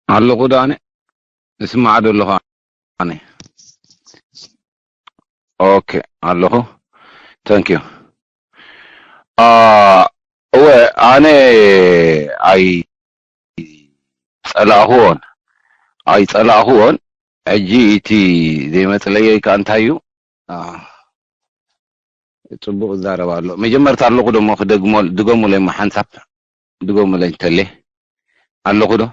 ኣለኹ ዶ ኣነ? እስማዕ ዶ ኣለኹ ኣነ? ኦኬ፣ ኣለኹ። Thank you። አ፣ እወ፣ ኣነ ኣይጸላእኹዎን፣ ኣይጸላእኹዎን። ሕጂ እቲ ዘይመጽለየይ ከኣ እንታይ እዩ? አ፣ ጽቡቕ ዝዛረብ ኣሎ። መጀመርታ ኣለኹ ዶ እሞ ክደግሞ-፣ ድገሙለይ እሞ ሓንሳብ፣ ድገሙለይ እንተሌ። ኣለኹ ዶ?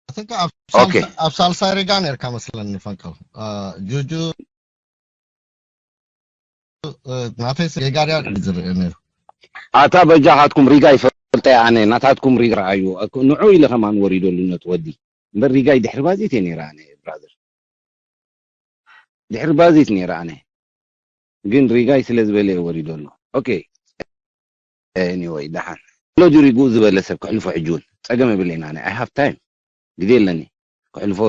I think ኣብ ኦኬ። ሳልሳ-፣ ኣብ ሳልሳይ ሪጋ ነርካ መስለኒ ፈንቅል። አ፣ ጁጁ፣ እ፣ ናተይ ስ-፣ ጌጋ ድያ ዝርአ ነይሩ። ኣታ በጃኻትኩም ሪጋ ይፈልጠ ኣነ፣ ናታትኩም ሪጋ ረኣዩ። እኮ ንዑ ኢለ ከማን ወሪደሉ ነቲ ወዲ። እምበር ሪጋ ይድሕሪ ባዜት እየ ነይረ ኣነ፣ ብራዘር። ድሕሪ ባዜት ነይረ ኣነ። ግን ሪጋይ ስለ ዝበለ እየ ወሪደሉ። ኦኬ። ኤኒወይ፣ ደሓን። ሎጂ ሪጉ ዝበለ ሰብ ክሕልፎ ሕጂ እውን ጸገም የብለይን ኣነ። I have time። ግዜ ኣለኒ። ክሕልፎ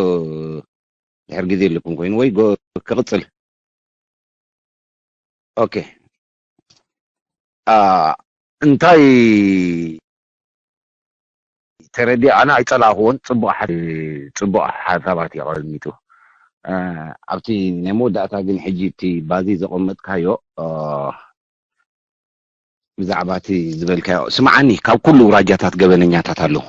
ድሕሪ ግዜ ኣለኩም ኮይኑ ወይ ጎ-፣ ክቕጽል። ኦኬ። አ፣ እንታይ ተረዲእ? ኣነ ኣይጸላእኽዎን። ጽቡቕ ሓ-፣ ጽቡቕ ሓሳባት እዩ ኣቐሚጡ። አ፣ ኣብቲ ናይ መወዳእታ ግን ሕጂ እቲ ባዚ ዘቐመጥካዮ፣ አ፣ ብዛዕባ እቲ ዝበልካዮ፣ ስምዓኒ፣ ካብ ኩሉ ኣውራጃታት ገበነኛታት ኣለዉ።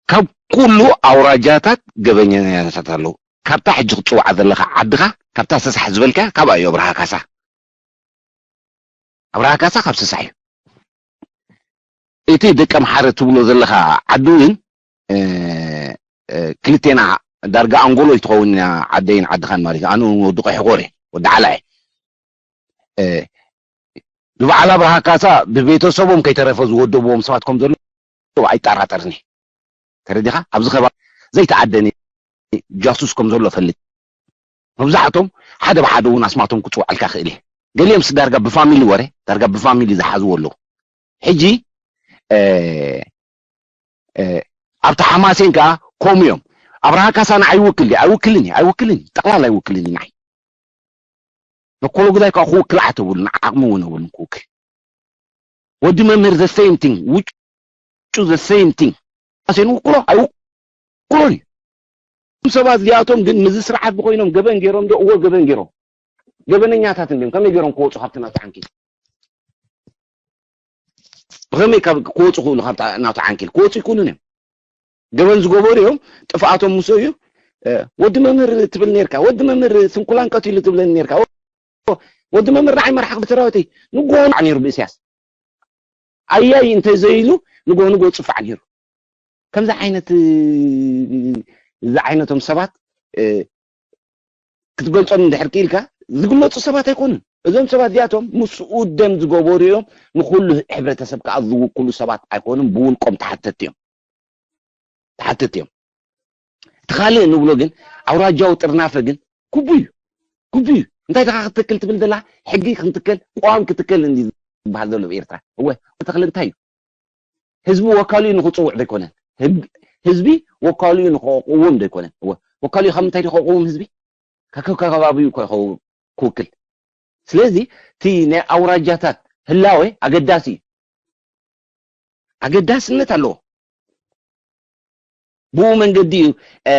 ካብ ኩሉ ኣውራጃታት ገበነኛታት ኣለዉ። ካብታ ሕጂ ክትጽውዓ ዘለኻ ዓድኻ፣ ካብታ ሰሳሕ ዝበልካያ፣ ካብኣ እዩ ኣብርሃ ካሳ። ኣብርሃ ካሳ ካብ ሰሳሕ እዩ። እቲ ደቀምሓረ ትብሎ ዘለኻ ዓዲ እውን፣ እ፣ እ፣ ክልቴና ዳርጋ ኣንጎሎ ይትኸውን ኢና፣ ዓደይን ዓድኻን ማለት እዩ። ኣነ እውን ወዲ ቆሕቆር እየ፣ ወዲ ዓላ እየ። እ፣ ንበዓል ኣብርሃ ካሳ ብቤተሰቦም ከይተረፈ ዝወደብዎም ሰባት ከም ዘለዉ ኣይጠራጠርን እየ። ተረዲኻ? ኣብዚ ከባቢ ዘይተኣደነ ጃሱስ ከም ዘሎ እፈልጥ። መብዛሕቶም ሓደ ብሓደ እውን ኣስማቶም ክጽውዓልካ ክእል እየ። ገሊኦምስ ዳርጋ ብፋሚሊ ወረ፣ ዳርጋ ብፋሚሊ ዝሓዝዎ ኣለዉ። ሕጂ፣ እ፣ እ፣ ኣብቲ ሓማሴን ከኣ ከምኡ እዮም። ኣብርሃ ካሳ ንዓይ ይውክል ድዩ? ኣይውክልን እዩ፣ ኣይውክልን እዩ። ጠቕላላ ኣይውክልን እዩ ንዓይ። መኮሎ ግዛይ ከኣ ክውክል ዓተብሉን፣ ዓቕሚ እውን የብሉን ክውክል። ወዲ መምህር the same thing፣ ውጩ the same thing። ሓማሴን ውክሎ ኣይውክሎን እዩ። እዞም ሰባት እዚኣቶም ግን ምስዚ ስርዓት ብኮይኖም ገበን ገይሮም ዶ? እወ ገበን ገይሮም። ገበነኛታት እንድዮም። ከመይ ገይሮም ክወጹ ካብቲ ናቱ ዓንኪል? ብኸመይ ካብ ክወጹ ክእሉ ካብታ ናቱ ዓንኪል? ክወጹ ይክእሉን እዮም። ገበን ዝገበሩ እዮም። ጥፍኣቶም ምስ እዩ፣ እ፣ ወዲ መምህር ትብል ነርካ፣ ወዲ መምህር ስንኩላን ቀቲሉ ትብለኒ ነርካ። ወዲ መምህር ንዓይ መርሓ ክብቲ ሰራዊተይ ንግሆ ንዓ ነይሩ ብእስያስ። ኣያይ እንተ ዘይሉ ንግሆ ንግሆ ጽፋዕ ነይሩ። ከምዚ ዓይነት፣ እ፣ እዚ ዓይነቶም ሰባት፣ እ፣ ክትገልጾም እንድሕር ክኢልካ ዝግለጹ ሰባት ኣይኮኑን። እዞም ሰባት እዚኣቶም ምስኡ ደም ዝገበሩ እዮም። ንኹሉ ሕብረተሰብ ከኣ ዝውክሉ ሰባት ኣይኮኑን። ብውልቆም ተሓተቲ እዮም። ተሓተቲ እዮም። እቲ ካልእ ንብሎ ግን ኣውራጃዊ ጥርናፈ ግን ክቡ እዩ። ክቡ እዩ። እንታይ ደኻ ክትክል ትብል ዘላ? ሕጊ ክንትከል፣ ቅዋም ክትከል እንዲ ዝበሃል ዘሎ ኣብ ኤርትራ። እወ፣ ተኽሊ እንታይ እዩ? ህዝቢ ወካሉ እዩ ንኽጽውዕ ዘይኮነን። ህግ-፣ ህዝቢ ወካሉ እዩ ንኽቕውም ዘይኮነን። እወ፣ ወካሉ እዩ ካብ ምንታይ ድዩ ክቕውም ህዝቢ? ካብ ከባቢኡ እኮ ይኸው-፣ ክውክል። ስለዚ እቲ ናይ ኣውራጃታት ህላወ ኣገዳሲ እዩ። ኣገዳስነት ኣለዎ። ብኡ መንገዲ እዩ፣ እ፣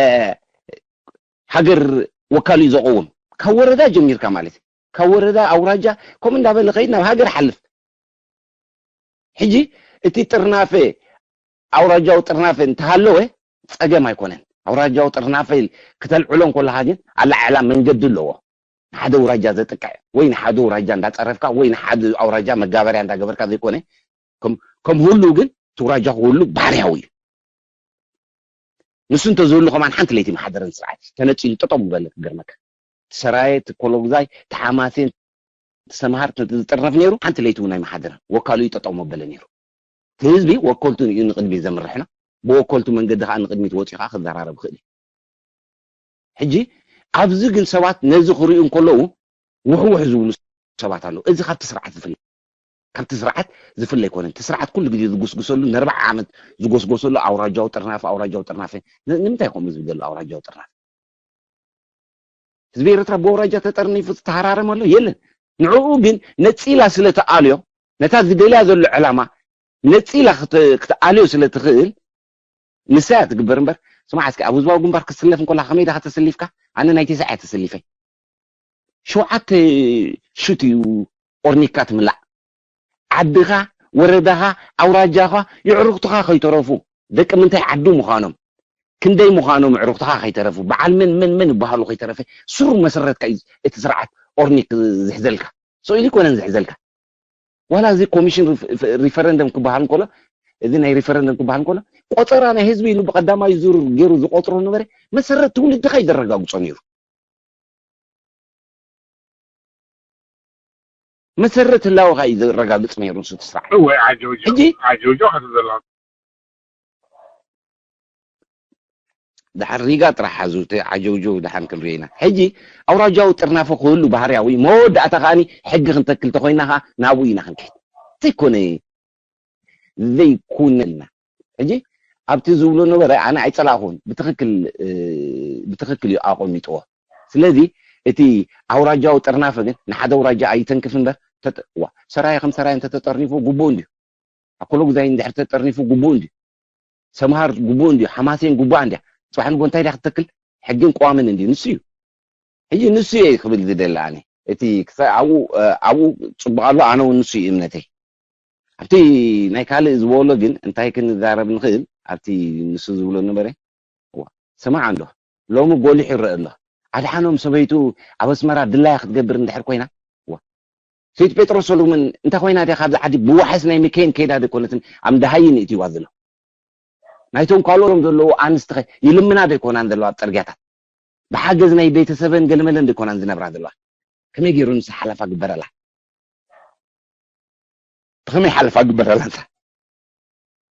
ሃገር ወካሉ እዩ ዘቕውም። ካብ ወረዳ ጀሚርካ ማለት እዩ። ካብ ወረዳ፣ ኣውራጃ፣ ከምኡ እንዳበለ ከይድ ናብ ሃገር ሓልፍ። ሕጂ እቲ ጥርናፈ፣ ኣውራጃዊ ጥርናፈ እንተሃለወ ጸገም ኣይኮነን። ኣውራጃዊ ጥርናፈ ክተልዕሎ እንከለኻ ግን ኣላዕላ መንገዲ ኣለዎ። ንሓደ ኣውራጃ ዘጥቅዕ ወይ ንሓደ ኣውራጃ እንዳጸረፍካ ወይ ንሓደ ኣውራጃ መጋበርያ እንዳገበርካ ዘይኮነ፣ ከም፣ ከም ሁሉ ግን እቲ ኣውራጃ ክህሉ ባህርያዊ እዩ። ንሱ እንተዝህሉ ከማን ሓንቲ ለይቲ መሓደረን ስርዓት ተነጺሉ ጠጠው ምበለ ክገርመካ። እቲ ሰራየ፣ እቲ ኮሎግዛይ፣ እቲ ሓማሴን፣ እቲ ሰምሃር፣ እቲ ዝጥረፍ ነይሩ ሓንቲ ለይቲ እውን ኣይመሓደረን። ወካሉ እዩ ጠጠው መበለ ነይሩ። እቲ ህዝቢ ወከልቱ እዩ ንቕድሚት ዘምርሕና። ብወከልቱ መንገዲ ከዓ ንቕድሚት ወፂኡ ከዓ ክዘራረብ ይኽእል እዩ። ሕጂ ኣብዚ ግን ሰባት ነዚ ክርእዩ እንከለዉ ውሕውሕ ዝብሉ ሰባት ኣለዉ። እዚ ካብቲ ስርዓት ዝፍለ፣ ካብቲ ስርዓት ዝፍለ ኣይኮነን። እቲ ስርዓት ኩሉ ግዜ ዝጉስጉሰሉ፣ ንኣርብዓ ዓመት ዝጎስጎሰሉ ኣውራጃዊ ጥርናፈ፣ ኣውራጃዊ ጥርናፈ። ን-፣ ንምንታይ ከምኡ ዝብል ዘሎ ኣውራጃዊ ጥርናፈ? ህዝቢ ኤርትራ ብኣውራጃ ተጠርኒፉ ዝተሃራረመ ኣሎ? የለን። ንዕኡ ግን ነጺላ ስለ ትኣልዮ፣ ነታ ዝደልያ ዘሎ ዕላማ ነጺላ ክተ-፣ ክትኣልዮ ስለ ትኽእል፣ ንሳ እያ ትግበር እምበር። ስማዕ እስኪ፣ ኣብ ህዝባዊ ግንባር ክትስለፍ እንኮላ ከመይ ዳኻ ተሰሊፍካ? ኣነ ናይ ቴስዓ እያ ተሰሊፈ። ሸውዓተ ሹት እዩ ኦርኒካ ትምላእ። ዓድኻ፣ ወረዳኻ፣ ኣውራጃኻ፣ የዕሩኽትኻ ከይተረፉ፣ ደቂ ምንታይ ዓዱ ምዃኖም፣ ክንደይ ምዃኖም፣ የዕሩኽትኻ ከይተረፉ፣ በዓል መን መን መን ይበሃሉ ከይተረፈ፣ ስሩ መሰረትካ እዩ እቲ ስርዓት ኦርኒክ ዝሕዘልካ። ስኢሉ ይኮነን ዝሕዘልካ። ዋላ እዚ ኮሚሽን ሪፈረንደም ክበሃል እንከሎ፣ እዚ ናይ ሪፈረንደም ክበሃል እንከሎ፣ ቆፀራ ናይ ህዝቢ ኢሉ ብቀዳማይ ዙር ገይሩ ዝቆፅሮ ነበረ። መሰረት ትውልድካ እዩ ዘረጋግፆ ነይሩ። መሰረት ህላወኻ እዩ ዘረጋግፅ ነይሩ ንሱ እቲ ስርዓት። እወ፣ ዓጀውጀው፣ ሕጂ ዓጀውጀው ክትብል ዘለኻ። ድሓር ሪጋ ጥራሕ ሓዙ፣ እቲ ዓጀውጀው ድሓን ክንርኢ ኢና። ሕጂ ኣውራጃዊ ጥርናፈ ክህሉ ባህርያዊ፣ መወዳእታ ከኣኒ ሕጊ ክንተክል ተኾይና ኸዓ ናብኡ ኢና ክንከይድ። ዘይኮነ፣ ዘይኮነልና። ሕጂ ኣብቲ ዝብሎ ነበረ ኣነ ኣይጸላእኹን። ብትኽክል፣ እ፣ ብትኽክል እዩ ኣቐሚጥዎ። ስለዚ እቲ ኣውራጃዊ ጥርናፈ ግን ንሓደ ኣውራጃ ኣይተንክፍ እምበር፣ ተጠ-፣ ዋ፣ ሰራየ ከም ሰራየ እንተተጠርኒፉ ግቡእ እንድዩ። ኣኮሎጉዛይ እንድሕር ተጠርኒፉ ግቡእ እንድዩ። ሰምሃር ግቡእ እንድዩ። ሓማሴን ግቡኣ እንድያ። ጽባሕ ንግሆ እንታይ ድያ ክትተክል? ሕግን ቅዋምን እንድዩ። ንሱ እዩ። ሕጂ ንሱ እየ ክብል ዝደሊ ኣነ። እቲ ክሳ-፣ ኣብኡ፣ እ፣ ኣብኡ ጽቡቕ ኣሎ፣ ኣነ እውን ንሱ እዩ እምነተይ። ኣብቲ ናይ ካልእ ዝበሎ ግን እንታይ ክንዛረብ ንኽእል? ኣብቲ ንሱ ዝብሎ ነበረ። እዋ፣ ስማዕ እንዶ፣ ሎሚ ጎሊሑ ይረአ ኣሎ። ኣድሓኖም ሰበይቱ ኣብ ኣስመራ ድላያ ክትገብር እንድሕር ኮይና፣ እዋ፣ ሰይቲ ጴጥሮስ ሰሎሞን እንተ ኮይና ድያ ካብዚ ዓዲ ብዋሕስ ናይ ሚካኤል ከይዳ ደይኮነትን ኣብ ደሃይን እትይዋ ዘሎ? ናይቶም ካልኦም ዘለዉ ኣንስቲ ኸ ይልምና ደይኮናን ዘለዋ ኣብ ጽርግያታት? ብሓገዝ ናይ ቤተሰበን ገለመለን ደይኮናን ዝነብራ ዘለዋ? ከመይ ገይሩ ንሳ ሓለፋ ግበረላ? ብኸመይ ሓለፋ ግበረላ ንሳ?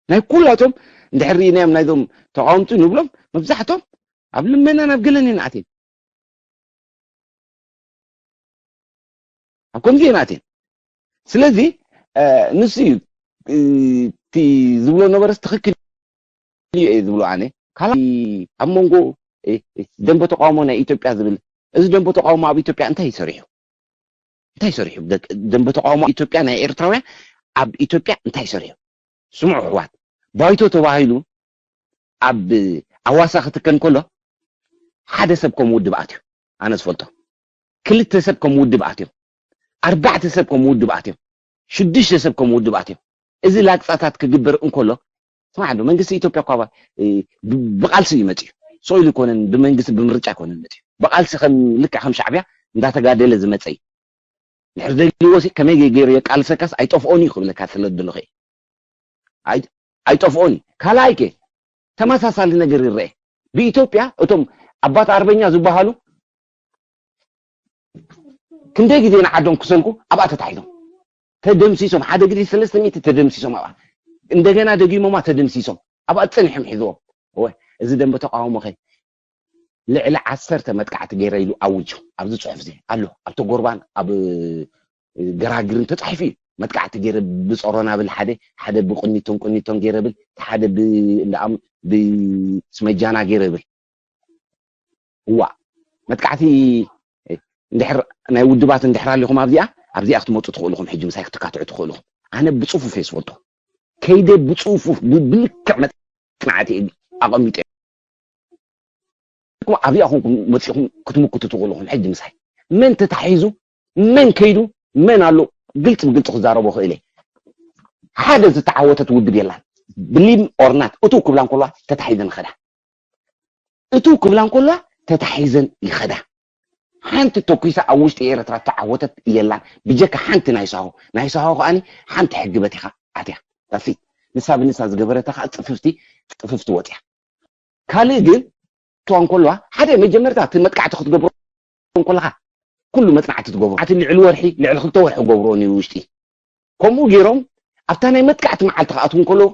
ናይ ኩላቶም እንድሕር ርኢናዮም ናይዞም ተቃወምቲ ንብሎም መብዛሕቶም ኣብ ልመናን ኣብ ገለን ኢና ኣትዮም። ኣብ ከምዚ ኢና ኣትዮም። ስለዚ፣ እ፣ ንሱ እዩ፣ እ፣ እቲ ዝብሎ ነበረስ ትኽክል እዩ እየ ዝብሎ ኣነ። ካልኣይ ኣብ መንጎ፣ እ፣ እ፣ ደንበ ተቃውሞ ናይ ኢትዮጵያ ዝብል፣ እዚ ደንበ ተቃውሞ ኣብ ኢትዮጵያ እንታይ እዩ ሰሪሑ? እንታይ ሰሪሑ? ደቂ-፣ ደንበ ተቃውሞ ኢትዮጵያ ናይ ኤርትራውያን ኣብ ኢትዮጵያ እንታይ ሰሪሑ? ስምዑ ኣሕዋት፣ ባይቶ ተባሂሉ ኣብ ኣዋሳ ክትከን ከሎ ሓደ ሰብ ከም ውድብ ኣትዩ፣ ኣነ ዝፈልጦ። ክልተ ሰብ ከም ውድብ ኣትዮም፣ ኣርባዕተ ሰብ ከም ውድብ ኣትዮም፣ ሽዱሽተ ሰብ ከም ውድብ ኣትዮም። እዚ ላግጻታት ክግበር እንከሎ፣ ስማዕ ዶ፣ መንግስቲ ኢትዮጵያ እኳ ባ-፣ እ፣ ብ-፣ ብቃልሲ እዩ መጽዩ። ስቕ ኢሉ ኣይኮነን፣ ብመንግስቲ ብምርጫ ኣይኮነን መጽዩ። ብቃልሲ ከም፣ ልክዕ ከም ሻዕብያ እንዳተጋደለ ዝመጸ እዩ። ድሕር ደልይዎ ሲ ከመይ ገይሩ የቃልሰካስ ኣይጠፍኦን እዩ ክብለካ ስለ ዝደለኹ እየ። ኣይ-፣ ኣይጠፍኦን እዩ። ካልኣይ ከ ተመሳሳሊ ነገር ይረአ። ብኢትዮጵያ እቶም ኣባት ኣርበኛ ዝበሃሉ ክንደይ ግዜ ንዓዶም ክሰልኩ ኣብኣ ተታሒዞም ተደምሲሶም፣ ሓደ ግዜ ሰለስተ ሚእቲ ተደምሲሶም፣ ኣብኣ እንደገና ደጊሞማ ተደምሲሶም፣ ኣብኣ ጸኒሖም ሒዝዎም። እወ፣ እዚ ደንበ ተቃውሞ ከ ልዕሊ ዓሰርተ መጥቃዕቲ ገይረ ኢሉ ኣውጁ። ኣብዚ ጽሑፍ እዚ ኣሎ፣ ኣብ ተጎርባን ኣብ ገራግርን ተጻሒፉ እዩ። መጥቃዕቲ ገይረ ብጾሮና ብል ሓደ፣ ሓደ ብቅኒቶን ቅኒቶን ገይረ ብል፣ ሓደ ብ-፣ እንዳኣም-፣ ብስመጃና ገይረ ብል። እዋ፣ መጥቃዕቲ እንድሕር ናይ ውድባት እንድሕር ኣሊኹም ኣብዚኣ፣ ኣብዚኣ ክትመጹ ትኽእልኹም፣ ሕጂ ምሳይ ክትካትዑ ትኽእልኹም። ኣነ ብጽፉፍ እየ ዝፈልጦ። ከይደ ብጽፉፍ ብ-፣ ብልክዕ መጽናዕቲ እየ ኣቐሚጠ። ኣብዚኣ ኮንኩም መጺኹም ክትምክቱ ትኽእልኹም። ሕጂ ምሳይ መን ተታሒዙ፣ መን ከይዱ፣ መን ኣሎ፣ ግልጽ ብግልጽ ክዛረቦ ክእል እየ። ሓደ ዝተዓወተት ውድብ የላን። ብሊም ኦርናት እቱ ክብላ እንከልዋ ተታሒዘን ይኸዳ። እቱ ክብላ እንከልዋ ተታሒዘን ይኸዳ። ሓንቲ ተኩሳ ኣብ ውሽጢ ኤርትራ ተዓወተት የላን። ብጀካ ሓንቲ ናይ ሳሆ። ናይ ሳሆ ከኣኒ ሓንቲ ሕጊ በቲኻ ኣትያ። ዳሲት። ንሳ ብንሳ ዝገበረታ ከዓ ጽፍፍቲ፣ ጽፍፍቲ ወጽያ። ካልእ ግን እትዋ እንከልዋ፣ ሓደ መጀመርታ እቲ መጥቃዕቲ ክትገብሮ እንከለኻ፣ ኩሉ መጽናዕቲ ትገብሮ። ኣቲ ልዕሊ ወርሒ፣ ልዕሊ ክልተ ወርሒ ገብሮ ነይሩ ውሽጢ። ከምኡ ገይሮም፣ ኣብታ ናይ መጥቃዕቲ መዓልቲ ክኣትዉ እንከለዉ፣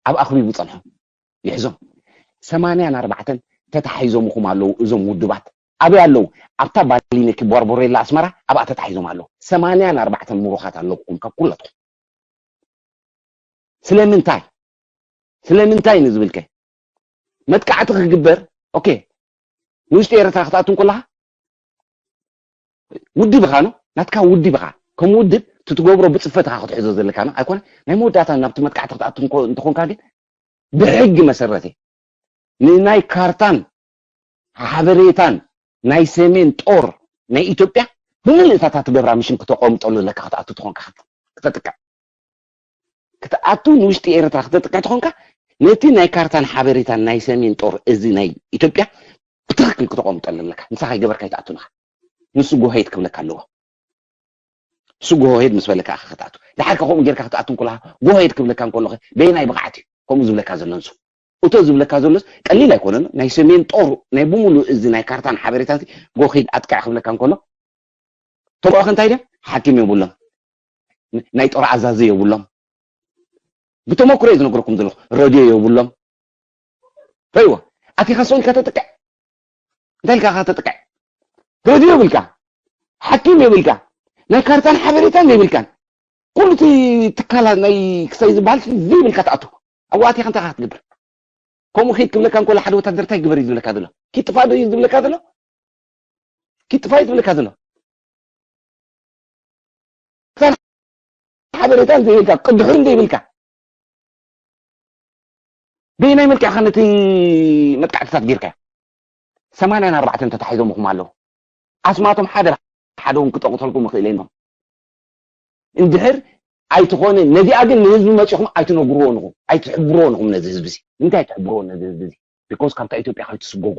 ኣብ ኣኽቢቡ ጸንሖም። ይሕዞም። ሰማንያን ኣርባዕተን ተታሒዞምኹም ኣለዉ፣ እዞም ውድባት። ኣበይ ኣለዉ? ኣብታ ባሊነኪ ቦርቦሬላ ኣስመራ፣ ኣብኣ ተታሒዞም ኣለዉ። ሰማንያን ኣርባዕተን ምሩኻት ኣለውኩም፣ ካብ ኩላትኩም። ስለምንታይ? ስለምንታይ ንዝብልከ? መጥቃዕቲ ክግበር፣ ኦኬ፣ ንውሽጢ ኤርትራ ክትኣቱ እንከለኻ፣ ውድብ ኢኻ፣ ኖ? ናትካ ውድብ ኢኻ። ከም ውድብ፣ እቲ ትገብሮ ብጽፈት ኢኻ ክትሕዞ ዘለካ፣ ኖ? ኣይኮነ? ናይ መወዳእታ ናብቲ መጥቃዕቲ ክትኣቱ እንኮ-፣ እንተኾንካ ግን፣ ብሕጊ መሰረት እዩ። ንናይ ካርታን ሓበሬታን ናይ ሰሜን ጦር ናይ ኢትዮጵያ ብምልእታታ ትገብራ ምሽን ክተቐምጠሉ ኣለካ። ክትኣቱ ትኾንካ ክተጥቅዕ ክትኣቱ ንውሽጢ ኤርትራ ክተጥቅዕ ትኾንካ፣ ነቲ ናይ ካርታን ሓበሬታን ናይ ሰሜን ጦር እዚ ናይ ኢትዮጵያ ብትኽክል ክተቐምጠሉ ኣለካ። ንሳ ከይገበርካ ኣይትኣቱን ኢኻ። ንሱ ጎሄድ ክብለካ ኣለዎ። ንሱ ጎሄድ ምስ በለካ ኢኻ ክትኣቱ። ድሓር ከምኡ ጌርካ ክትኣቱ እንኮለኻ፣ ጎሄድ ክብለካ እንከሎ በየናይ ብቕዓት እዩ ከምኡ ዝብለካ ዘሎ? ንሱ እቶ ዝብለካ ዘሎስ ቀሊል ኣይኮነን። ናይ ሰሜን ጦር ናይ ብምሉእ እዚ ናይ ካርታን ሓበሬታን ጎሄድ ኣጥቅዕ ክብለካ እንከሎ፣ ተባዕኸ እንታይ ደ ሓኪም የብሎም፣ ናይ ጦር ኣዛዚ የብሎም። ብተመክሮ እዩ ዝነግረኩም ዘለኹ። ረድዮ የብሎም። ረይዎ ኣቲኻ ሰው ኢልካ ተጥቅዕ እንታይ ኢልካ ከተጥቅዕ? ረድዮ የብልካ፣ ሓኪም የብልካ፣ ናይ ካርታን ሓበሬታን የብልካን። ኩሉ እቲ ትካላት ናይ ክሳይ ዝበሃል ዘይብልካ ትኣቱ። ኣብኡ ኣቲኻ እንታይ ኢኻ ክትገብር? ከምኡ ኺድ ክብለካ እንኮሎ ሓደ ወታደር እንታይ ግበር እዩ ዝብለካ ዘሎ? ኪጥፋእ ዶ እዩ ዝብለካ ዘሎ? ኪጥፋእ እዩ ዝብለካ ዘሎ? ሓበሬታን ዘይብልካ ቅድሑን ዘይብልካ በየናይ መልክዕ ኢኻ ነቲ መጥቃዕትታት ጌርካዮ? ሰማንያን ኣርባዕተን ተታሒዞም ኢኹም ኣለዉ። ኣስማቶም ሓደ ሓደ እውን ክጠቕሰልኩም ይኽእል እዮም። እንድሕር ኣይትኾነ ነዚኣ ግን ንህዝቢ መፂኹም ኣይትነግርዎ ንኹም ኣይትሕብርዎ ንኹም ነዚ ህዝቢ እዚ። እንታይ ኣይትሕብርዎ ነዚ ህዝቢ እዚ? ቢኮዝ ካብታ ኢትዮጵያ ከይትስጎጉ።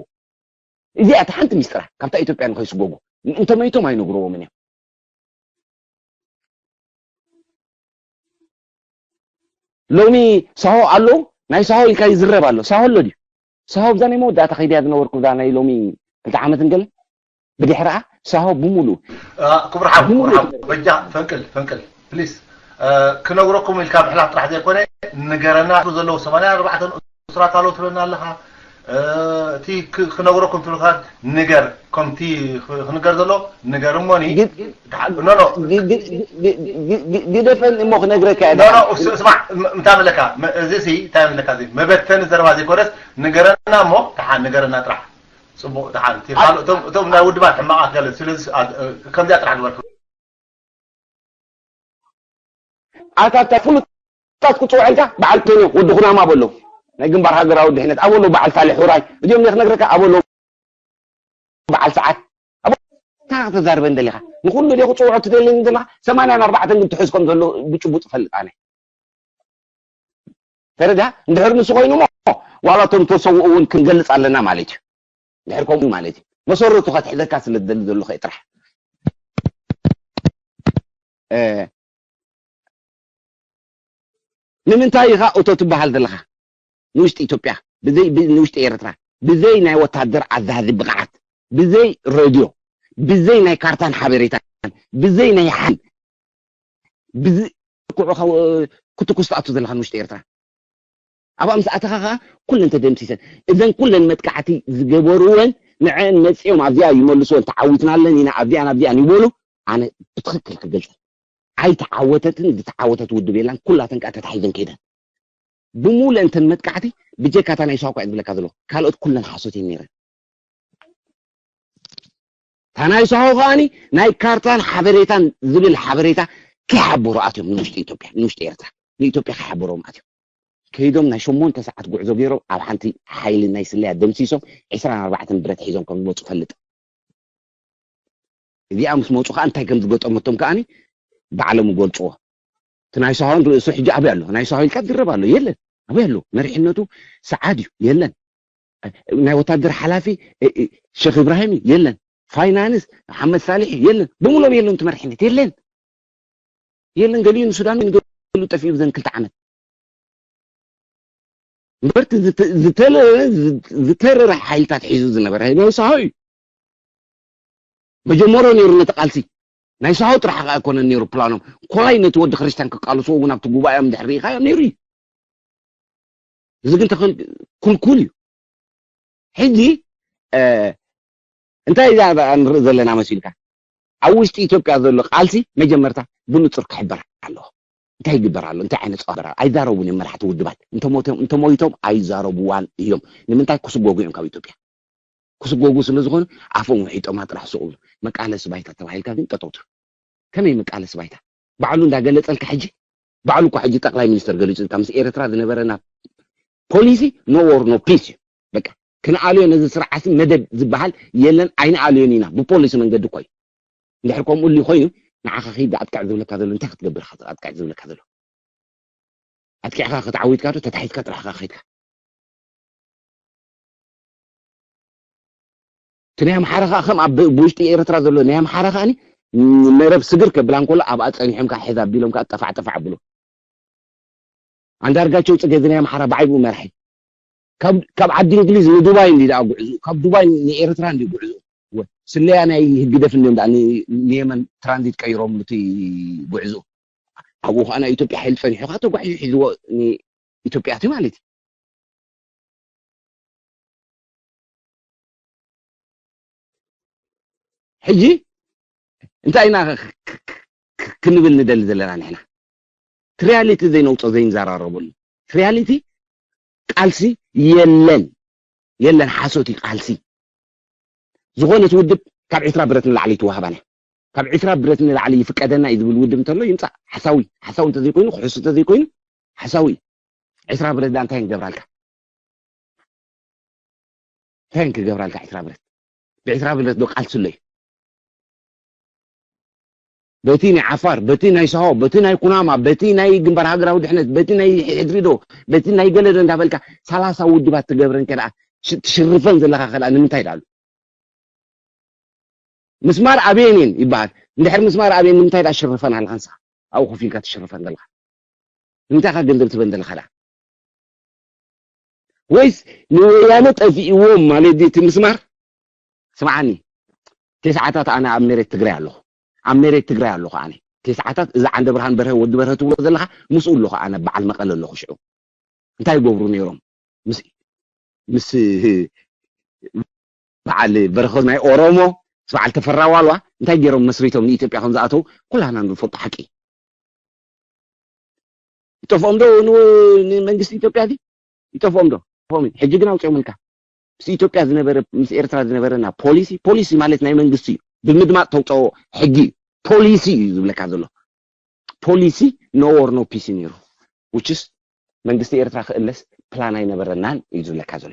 እዚኣ እቲ ሓንቲ ሚስጥራ ካብታ ኢትዮጵያ ንኸይስጎጉ። እንተመይቶም ኣይነግርዎምን እዮም። ሎሚ ሳሆ ኣለዉ ናይ ሳሆ ኢልካ ይዝረብ ኣሎ። ሳሆ ኣሎ ድዩ? ሳሆ ብዛ ናይ መወዳእታ ከይድያ ዝነበርኩ ብዛ ናይ ሎሚ ክልተ ዓመትን ገለ ብድሕርኣ ሳሆ ብምሉእ ክቡር ሓው ክቡር ሓው በጃ ፈንቅል ፈንቅል ፕሊስ ክነግረኩም ኢልካ ምሕላፍ ጥራሕ ዘይኮነ ንገረና ዘለዉ ሰማንያ ኣርባዕተ ሱራት ኣለዉ ትብለና ኣለኻ እቲ ክነግረኩም ትብልካ ንገር ከምቲ ክንገር ዘሎ ንገር እሞኒ ግደፈን እሞ ክነግረካ እየ ስማዕ እንታይ ምለካ እዚ ሲ እንታይ ምለካ መበተኒ ዘረባ ዘይኮነስ ንገረና እሞ ደሓን ንገረና ጥራሕ ፅቡቅ ደሓን ካልእ እቶም ናይ ውድባት ሕማቃት ገለ ስለዚ ከምዚኣ ጥራሕ ግበር ኣታ እንታይ ፍሉጣት ክፅውዐልካ በዓል ቶንዮ ወዲ ኩናማ በሎ ናይ ግንባር ሃገራዊ ድሕነት ኣበሎ በዓል ሳልሕ ሁራይ እዚኦም ክነግረካ ኣበሎ በዓል ሰዓት ኣታ ተዛርበ እንደሊኻ ንኩሉ ዲ ክፅውዖ ትደልየኒ ዘለኻ ሰማንያን ኣርባዕተን ግን ትሕዝ ከም ዘሎ ብጭቡጥ ፈልጥ ኣነ ተረዳ እንድሕር ንሱ ኮይኑ ሞ ዋላ እቶም ተሰውኡ እውን ክንገልፅ ኣለና ማለት እዩ ድሕር ከምኡ ማለት እዩ መሰረቱ ከትሕዘካ ስለ ዝደሊ ዘሎ ከ ጥራሕ ንምንታይ ኢኻ እቶ ትበሃል ዘለኻ ንውሽጢ ኢትዮጵያ ብዘይ ንውሽጢ ኤርትራ ብዘይ ናይ ወታደር ኣዛዚ ብቕዓት ብዘይ ረድዮ ብዘይ ናይ ካርታን ሓበሬታን ብዘይ ናይ ሓን ክትኩስ ትኣቱ ዘለኻ ንውሽጢ ኤርትራ ኣብኣ ምስ ኣተኻ ከዓ ኩለን ተደምሲሰን እዘን ኩለን መጥቃዕቲ ዝገበርወን ንዐን መፂኦም ኣብዚኣ ይመልስወን ተዓዊትናለን ኢና ኣብዚኣን ኣብዚኣን ይበሉ ኣነ ብትኽክል ክገልፀ ኣይተዓወተትን ዝተዓወተት ውድብ የላን ኩላተን ከዓ ተታሒዘን ከይደን ብምሉእ እንተን መጥቃዕቲ ብጀካ እታ ናይ ሳዋ እኳ ዝብለካ ዘሎ ካልኦት ኩለን ሓሶት እየን ነይረን እታ ናይ ሳዋ ከዓኒ ናይ ካርታን ሓበሬታን ዝብል ሓበሬታ ከይሓበሩ ኣትዮም ንውሽጢ ኢትዮጵያ ንውሽጢ ኤርትራ ንኢትዮጵያ ከይሓበሮም ኣትዮም ከይዶም ናይ ሸሞንተ ሰዓት ጉዕዞ ገይሮም ኣብ ሓንቲ ሓይሊ ናይ ስለያ ደምሲሶም ዕስራን ኣርባዕተን ብረት ሒዞም ከም ዝመፁ ፈልጥ እዚኣ ምስ መፁ ከዓ እንታይ ከም ዝገጠመቶም ከዓኒ ባዕሎም ይገልፅዎ እቲ ናይ ሳሆን ርእሱ ሕጂ ኣበይ ኣሎ ናይ ሳሆ ኢልካ ዝረብ ኣሎ የለን ኣበይ ኣሎ መሪሕነቱ ሰዓድ እዩ የለን ናይ ወታደር ሓላፊ ሸክ ኢብራሂም እዩ የለን ፋይናንስ ሓመድ ሳልሕ እዩ የለን ብምሎም የለን እቲ መሪሕነት የለን የለን ገሊኡ ንሱዳን ገሊኡ ጠፊኡ ብዘን ክልተ ዓመት እምበርቲ ዝተረረ ሓይልታት ሒዙ ዝነበረ ናይ ሳሆ እዩ መጀመሮ ነይሩ ነቲ ቃልሲ ናይ ሳሆ ጥራሕ ከ ኣይኮነን ነይሩ ፕላኖም ኮላይ ነቲ ወዲ ክርስቲያን ክቃልስዎ እውን ኣብቲ ጉባኤ እዮም ድሕር ርኢኻዮ ነይሩ እዩ እዚ ግን ተኽል ኩልኩል እዩ ሕጂ እንታይ እዛ ንርኢ ዘለና መሲልካ ኣብ ውሽጢ ኢትዮጵያ ዘሎ ቃልሲ መጀመርታ ብንፁር ክሕበር ኣለዎ እንታይ ይግበር ኣሎ እንታይ ዓይነት ፀዋበር ኣይዛረቡን እዮም መራሕቲ ውድባት እንተሞይቶም ኣይዛረቡዋን እዮም ንምንታይ ክስጎጉ እዮም ካብ ኢትዮጵያ ክስጎጉ ስለ ዝኾኑ ኣፎም ውሒጦማ ጥራሕ ስቕ ብሉ መቃለሲ ባይታ ተባሂልካ ግን ጠጠው ትብል ከመይ መቃለሲ ባይታ ባዕሉ እንዳገለፀልካ ሕጂ ባዕሉ እኳ ሕጂ ጠቅላይ ሚኒስተር ገሊፁ ምስ ኤርትራ ዝነበረና ፖሊሲ no war no peace እዩ። በቃ ክንኣልዮ ነዚ ስርዓት መደብ ዝበሃል የለን። ኣይንኣልዮን ኢና ብፖሊሲ መንገዲ እኮ እዩ። እንድሕር ከምኡ ሉ ኮይኑ ንዓኻ ኺድ ኣጥቅዕ ዝብለካ ዘሎ እንታይ ክትገብር ኢኻ? ኣጥቅዕ ዝብለካ ዘሎ ኣጥቂዕካ ክትዓዊትካ ዶ ተታሒዝካ ጥራሕ ኢኻ ከይድካ? እቲ ናይ ኣምሓራ ከዓ ከም ኣብ ብውሽጢ ኤርትራ ዘሎ ናይ ኣምሓራ ከዓኒ መረብ ስግር ከብላ እንከሎ ኣብኣ ፀኒሖም ከዓ ሕዛ ኣቢሎም ከዓ ጠፋዕ ጠፋዕ ኣብሉ። ኣንዳርጋቸው ፅገ እዚ ናይ ኣምሓራ ብዓይቡ መራሒ ካብ ዓዲ እንግሊዝ ንዱባይ እንዲ ደኣ ጉዕዙ ካብ ዱባይ ንኤርትራ እንዲ ጉዕዙ ስለያ ናይ ህግደፍ እንዲዮም ደኣ ንየመን ትራንዚት ቀይሮም እቲ ጉዕዙ ኣብኡ ከዓ ናይ ኢትዮጵያ ሓይል ፀኒሑ ከዓ ተጓሒዙ ሒዝዎ ንኢትዮጵያ እቲ ማለት እዩ። ሕጂ እንታይ ኢና ክንብል ንደሊ ዘለና ንሕና? ትሪያሊቲ ዘይነውፆ ዘይንዘራረበሉ ትሪያሊቲ ቃልሲ የለን የለን ሓሶት እዩ ቃልሲ። ዝኾነት ውድብ ካብ ዒስራ ብረት ንላዕሊ ይትዋሃባን እያ። ካብ ዒስራ ብረት ንላዕሊ ይፍቀደና እዩ ዝብል ውድብ እንተሎ ይምፃእ ሓሳዊ ሓሳዊ እንተዘይኮይኑ ክሕሱ እንተዘይኮይኑ ሓሳዊ እዩ። ዒስራ ብረት ዳ እንታይ ንገብራልካ? እንታይ ክገብራልካ ዒስራ ብረት? ብዒስራ ብረት ዶ ቃልሲ ኣሎ እዩ? በቲ ናይ ዓፋር በቲ ናይ ሳሆ በቲ ናይ ኩናማ በቲ ናይ ግንባር ሃገራዊ ድሕነት በቲ ናይ ሕድሪ ዶ በቲ ናይ ገለ ዶ እንዳበልካ ሰላሳ ውድባት ትገብረን ከ ደኣ ትሽርፈን ዘለኻ ከ ደኣ ንምንታይ ደኣሉ? ምስማር ኣብየን እየን ይበሃል። እንድሕር ምስማር ኣብየን ንምንታይ ደኣ ትሽርፈን ኣለኻ ንስኻ ኣብኡ ኮፍ ኢልካ ትሽርፈን ዘለኻ? ንምንታይ ኢኻ ገንዘብ ትበን ዘለኻ ደኣ? ወይስ ንወያነ ጠፊእዎም ማለት ድዩ እቲ ምስማር? ስምዓኒ፣ ቴስዓታት ኣነ ኣብ መሬት ትግራይ ኣለኹ። ኣብ መሬት ትግራይ ኣለኹ ኣነ። ቴስዓታት እዚ ዓንደ ብርሃን በርሀ ወዲ በርሀ ትብሎ ዘለኻ ምስኡ ኣለኹ ኣነ በዓል መቐለ ኣለኹ ሽዑ። እንታይ ይገብሩ ነይሮም? ምስ ምስ በዓል በረኸት ናይ ኦሮሞ ምስ በዓል ተፈራ ዋልዋ እንታይ ገይሮም መስሪቶም ንኢትዮጵያ ከም ዝኣተው ኩላና ንፈልጦ ሓቂ እዩ። ይጠፍኦም ዶ ንመንግስቲ ኢትዮጵያ እዚ ይጠፍኦም ዶ? ይጠፍኦም እዩ። ሕጂ ግን ኣውፅኦምልካ ምስ ኢትዮጵያ ዝነበረ ምስ ኤርትራ ዝነበረና ፖሊሲ ፖሊሲ ማለት ናይ መንግስቲ እዩ ብምድማፅ ተውፀኦ ሕጊ እዩ። ፖሊሲ እዩ ዝብለካ ዘሎ። ፖሊሲ no war no peace እዩ ነይሩ። ውችስ መንግስቲ ኤርትራ ክእለስ ፕላን ኣይነበረናን እዩ ዝብለካ ዘሎ።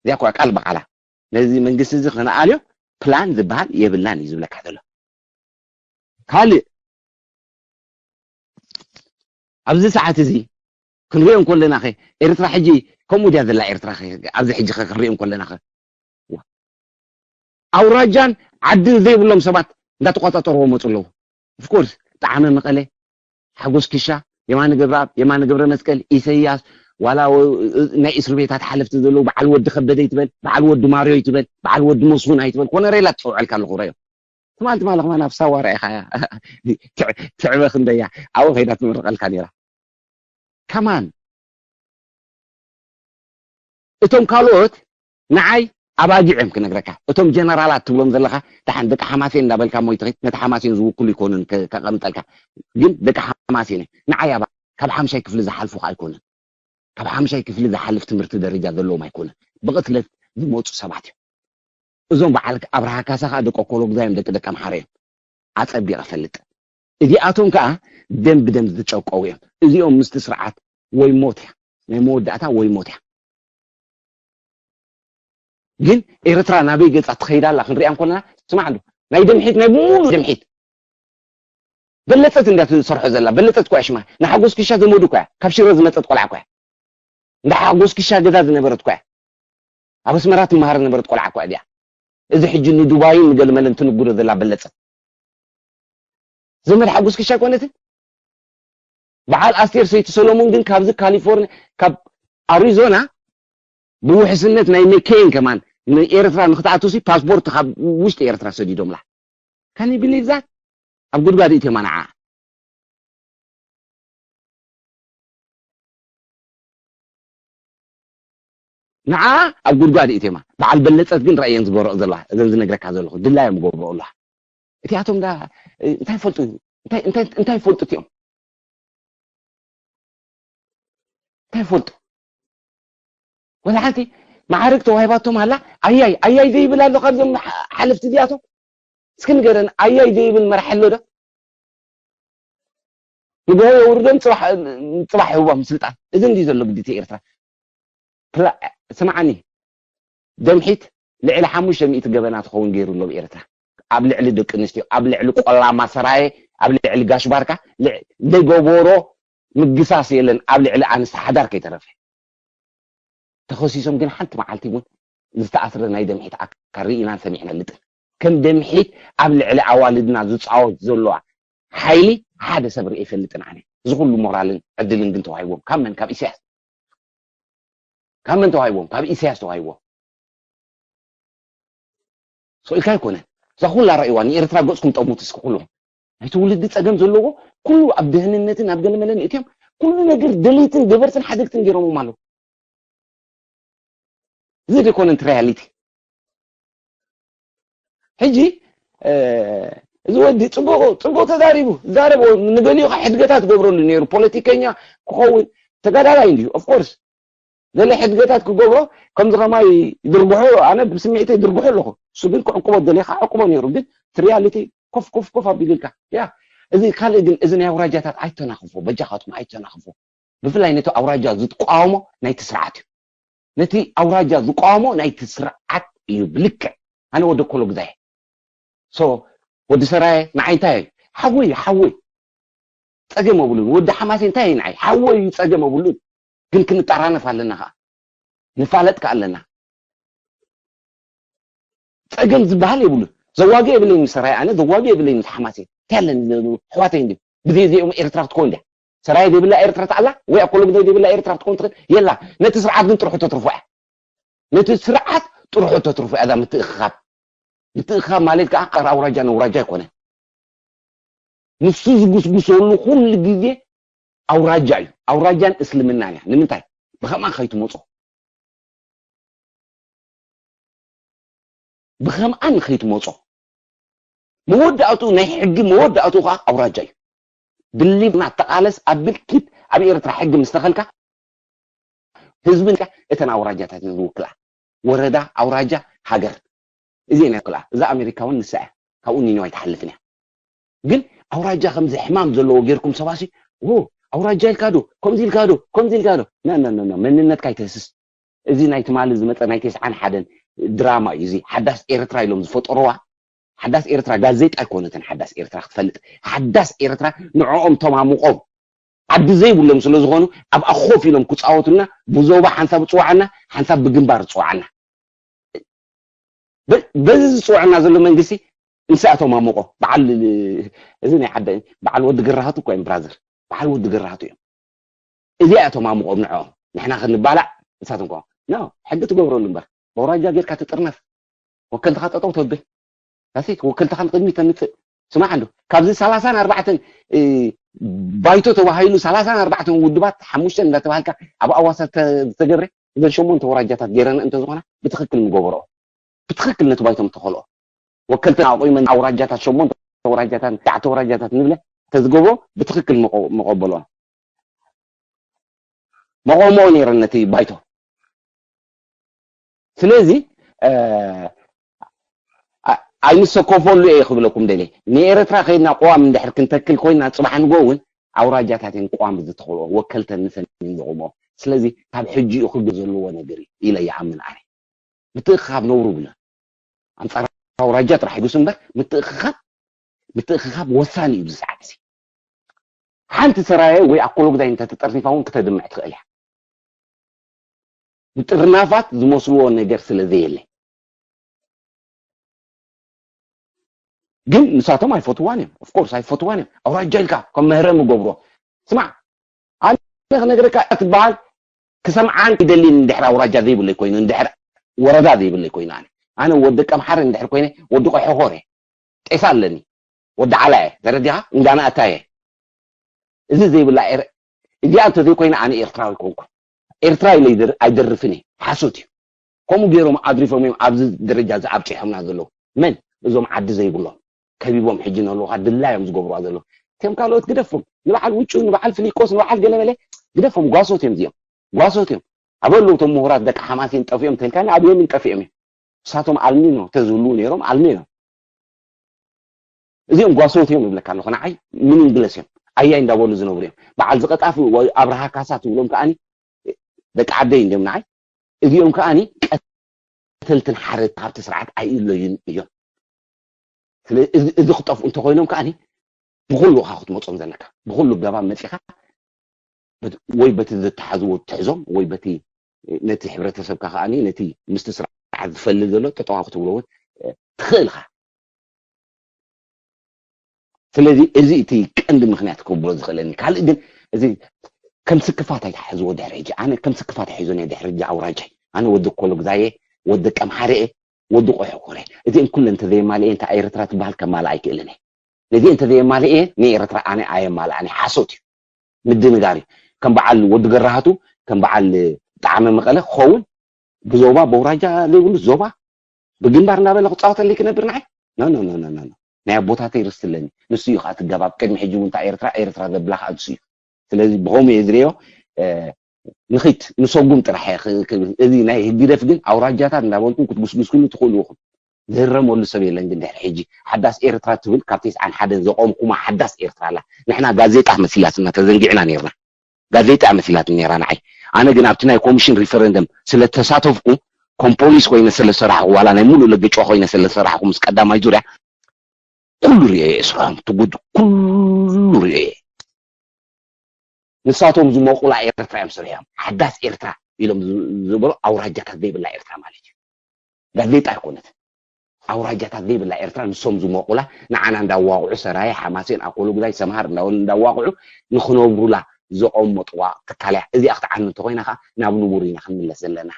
እዚኣ እኳ ቃል ብቃላ ነዚ መንግስቲ እዚ ክንኣልዮ ፕላን ዝበሃል የብልናን እዩ ዝብለካ ዘሎ። ካልእ ኣብዚ ሰዓት እዚ ክንሪኦ እንከለና ኸ ኤርትራ ሕጂ ከምኡ ድያ ዘላ? ኤርትራ ኸ ኣብዚ ሕጂ ኸ ክንሪኦ እንከለና ኸ ኣውራጃን ዓድን ዘይብሎም ሰባት እንዳተቆጻጸርዎ መጹ ኣለዉ። ኦፍኮርስ ጣዕመ መቐለ፣ ሓጎስ ኪሻ፣ የማነ ገብረኣብ፣ የማነ ገብረ መስቀል፣ ኢሰያስ ዋላ ናይ እስር ቤታት ሓለፍቲ ዘለዉ በዓል ወዲ ከበደ ይትበል በዓል ወዲ ማርዮ ይትበል በዓል ወዲ መስጉን ኣይትበል ኮነሬላ ትፀውዐልካ ኣለኹ ረዮ ትማል ትማል ከማን ኣብ ሳዋ ርኢኻያ ትዕበ ክንደያ ኣብኡ ከይዳ ትምርቐልካ ነይራ ከማን እቶም ካልኦት ንዓይ ኣባጊዕ እዮም ክነግረካ እቶም ጀነራላት ትብሎም ዘለኻ ደሓን ደቂ ሓማሴን እንዳበልካ ሞ ይትኸድ ነቲ ሓማሴን ዝውክሉ ይኮኑን ከቐምጠልካ ግን ደቂ ሓማሴን ንዓይ ኣባ ካብ ሓምሻይ ክፍሊ ዝሓልፉ ከዓ ኣይኮኑን ካብ ሓምሻይ ክፍሊ ዝሓልፍ ትምህርቲ ደረጃ ዘለዎም ኣይኮኑን ብቕትለት ዝመፁ ሰባት እዮም እዞም በዓል ኣብርሃ ካሳ ከዓ ደቂ ኮሎግዛ እዮም ደቂ ደቂ ኣምሓራ እዮም ኣፀቢቐ ፈልጥ እዚኣቶም ከዓ ደም ብደም ዝጨቀው እዮም እዚኦም ምስቲ ስርዓት ወይ ሞት እያ ናይ መወዳእታ ወይ ሞት እያ ግን ኤርትራ ናበይ ገፃ ትኸይዳ ኣላ ክንሪኣ እንኮለና ስማዕ ዶ ናይ ድምሒት ናይ ሙሉ ድምሒት በለፀት እንዳ ትሰርሖ ዘላ በለፀት እኮ ሽማ ንሓጎስ ክሻ ዘመዱ እኮ ካብ ሽረ ዝመፀት ቆልዓ እኮ እንዳ ሓጎስ ክሻ ገዛ ዝነበረት እኮ ኣብ ኣስመራ ትመሃር ዝነበረት ቆልዓ እኮ እያ እዚ ሕጂ ንዱባይን ንገልመለን ትንጉዶ ዘላ በለፀት ዘመድ ሓጎስ ክሻ ኣይኮነትን በዓል ኣስቴር ሰይቲ ሰሎሞን ግን ካብዚ ካሊፎርኒያ ካብ ኣሪዞና ብውሕስነት ናይ መኬን ከማን ንኤርትራ ንክትኣትውሲ ፓስፖርት ካብ ውሽጢ ኤርትራ ሰዲዶምላ ካን ቢሊቭ ዛት ኣብ ጉድጓድ እትዮማ ንዓ ንዓ ኣብ ጉድጓድ እትዮማ በዓል በለፀት ግን ረእየን ዝበረኦ ዘለዋ እዘን ዝነግረካ ዘለኹ ድላዮም ገብረኦ ኣለዋ እቲኣቶም ዳ እንታይ ፈልጡ እንታይ ፈልጡ እቲኦም እንታይ ፈልጡ ወላ ሓንቲ ማዕርግ ተዋሂባቶም ኣላ ኣያይ ኣያይ ዘይብል ኣሎ ካብዞም ሓለፍቲ እዚኣቶም እስኪ ንገረን ኣያይ ዘይብል መራሕ ኣሎ ዶ ንግሆ የውርዶም ፅባሕ ይህቦም ስልጣን እዚ እንዲ ዘሎ ግዲቲ ኤርትራ ስማዓኒ፣ ደምሒት ልዕሊ ሓሙሽተ ሚእቲ ገበና ትኸውን ገይሩ ኣሎ ኤርትራ። ኣብ ልዕሊ ደቂ ኣንስትዮ፣ ኣብ ልዕሊ ቆላማ ሰራየ፣ ኣብ ልዕሊ ጋሽ ባርካ ዘይገበሮ ምግሳስ የለን። ኣብ ልዕሊ ኣንስቲ ሓዳር ከይተረፈ ተኸሲሶም ግን ሓንቲ መዓልቲ እውን ዝተኣስረ ናይ ደምሒት ኣካል ርኢናን ሰሚዕና ልጥን። ከም ደምሒት ኣብ ልዕሊ ኣዋልድና ዝፃወት ዘለዋ ሓይሊ ሓደ ሰብ ርኢ ይፈልጥን ኣነ። እዚ ኩሉ ሞራልን ዕድልን ግን ተዋሂቦም ካብ መን? ካብ ኢሳያስ። ካብ መን ተዋሂቦም? ካብ ኢሳያስ ተዋሂቦም። ሰው ኢልካ ኣይኮነን። እዛ ኩላ ረእይዋ ንኤርትራ ገጽኩም ጠሙት እስኪ ኩሉ ናይ ትውልዲ ጸገም ዘለዎ ኩሉ ኣብ ደህንነትን ኣብ ገለመለን እትዮም ኩሉ ነገር ደለይትን ገበርትን ሓደግትን ገይሮምም ኣለዉ። እዚ ደይኮነ እቲ ሪያሊቲ። ሕጂ እዚ ወዲ ጽቡቕ ጽቡቕ ተዛሪቡ ዛረቦ ንገሊኡ ሕድገታት ገብረሉ ነይሩ ፖለቲከኛ ክኸውን ተጋዳላይ እንዲዩ ኦፍኮርስ ገለ ሕድገታት ክገብሮ ከምዚ ከማይ ይድርግሖ ኣነ ብስምዒተይ ይድርግሖ ኣለኹ። እሱ ግን ክዕቅቦ ደሊኻ ዕቅቦ ነይሩ ግን እቲ ሪያሊቲ ኮፍ ኮፍ ኮፍ ኣቢሉልካ ያ እዚ ካልእ ግን እዚ ናይ ኣውራጃታት ኣይተናኽፎ በጃኻትኩም ኣይተናኽፎ ብፍላይ ነቲ ኣውራጃ ዝቋወሞ ናይቲ ስርዓት እዩ። ነቲ ኣውራጃ ዝቋወሞ ናይቲ ስርዓት እዩ ብልክዕ ኣነ ወደ ኮሎ ግዛየ ሶ ወዲ ሰራየ ንዓይ እንታይ እዩ ሓወይ ሓወይ ጸገም የብሉን። ወዲ ሓማሴ እንታይ እዩ ንዓይ ሓወይ እዩ ጸገም የብሉን። ግን ክንጠራነፍ ኣለና ኸዓ ንፋለጥ ከ ኣለና። ጸገም ዝበሃል የብሉን። ዘዋግእ የብለይ ምስ ሰራየ ኣነ ዘዋግእ የብለይ ምስ ሓማሴ እንታይ ኣለኒ ኣሕዋተይ እንዲ ብዘይ እዚኦም ኤርትራ ክትኮን እንድያ ሰራየ ዘይብላ ኤርትራ ተኣላ ወይ ኣኮሎ ግዛይ ዘይብላ ኤርትራ ክትኮን ትኽእል የላ። ነቲ ስርዓት ግን ጥርሑ ተትርፎ እያ። ነቲ ስርዓት ጥርሑ ተትርፎ እያ እዛ ምትእኽኻብ። ምትእኽኻብ ማለት ከዓ ቀር ኣውራጃ ነውራጃ ኣይኮነን። ንሱ ዝጉስጉሰሉ ኩሉ ግዜ ኣውራጃ እዩ። ኣውራጃን እስልምናን እያ። ንምንታይ? ብኸምኣ ከይትመጾ ብኸምኣ ንኸይትመጾ መወዳእቱ ናይ ሕጊ መወዳእቱ ከዓ ኣውራጃ እዩ። ብሊቭ ናተቃለስ ኣብ ብልኪት ኣብ ኤርትራ ሕጊ ምስ ተኸልካ ህዝቢ እተን ኣውራጃታት ዝውክላ ወረዳ ኣውራጃ ሃገር እዚ ናይ ክላ እዛ ኣሜሪካ እውን ንሳ እያ። ካብኡ ኒነው ኣይትሓልፍን እያ። ግን ኣውራጃ ከምዚ ሕማም ዘለዎ ጌርኩም ሰባሲ ኣውራጃ ኢልካ ዶ ከምዚ ኢልካ ዶ ከምዚ ኢልካ ዶ ና መንነትካ ይተህስስ። እዚ ናይ ትማሊ ዝመፀ ናይ ተስዓን ሓደን ድራማ እዩ። እዚ ሓዳስ ኤርትራ ኢሎም ዝፈጠሩዋ ሓዳስ ኤርትራ ጋዜጣ ኣይኮነትን። ሓዳስ ኤርትራ ክትፈልጥ ሓዳስ ኤርትራ ንዕኦም ተማሙቆም ዓዲ ዘይብሎም ስለ ዝኾኑ ኣብኣ ኮፍ ኢሎም ክፃወቱና ብዞባ ሓንሳብ ፅዋዓና ሓንሳብ ብግንባር ፅዋዓና በዚ ዝፅውዐና ዘሎ መንግስቲ ንስኣቶም ኣምቆ በዓል እዚ ናይ ዓደ በዓል ወዲ ግራሃቱ እኮ እዮም ብራዘር በዓል ወዲ ግራሃቱ እዮም። እዚኣቶም ኣምቆም ንዕኦም ንሕና ክንባላዕ ንሳቶም ከ ኖ ሕጊ ትገብረሉ እምበር በውራጃ ጌርካ ትጥርነፍ ወከልትኻ ጠጠው ተብል ካሴት ወከልትኻ ንቅድሚት ተምፅእ ስማዕ እንዶ ካብዚ ሰላሳን ኣርባዕተን ባይቶ ተባሂሉ ሰላሳን ኣርባዕተን ውድባት ሓሙሽተን እንዳተባሃልካ ኣብ ኣዋሳ ዝተገብረ እዘን ሸሞንተ ወራጃታት ገይረን እንተዝኾና ብትኽክል ምገበርኦ ብትኽክል ነቲ ባይቶም ተኸልኦ ወከልትን ኣቑመን ኣውራጃታት ሸሞንተ ወራጃታት ሸዓተ ወራጃታት ንብለ ተዝገብሮ ብትኽክል መቆበልኦ መቆምኦ ነይረን ነቲ ባይቶ ስለዚ ኣይንሰኮፈሉ እየ ክብለኩም ደልየ ንኤረትራ ከይድና ቅዋም እንድሕር ክንተክል ኮይና ፅባሕ ንጎ እውን ኣውራጃታት እየን ቅዋም ዝተኽልኦ ወከልተን ንሰን እየን ዘቑምኦ ስለዚ ካብ ሕጂ እዩ ክግ ዘለዎ ነገር እዩ ኢለ ይኣምን ኣነ ምትእኽኻብ ነውሪ ብለን ኣንፃር ኣውራጃ ጥራሕ ይጉስ እምበር ምትእኽኻብ ምትእኽኻብ ወሳኒ እዩ ብዚ ሰዓት እዚ ሓንቲ ሰራየ ወይ ኣኮሎጉዛይ እንተተጠርኒፋ እውን ክተድምዕ ትኽእል እያ ምጥርናፋት ዝመስልዎ ነገር ስለ ዘየለ ግን ንሳቶም ኣይፈትዋን እዮም ኦፍኮርስ ኣይፈትዋን እዮም ኣውራጃ ኢልካ ከም መህረም ገብሮ ስማዕ ኣነ ክነግረካ ትበሃል ክሰምዓን ይደሊን እንድሕር ኣውራጃ ዘይብለይ ኮይኑ እንድሕር ወረዳ ዘይብለይ ኮይኑ ኣነ ኣነ ወዲ ቀምሓር እንድሕር ኮይነ ወዲ ቆሖኾር እየ ጤሳ ኣለኒ ወዲ ዓላ እየ ተረዲኻ እንዳና ኣታ እየ እዚ ዘይብላ እዚኣ እንተዘይኮይና ኣነ ኤርትራዊ ኮንኩ ኤርትራ ኢለ ኣይደርፍን እየ ሓሶት እዩ ከምኡ ገይሮም ኣድሪፎም እዮም ኣብዚ ደረጃ እዚ ኣብፂሖምና ዘለዉ መን እዞም ዓዲ ዘይብሎም ከቢቦም ሕጂ ነለውካ ድላዮም ዝገብሩዋ ዘለዉ እቲም ካልኦት ግደፎም ንበዓል ውጩ ንበዓል ፍሊቆስ ንበዓል ገለመለ ግደፎም ጓሶት እዮም እዚኦም ጓሶት እዮም ኣበለውቶም ምሁራት ደቂ ሓማሴን ጠፊኦም ተልካኒ ኣብዮም ጠፊኦም እዮም ንሳቶም ኣልሚኖ ተዝህልዉ ነይሮም ኣልሚኖ እዚኦም ጓሶት እዮም ይብለካ ኣለኹ ንዓይ ሚኒንግለስ እዮም ኣያይ እንዳበሉ ዝነብሩ እዮም በዓል ዝቀጣፊ ኣብርሃ ካሳ ትብሎም ከዓኒ ደቂ ዓደይ እንዲዮም ንዓይ እዚኦም ከዓኒ ቀተልትን ሓረድቲ ካብቲ ስርዓት ኣይእለዩን እዮም። ስለዚ እዚ ክጠፍኡ እንተኮይኖም ከዓኒ ብኩሉ ኢኻ ክትመጾም ዘለካ፣ ብኩሉ ገባብ መጺኻ ወይ በቲ ዝተሓዝዎ ትሕዞም ወይ በቲ ነቲ ሕብረተሰብካ ከዓኒ ነቲ ምስቲ ስርዓት ዝፈልል ዘሎ ጠጠዋ ክትብሎ እውን ትኽእል ኢኻ። ስለዚ እዚ እቲ ቀንዲ ምክንያት ክብሎ ዝኽእለኒ። ካልእ ግን እዚ ከም ስክፋት ኣይትሓዝዎ ድሕሪ ሕጂ። ኣነ ከም ስክፋት ኣይሕዞን እየ ድሕሪ ሕጂ ኣውራጃይ። ኣነ ወዲ ኮሎግዛየ፣ ወዲ ቀምሓረ እየ፣ ወዲ ቆሖ ኮረ። እዚኦም ኩለን እንተዘየማልአ እየ እንታ ኤርትራ ትበሃል ከማልኣ ኣይክእልን እየ። ነዚ እንተዘየማልአ እየ ንኤርትራ ኣነ ኣየማልኣን እየ። ሓሶት እዩ። ምድንጋር እዩ። ከም በዓል ወዲ ገራሃቱ ከም በዓል ጣዕመ መቐለ ክኸውን ብዞባ በውራጃ ዘይብሉ ዞባ ብግንባር እናበለ ክፃወተለይ ክነብር ንዓይ ኖ ኖ ኖ ኖ ኖ ናይ ኣቦታተይ ርስቲ ኣለኒ። ንሱ እዩ ከዓ ትገባብ ቅድሚ ሕጂ እውን እንታይ ኤርትራ ኤርትራ ዘብላ ከዓ ንሱ እዩ። ስለዚ ብኸምኡ እየ ዝሪኦ። ንኺድ ንሰጉም ጥራሕ እየ ክብል እዚ ናይ ህግደፍ ግን ኣውራጃታት እንዳበልኩም ክትጉስጉስኩሉ ትኽእሉ ኢኹም። ዝህረመሉ ሰብ የለን ግን ድሕሪ ሕጂ ሓዳስ ኤርትራ ትብል ካብ ተስዓን ሓደን ዘቆምኩማ ሓዳስ ኤርትራ ኣላ። ንሕና ጋዜጣ መሲላትና ተዘንጊዕና ነርና። ጋዜጣ መሲላት ነራ ንዓይ። ኣነ ግን ኣብቲ ናይ ኮሚሽን ሪፈረንደም ስለ ተሳተፍኩ ኮምፖሊስ ኮይነ ስለ ሰራሕኩ ዋላ ናይ ሙሉእ ለገጭዋ ኮይነ ስለ ሰራሕኩ ምስ ቀዳማይ ዙርያ ኩሉ ሪኦ እየ ስርሖም ትጉድ ኩሉ ሪኦ እየ። ንሳቶም ዝሞቁላ ኤርትራ እዮም ስርሖም ሓዳስ ኤርትራ ኢሎም ዝበሉ ኣውራጃታት ዘይብላ ኤርትራ ማለት እዩ። ጋዜጣ ኣይኮነትን። ኣውራጃታት ዘይብላ ኤርትራ ንሶም ዝሞቑላ ንዓና እንዳዋቕዑ ሰራየ ሓማሴን ኣኮሎጉዛይ ሰምሃር እንዳበሉ እንዳዋቕዑ ንኽነብሩላ ዘቐመጥዋ ትካል እያ። እዚኣ ክትዓኑ እንተኮይና ከዓ ናብ ንቡር ኢና ክንምለስ ዘለና።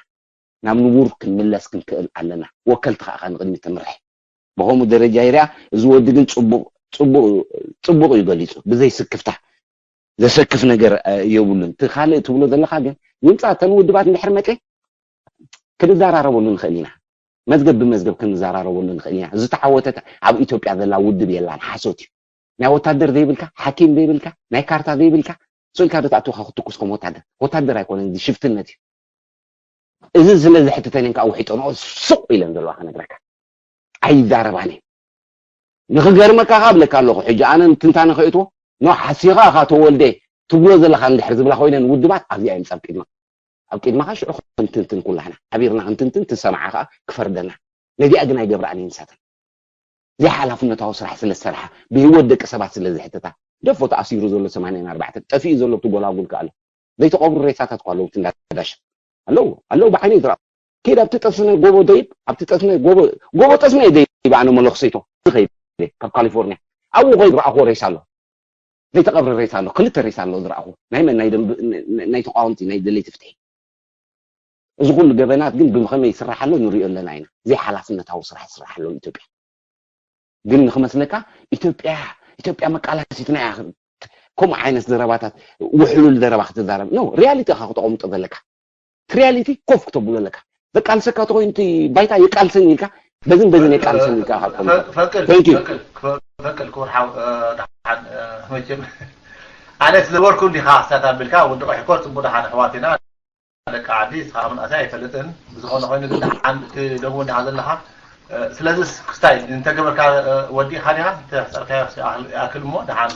ናብ ንቡር ክንምለስ ክንክእል ኣለና። ወከልቲ ከዓ ንቅድሚት ተምርሕ። ብኸምኡ ደረጃ ይርኣ። እዚ ወዲ ግን ፅቡቅ ፅቡቅ እዩ ገሊፁ ብዘይ ስክፍታ። ዘሰክፍ ነገር የብሉን። እቲ ካልእ ትብሎ ዘለካ ግን ይምፃ እተን ውድባት እንድሕር መፀ ክንዘራረበሉ ንኽእል ኢና። መዝገብ ብመዝገብ ክንዘራረበሉ ንኽእል ኢና። ዝተዓወተት ኣብ ኢትዮጵያ ዘላ ውድብ የላን። ሓሶት እዩ። ናይ ወታደር ዘይብልካ፣ ሓኪም ዘይብልካ፣ ናይ ካርታ ዘይብልካ፣ ስቕ ኢልካ ዶ ትኣትወካ ክትትኩስ ከም ወታደር? ወታደር ኣይኮነን፣ እዚ ሽፍትነት እዩ። እዚ ስለ ዘሕትተንን ከዓ ውሒጠንኦ ሱቕ ኢለን ዘለዋ ክነግረካ። ኣይዛረባን እየ። ንኽገርመካ ከዓ እብለካ ኣለኹ። ሕጂ ኣነ ትንታነ ከእትዎ ኖ ሓሲኻ ኢኻ ተወልደ ትብሎ ዘለኻ እንድሕር ዝብላ ኮይነን ውድባት ኣብዚኣ ይምፃ ኣብ ቅድማ ኣብ ቅድማኻ ሽዑ ክንትንትን ኩላህና ሓቢርና ክንትንትን ትሰምዓ ከዓ ክፈርደና ነዚኣ ግን ኣይገብርኣን እየን ንሳተን ዘይሓላፍነታዊ ስራሕ ስለ ዝሰርሓ ብህይወት ደቂ ሰባት ስለ ዝሕትታ ደፎ ተኣሲሩ ዘሎ ሰማንያን ኣርባዕተን ጠፊኡ ዘሎ እቲ ጎላጉል ከኣሎ ዘይተቐብሩ ሬሳታት እኳ ኣለዉ እቲ እንዳዳሽ ኣለዉ ኣለዉ ብዓይነይ ዝረኣ ከይድ ኣብቲ ጠስነ ጎቦ ደይብ ኣብቲ ጠስነ ጎቦ ጎቦ ጠስነ እየ ደይብ ኣነ መለኽሰይቶ ዝኸይድ ካብ ካሊፎርኒያ ኣብኡ ከይድ ረኣኽዎ ሬሳ ኣሎ ዘይተቐብረ ሬሳ ኣሎ ክልተ ሬሳ ኣሎ ዝረኣኹ ናይ መን ናይ ደንብ ናይ ተቃወምቲ ናይ ደለይቲ ፍትሒ እዚ ኩሉ ገበናት ግን ብከመይ ይስራሕ ኣሎ ንሪኦ ኣለና ኢና ዘይሓላፍነታዊ ስራሕ ይስራሕ ኣሎ ኢትዮጵያ ግን ንክመስለካ ኢትዮጵያ ኢትዮጵያ መቃላሲትና እያ ከምኡ ዓይነት ዘረባታት ውሕሉል ዘረባ ክትዛረብ ኖ ሪያሊቲ ኢኻ ክተቐምጦ ዘለካ ሪያሊቲ ኮፍ ክተብሎ ኣለካ ዘቃልሰካ ተኮይኑ እቲ ባይታ የቃልሰን ኢልካ በዝን በዝን የቃልሰን ኢልካ ፈቅል ክቡር ሓው ደሓን መቸም ኣነ ስለበርኩ እንዲኻ ሳት ኣቢልካ ወዲ ቆሕኮር ፅቡቅ ደሓን ኣሕዋት ኢና ደቂ ዓዲ እስኻ ምንኣሰይ ኣይፈልጥን ብዝኾነ ኮይኑ ግን ደሓን እቲ ደቡ እንዲኻ ዘለኻ ስለዚ ክስታይ እንተገበርካ ወዲእኻ ዲኻ እንተሕፀርካዮ ይኣክል እሞ ደሓን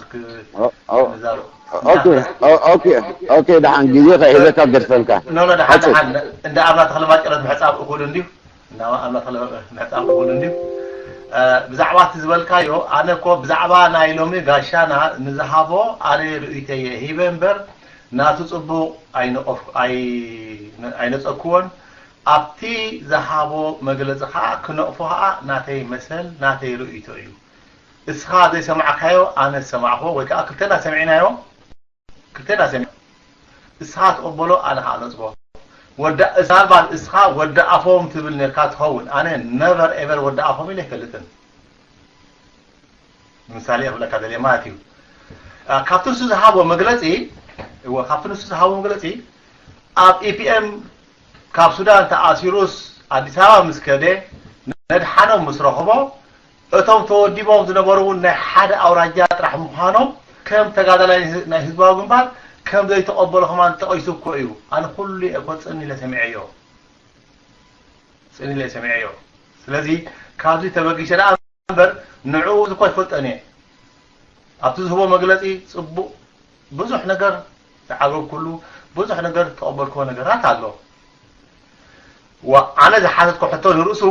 ንዛረብ ኦኬ ደሓን ግዜ ከይህበካ ገድፈልካ ኖኖ ደሓን ደሓን እንደ ኣብና ተኽለ ማጨረት ምሕፃብ እኹል እንድዩ እንደ ኣብና ተኽለ ምሕፃብ እኹል እንድዩ ብዛዕባ እቲ ዝበልካዮ ኣነ እኮ ብዛዕባ ናይ ሎሚ ጋሻና ንዝሃቦ ኣነ ርእይተየ ሂበ እምበር ናቱ ፅቡቕ ኣይነፀኩዎን ኣብቲ ዝሃቦ መግለፂ ከዓ ክነቕፎ ከዓ ናተይ መሰል ናተይ ርእይቶ እዩ እስኻ ዘይሰማዕካዮ ኣነ ዝሰማዕክዎ ወይ ከዓ ክልተና ሰሚዕናዮ ክልተና ሰሚዕ እስኻ ትቕበሎ ኣነ ከዓ ነፅጎ ወዳ ምናልባት እስኻ ወዲ ኣፎም ትብል ነርካ ትኸውን ኣነ ነቨር ኤቨር ወዲ ኣፎም ኢለ ኣይፈልጥን ንምሳሌ ክብለካ ደልየ ማለት እዩ ካብቲ ንሱ ዝሃቦ መግለፂ እወ ካብቲ ንሱ ዝሃቦ መግለፂ ኣብ ኢፒኤም ካብ ሱዳን ተኣሲሩስ ኣዲስ ኣበባ ምስ ከደ ነድሓኖም ምስ ረኽቦ እቶም ተወዲቦም ዝነበሩ እውን ናይ ሓደ ኣውራጃ ጥራሕ ምዃኖም ከም ተጋዳላይ ናይ ህዝባዊ ግንባር ከም ዘይተቐበሎ ከማን ጠቒሱ እኮ እዩ ኣነ ኩሉ እኮ ፅን ኢለ ሰሚዐዮ ፅን ኢለ ሰሚዐዮ ስለዚ ካብዚ ተበጊሰ ደኣ እምበር ንዕኡ እዚ እኮ ኣይፈልጦን እየ ኣብቲ ዝህቦ መግለፂ ፅቡቕ ብዙሕ ነገር ዝዓገብኩሉ ብዙሕ ነገር ዝተቐበልክዎ ነገራት ኣሎ ኣነ ዝሓተትኩ ሕቶ ንርእሱ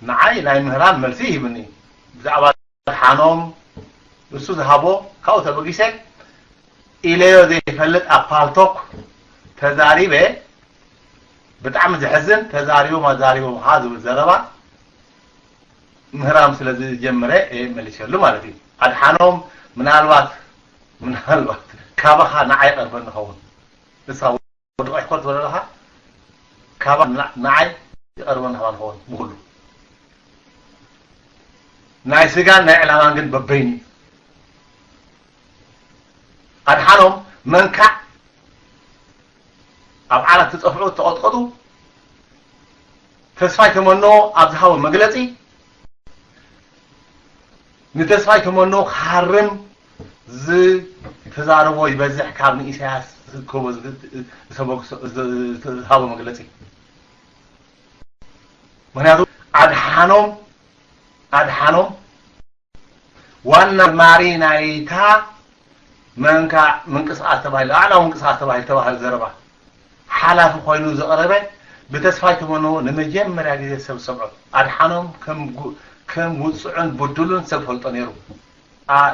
ንዓይ ናይ ምህራም መልሲ ይህብኒ። ብዛዕባ ሓኖም እሱ ዝሃቦ ካብኡ ተበጊሰ ኢለዮ ዘይፈልጥ ኣብ ፓልቶክ ተዛሪበ። ብጣዕሚ ዘሕዝን፣ ተዛሪቦም ኣዛሪቦም ሃ ዝብል ዘረባ ምህራም ስለ ዝጀመረ እየ መሊሰሉ ማለት እዩ። ኣድሓኖም ምናልባት ምናልባት ካባኻ ንዓይ ይቐርበኒ ኸውን። ንሳ ወዲ ቆሕኮት ዝበለለኻ ካባ ንዓይ ይቐርበኒ ኸውን ብኹሉ ናይ ስጋን ናይ ዕላማን ግን በበይኑ እዩ። ኣድሓኖም መንካዕ ኣብ ዓራት ተጸፍዑ ተቐጥቀጡ። ተስፋይ ተመኖ ኣብ ዝሃቦ መግለጺ ንተስፋይ ተመኖ ክሃርም ዝተዛረቦ ይበዝሕ ካብ ንኢሳያስ ዝከቦ ዝሃቦ መግለጺ። ምክንያቱ ኣድሓኖም ኣድሓኖም ዋና ማሪ ናይታ መንካ ምንቅስቃስ ተባሂሉ ኣዕናዊ ምንቅስቃስ ተባሂሉ ተባሂሉ ዘረባ ሓላፊ ኮይኑ ዝቐረበ ብተስፋይ ተመኖ ንመጀመርያ ግዜ ሰብ ሰምዖ ኣድሓኖም ከም ውፅዑን ብዱሉን ሰብ ፈልጦ ነይሩ።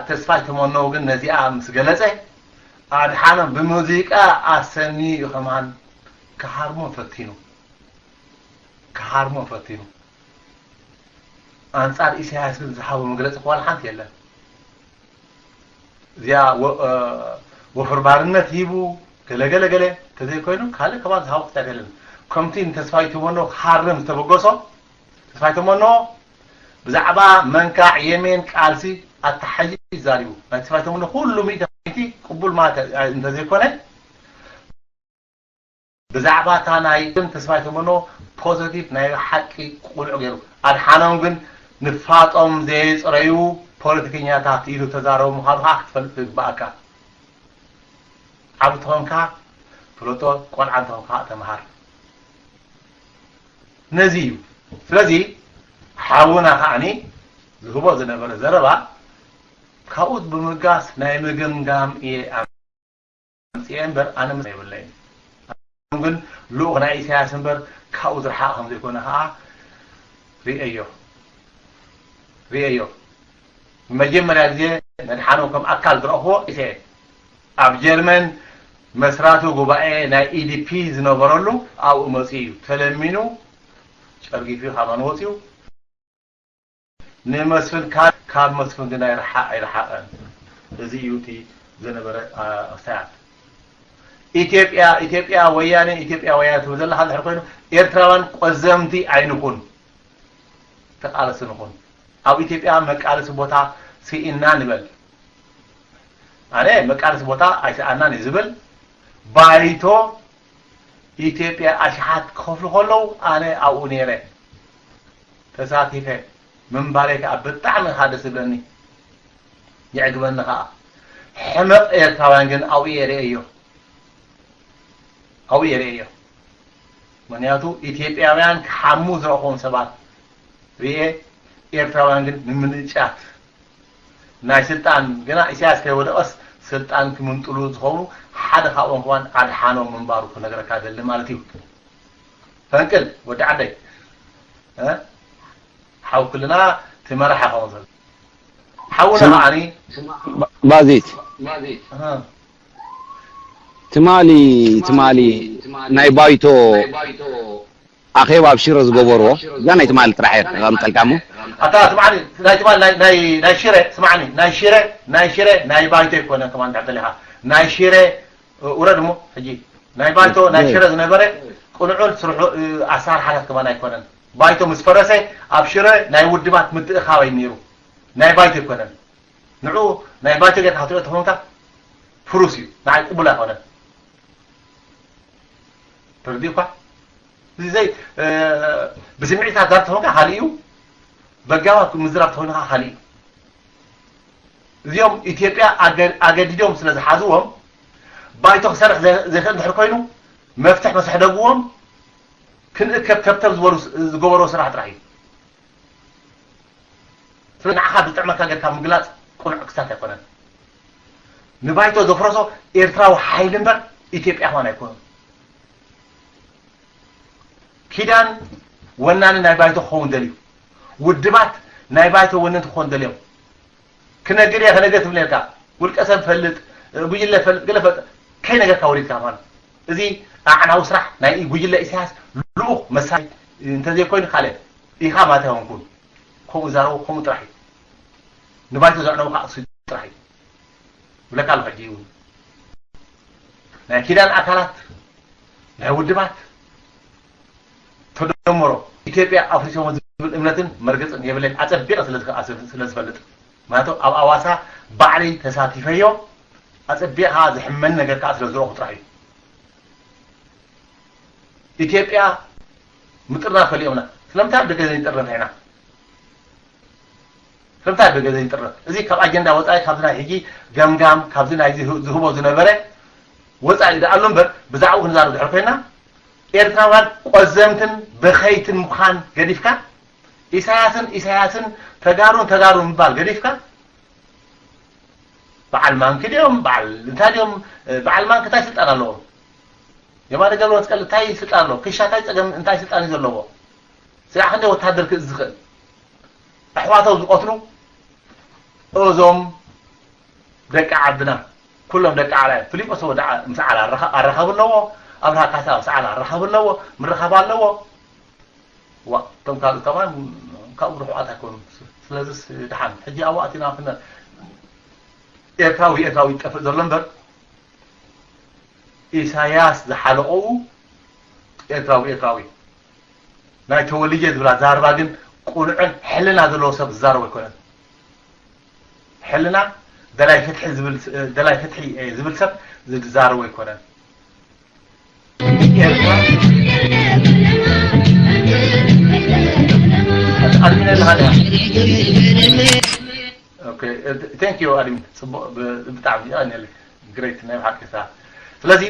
ተስፋይ ተመኖ ግን ነዚኣ ምስ ገለፀ ኣድሓኖም ብሙዚቃ ኣሰንዩ እዩ ከማን ክሃርሞ ፈቲኑ ክሃርሞ ፈቲኑ። ኣንጻር ኢሳያስ ግን ዝሃቦ መግለጺ ዋላ ሓንቲ የለን። እዚኣ ወፍር ባርነት ሂቡ ገለገለ ገለ ተዘይኮይኑ ካልእ ከማን ዝሃቦ ክታት የለን። ከምቲ ንተስፋይ ተመኖ ክሃርም ዝተበገሶ ተስፋይ ተመኖ ብዛዕባ መንካዕ የሜን ቃልሲ ኣተሓሒዙ ይዛሪቡ ናይ ተስፋይ ተመኖ ኩሉ ሚእቲ ቅቡል ማለት እንተዘይኮነ ብዛዕባ እታ ናይ ተስፋይ ተመኖ ፖዘቲቭ ናይ ሓቂ ቁኑዕ ገይሩ ኣድሓኖም ግን ንፋጦም ዘየፅረዩ ፖለቲከኛታት ኢሉ ተዛረቡ ምዃኑ ከዓ ክትፈልጥ ይግባኣካ። ዓብ ተኾንካ ፍለጦ፣ ቆልዓ እንተኾንካ ተምሃር። ነዚ እዩ። ስለዚ ሓውና ከዓኒ ዝህቦ ዝነበረ ዘረባ ካብኡ ብምጋስ ናይ ምግምጋም እየ ኣምፅኤ እምበር ኣነ ምስ የብለይን። ግን ልኡኽ ናይ ኢሳያስ እምበር ካብኡ ዝረሓቕ ከም ዘይኮነ ከዓ ርእየዮ ርእየዮ። መጀመርያ ግዜ ነድሓኖ ከም ኣካል ዝረእኽዎ ኢሰ ኣብ ጀርመን መስራቱ ጉባኤ ናይ ኢዲፒ ዝነበረሉ ኣብኡ መፅኡ እዩ ተለሚኑ ጨርጊፉ ካባን ወፅዩ ንመስፍን ካብ መስፍን ግን ኣይረሓቐን። እዚ እዩ እቲ ዝነበረ ክስታያት። ኢትዮጵያ ኢትዮጵያ ወያነ ኢትዮጵያ ወያነ ትብል ዘለኻ እንድሕር ኮይኑ ኤርትራውያን ቆዘምቲ ኣይንኹን። ተቃለሲ ንኹን። ኣብ ኢትዮጵያ መቃለሲ ቦታ ስኢና ንበል። ኣነ መቃለሲ ቦታ ኣይሰኣናን እዩ ዝብል ባይቶ ኢትዮጵያ ኣሽሓት ክኸፍሉ ከለዉ ኣነ ኣብኡ ነይረ ተሳቲፈ ምንባረይ ከዓ ብጣዕሚ ከዓ ደስ ዝብለኒ የዕግበኒ ከዓ ሕመቕ ኤርትራውያን ግን ኣብኡ እየ ርእየዮ ኣብኡ እየ ርእየዮ ምክንያቱ ኢትዮጵያውያን ክሓሙ ዝረእኹዎም ሰባት ርኤ ኤርትራውያን ግን ንምንጫት ናይ ስልጣን ግና ኢሳያስ ከይወደቐስ ስልጣን ክምንጥሉ ዝኸውን ሓደ ካብኦም ከማን ኣድሓኖም ምንባሩ ክነግረካ ደሊ ማለት እዩ። ፈንቅል ወዲ ዓደይ ሓው ክልና ትመራሓ ኸውን ዘሎ ሓውና ስማ- ከዓኒ ባዚት ትማሊ ትማሊ ናይ ባይቶ ኣኼባ ኣብ ሽረ ዝገበርዎ እዛ ናይ ትማሊ ጥራሕ እየ ከምፀልካ እሞ ኣታ ስማዕኒ ናይ ትማሊ ናይ ናይ ናይ ሽረ ስማዕኒ ናይ ሽረ ናይ ሽረ ናይ ባይቶ ይኮነ ከማን እንድሕር ደሊኻ ናይ ሽረ ውረድ እሞ ሕጂ ናይ ባይቶ ናይ ሽረ ዝነበረ ቅኑዑን ስርሑ ኣሰራርሓታት ከማን ኣይኮነን። ባይቶ ምስ ፈረሰ ኣብ ሽረ ናይ ውድባት ምትእኻብ እዩ ነይሩ። ናይ ባይቶ ኣይኮነን። ንዑ ናይ ባይቶ ጌርካ ክትሪኦ ተኾንካ ፍሩስ እዩ። ንዓይ ቅቡል ኣይኮነን። ተረዲእኳ? እዚ ዘይ ብስምዒታት ዛር ተኾንካ ካልእ እዩ። በጋዋ ምዝራብ ተኾንካ ካልእ እዩ። እዚኦም ኢትዮጵያ ኣገዲዶም ስለ ዝሓዝዎም ባይቶ ክሰርሕ ዘይክእል እንድሕር ኮይኑ መፍትሕ መሰሕደግዎም ክንእከብ ተብተብ ዝበሩ ዝገበርዎ ስራሕ ጥራሕ እዩ። ስለ ንዓኻ ዝጥዕመካ ጌርካ ምግላፅ ቁኑዕ ክስታት ኣይኮነን። ንባይቶ ዘፍረሶ ኤርትራዊ ሓይሊ እምበር ኢትዮጵያ ኳን ኣይኮኑን። ኪዳን ወናኒ ናይ ባይቶ ክኸውን ደልዩ፣ ውድባት ናይ ባይቶ ወነንቲ ክኾን ደልዮም። ክነግር እየ፣ ክነግር ትብል ነርካ። ውልቀ ሰብ ፈልጥ፣ ጉጅለ ፈልጥ፣ ገለ ፈልጥ፣ ከይነገርካ ወሪድካ ማለት። እዚ ኣዕናዊ ስራሕ ናይ ጉጅለ ኢሳያስ ልኡኽ መሳይ እንተዘይኮይኑ ካልእ ኢኻ ማለት ኣይኮንኩን። ከምኡ ዛረቡ፣ ከምኡ ጥራሕ እዩ። ንባይቶ ዘዕነዉ ከዓ እሱ ጥራሕ እዩ። ብለካ ኣሎ ሕጂ እውን። ናይ ኪዳን ኣካላት፣ ናይ ውድባት ተደምሮ ኢትዮጵያ ኣፍሪሶሞ ዝብል እምነትን መርገጽን የብለይን። ኣጸቢቐ ስለ ዝኸ-፣ ስለ ዝፈልጥ። ምክንያቱ ኣብ ኣዋሳ ባዕለይ ተሳቲፈዮ፣ ኣጸቢቕካ ዝሕመኒ ነገር ከዓ ስለ ዝረኹ ጥራሕ እዩ። ኢትዮጵያ ምጥርናፍ ፈሊኦምና። ስለምንታይ ኣብ ደገ ዘይንጥርነፍ ኢና? ስለምንታይ ኣብ ደገ ዘይንጥርነፍ? እዚ ካብ ኣጀንዳ ወጻኢ፣ ካብዚ ናይ ሕጂ ገምጋም፣ ካብዚ ናይ ዝህ-፣ ዝህቦ ዝነበረ ወጻኢ ደኣ ኣሎ እምበር፣ ብዛዕባኡ ክንዛረብ ድሕር ኮይና፣ ኤርትራውያን ቆዘምትን በኸይትን ምዃን ገዲፍካ፣ ኢሳያስን ኢሳያስን፣ ተጋሩን ተጋሩን ምባል ገዲፍካ፣ በዓል ማንኪ ድዮም፣ በዓል እንታይ ድዮም? በዓል ማንኪ እንታይ ስልጣን ኣለዎ? የማነ ገብረመስቀል እንታይ ስልጣን ኣለዎ? ክሻ እንታይ ጸገም፣ እንታይ ስልጣን እዩ ዘለዎ? ስራሕ እንደ ወታደር ክእዝ ዝኽእል? ኣሕዋቶም ዝቐትሉ እዞም ደቂ ዓድና፣ ኩሎም ደቂ ዓላ እዮም። ፊሊጶስ ወዲ ዓ-፣ ምስ ዓላ ኣራኸ-፣ ኣራኸብ ኣለዎ። ኣብርሃ ካሳ ምስ ዓላ ኣራኸብ ኣለዎ። ምርኻብ ኣለዎ። ዋ፣ እቶም ካልእ ከማን ካብኡ ርሑቓት ኣይኮኑን። ስለዚስ ደሓን፣ ሕጂ ኣብኡ ኣቲና ክነ-፣ ኤርትራዊ ኤርትራዊ ይጠፍእ ዘሎ እምበር፣ ኢሳያስ ዝሓለቐኡ ኤርትራዊ ኤርትራዊ። ናይ ተወልጄ ዝብላ ዛርባ ግን ቁኑዕን ሕልና ዘለዎ ሰብ ዝዛረቦ ኣይኮነን። ሕልና፣ ደላይ ፍትሒ ዝብል፣ ደላይ ፍትሒ፣ እ፣ ዝብል ሰብ ዝዛረቦ ኣይኮነን። ኤርትራ ኣድሚን ኣለኻ ድያ? ኦኬ፣ እ፣ thank you ኣድሚን። ጽቡቕ፣ ብ-፣ ብጣዕሚ ይቐንየለይ። ግሬት፣ ናይ ብሓቂ ስራሕ። ስለዚ፣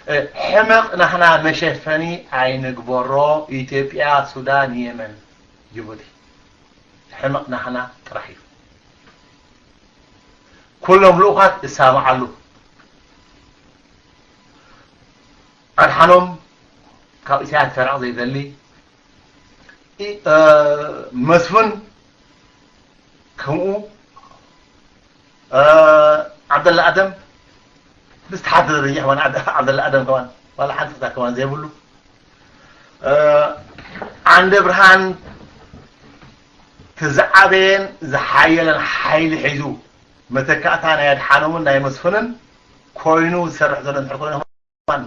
እ፣ ሕመቕ ናህና መሸፈኒ ኣይንግበሮ። ኢትዮጵያ፣ ሱዳን፣ የመን፣ ጅቡቲ። ሕመቕ ናህና ጥራሕ እዩ። ኩሎም ልኡኻት እሳምዓሉ። ኣድሓኖም ካብ ኢሳያስ ክሰርቕ ዘይደሊ፣ ኢ-፣ እ፣ መስፍን ከምኡ፣ እ፣ ዓብደላ ኣደም ብዝተሓተ ደረጃ ከማን ዓብደ-፣ ዓብደላ ኣደም ከማን ዋላ ሓንቲ ክሳብ ከማን ዘይብሉ፣ እ፣ ዓንደ ብርሃን እቲ ዝዓበየን ዝሓየለን ሓይሊ ሒዙ መተካእታ ናይ ኣድሓኖምን ናይ መስፍንን ኮይኑ ዝሰርሕ ዘሎ እንድሕር ኮይኑ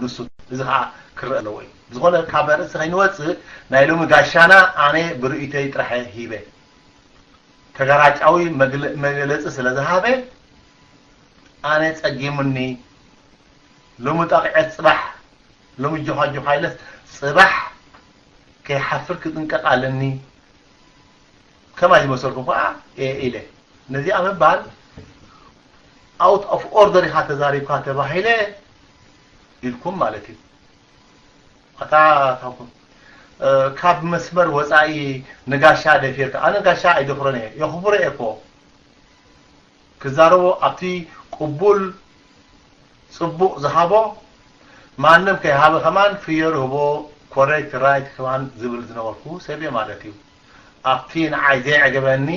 ንሱ፣ እዚ ኸዓ ክረአ ኣለዎ እዩ። ብዝኾነ፣ ካብ ርእሲ ከይንወጽእ፣ ናይ ሎሚ ጋሻና ኣነ ብርእይቶይ ጥራሕ ሂበ። ተጋራጫዊ መግለ-፣ መግለጺ ስለ ዝሃበ፣ ኣነ ጸጊሙኒ። ሎሚ ጠቒዐ ጽባሕ፣ ሎሚ ጆኻ ጆኻ ኢለስ ጽባሕ ከይሓፍር ክጥንቀቕ ኣለኒ። ከማይ ዝመሰልኩ ኸዓ እየ ኢለ። ነዚኣ ምባል፣ out of order ኢኻ ተዛሪብካ ተባሂለ ኢልኩም ማለት እዩ። ኣታ ታውኩም፣ እ፣ ካብ መስመር ወጻኢ ንጋሻ ደፊርካ፣ ኣነ ጋሻ ኣይደፍሮን እየ፣ የኽብሮ እየ እኮ። ክዛረቦ ኣብቲ ቅቡል ጽቡቕ ዝሃቦ፣ ማንም ከይሃበ ከማን ፍየሩ ህቦ፣ ኮሬክት ራይት ከማን ዝብል ዝነበርኩ ሰብ እየ ማለት እዩ። ኣብቲ ንዓይ ዘይዕገበኒ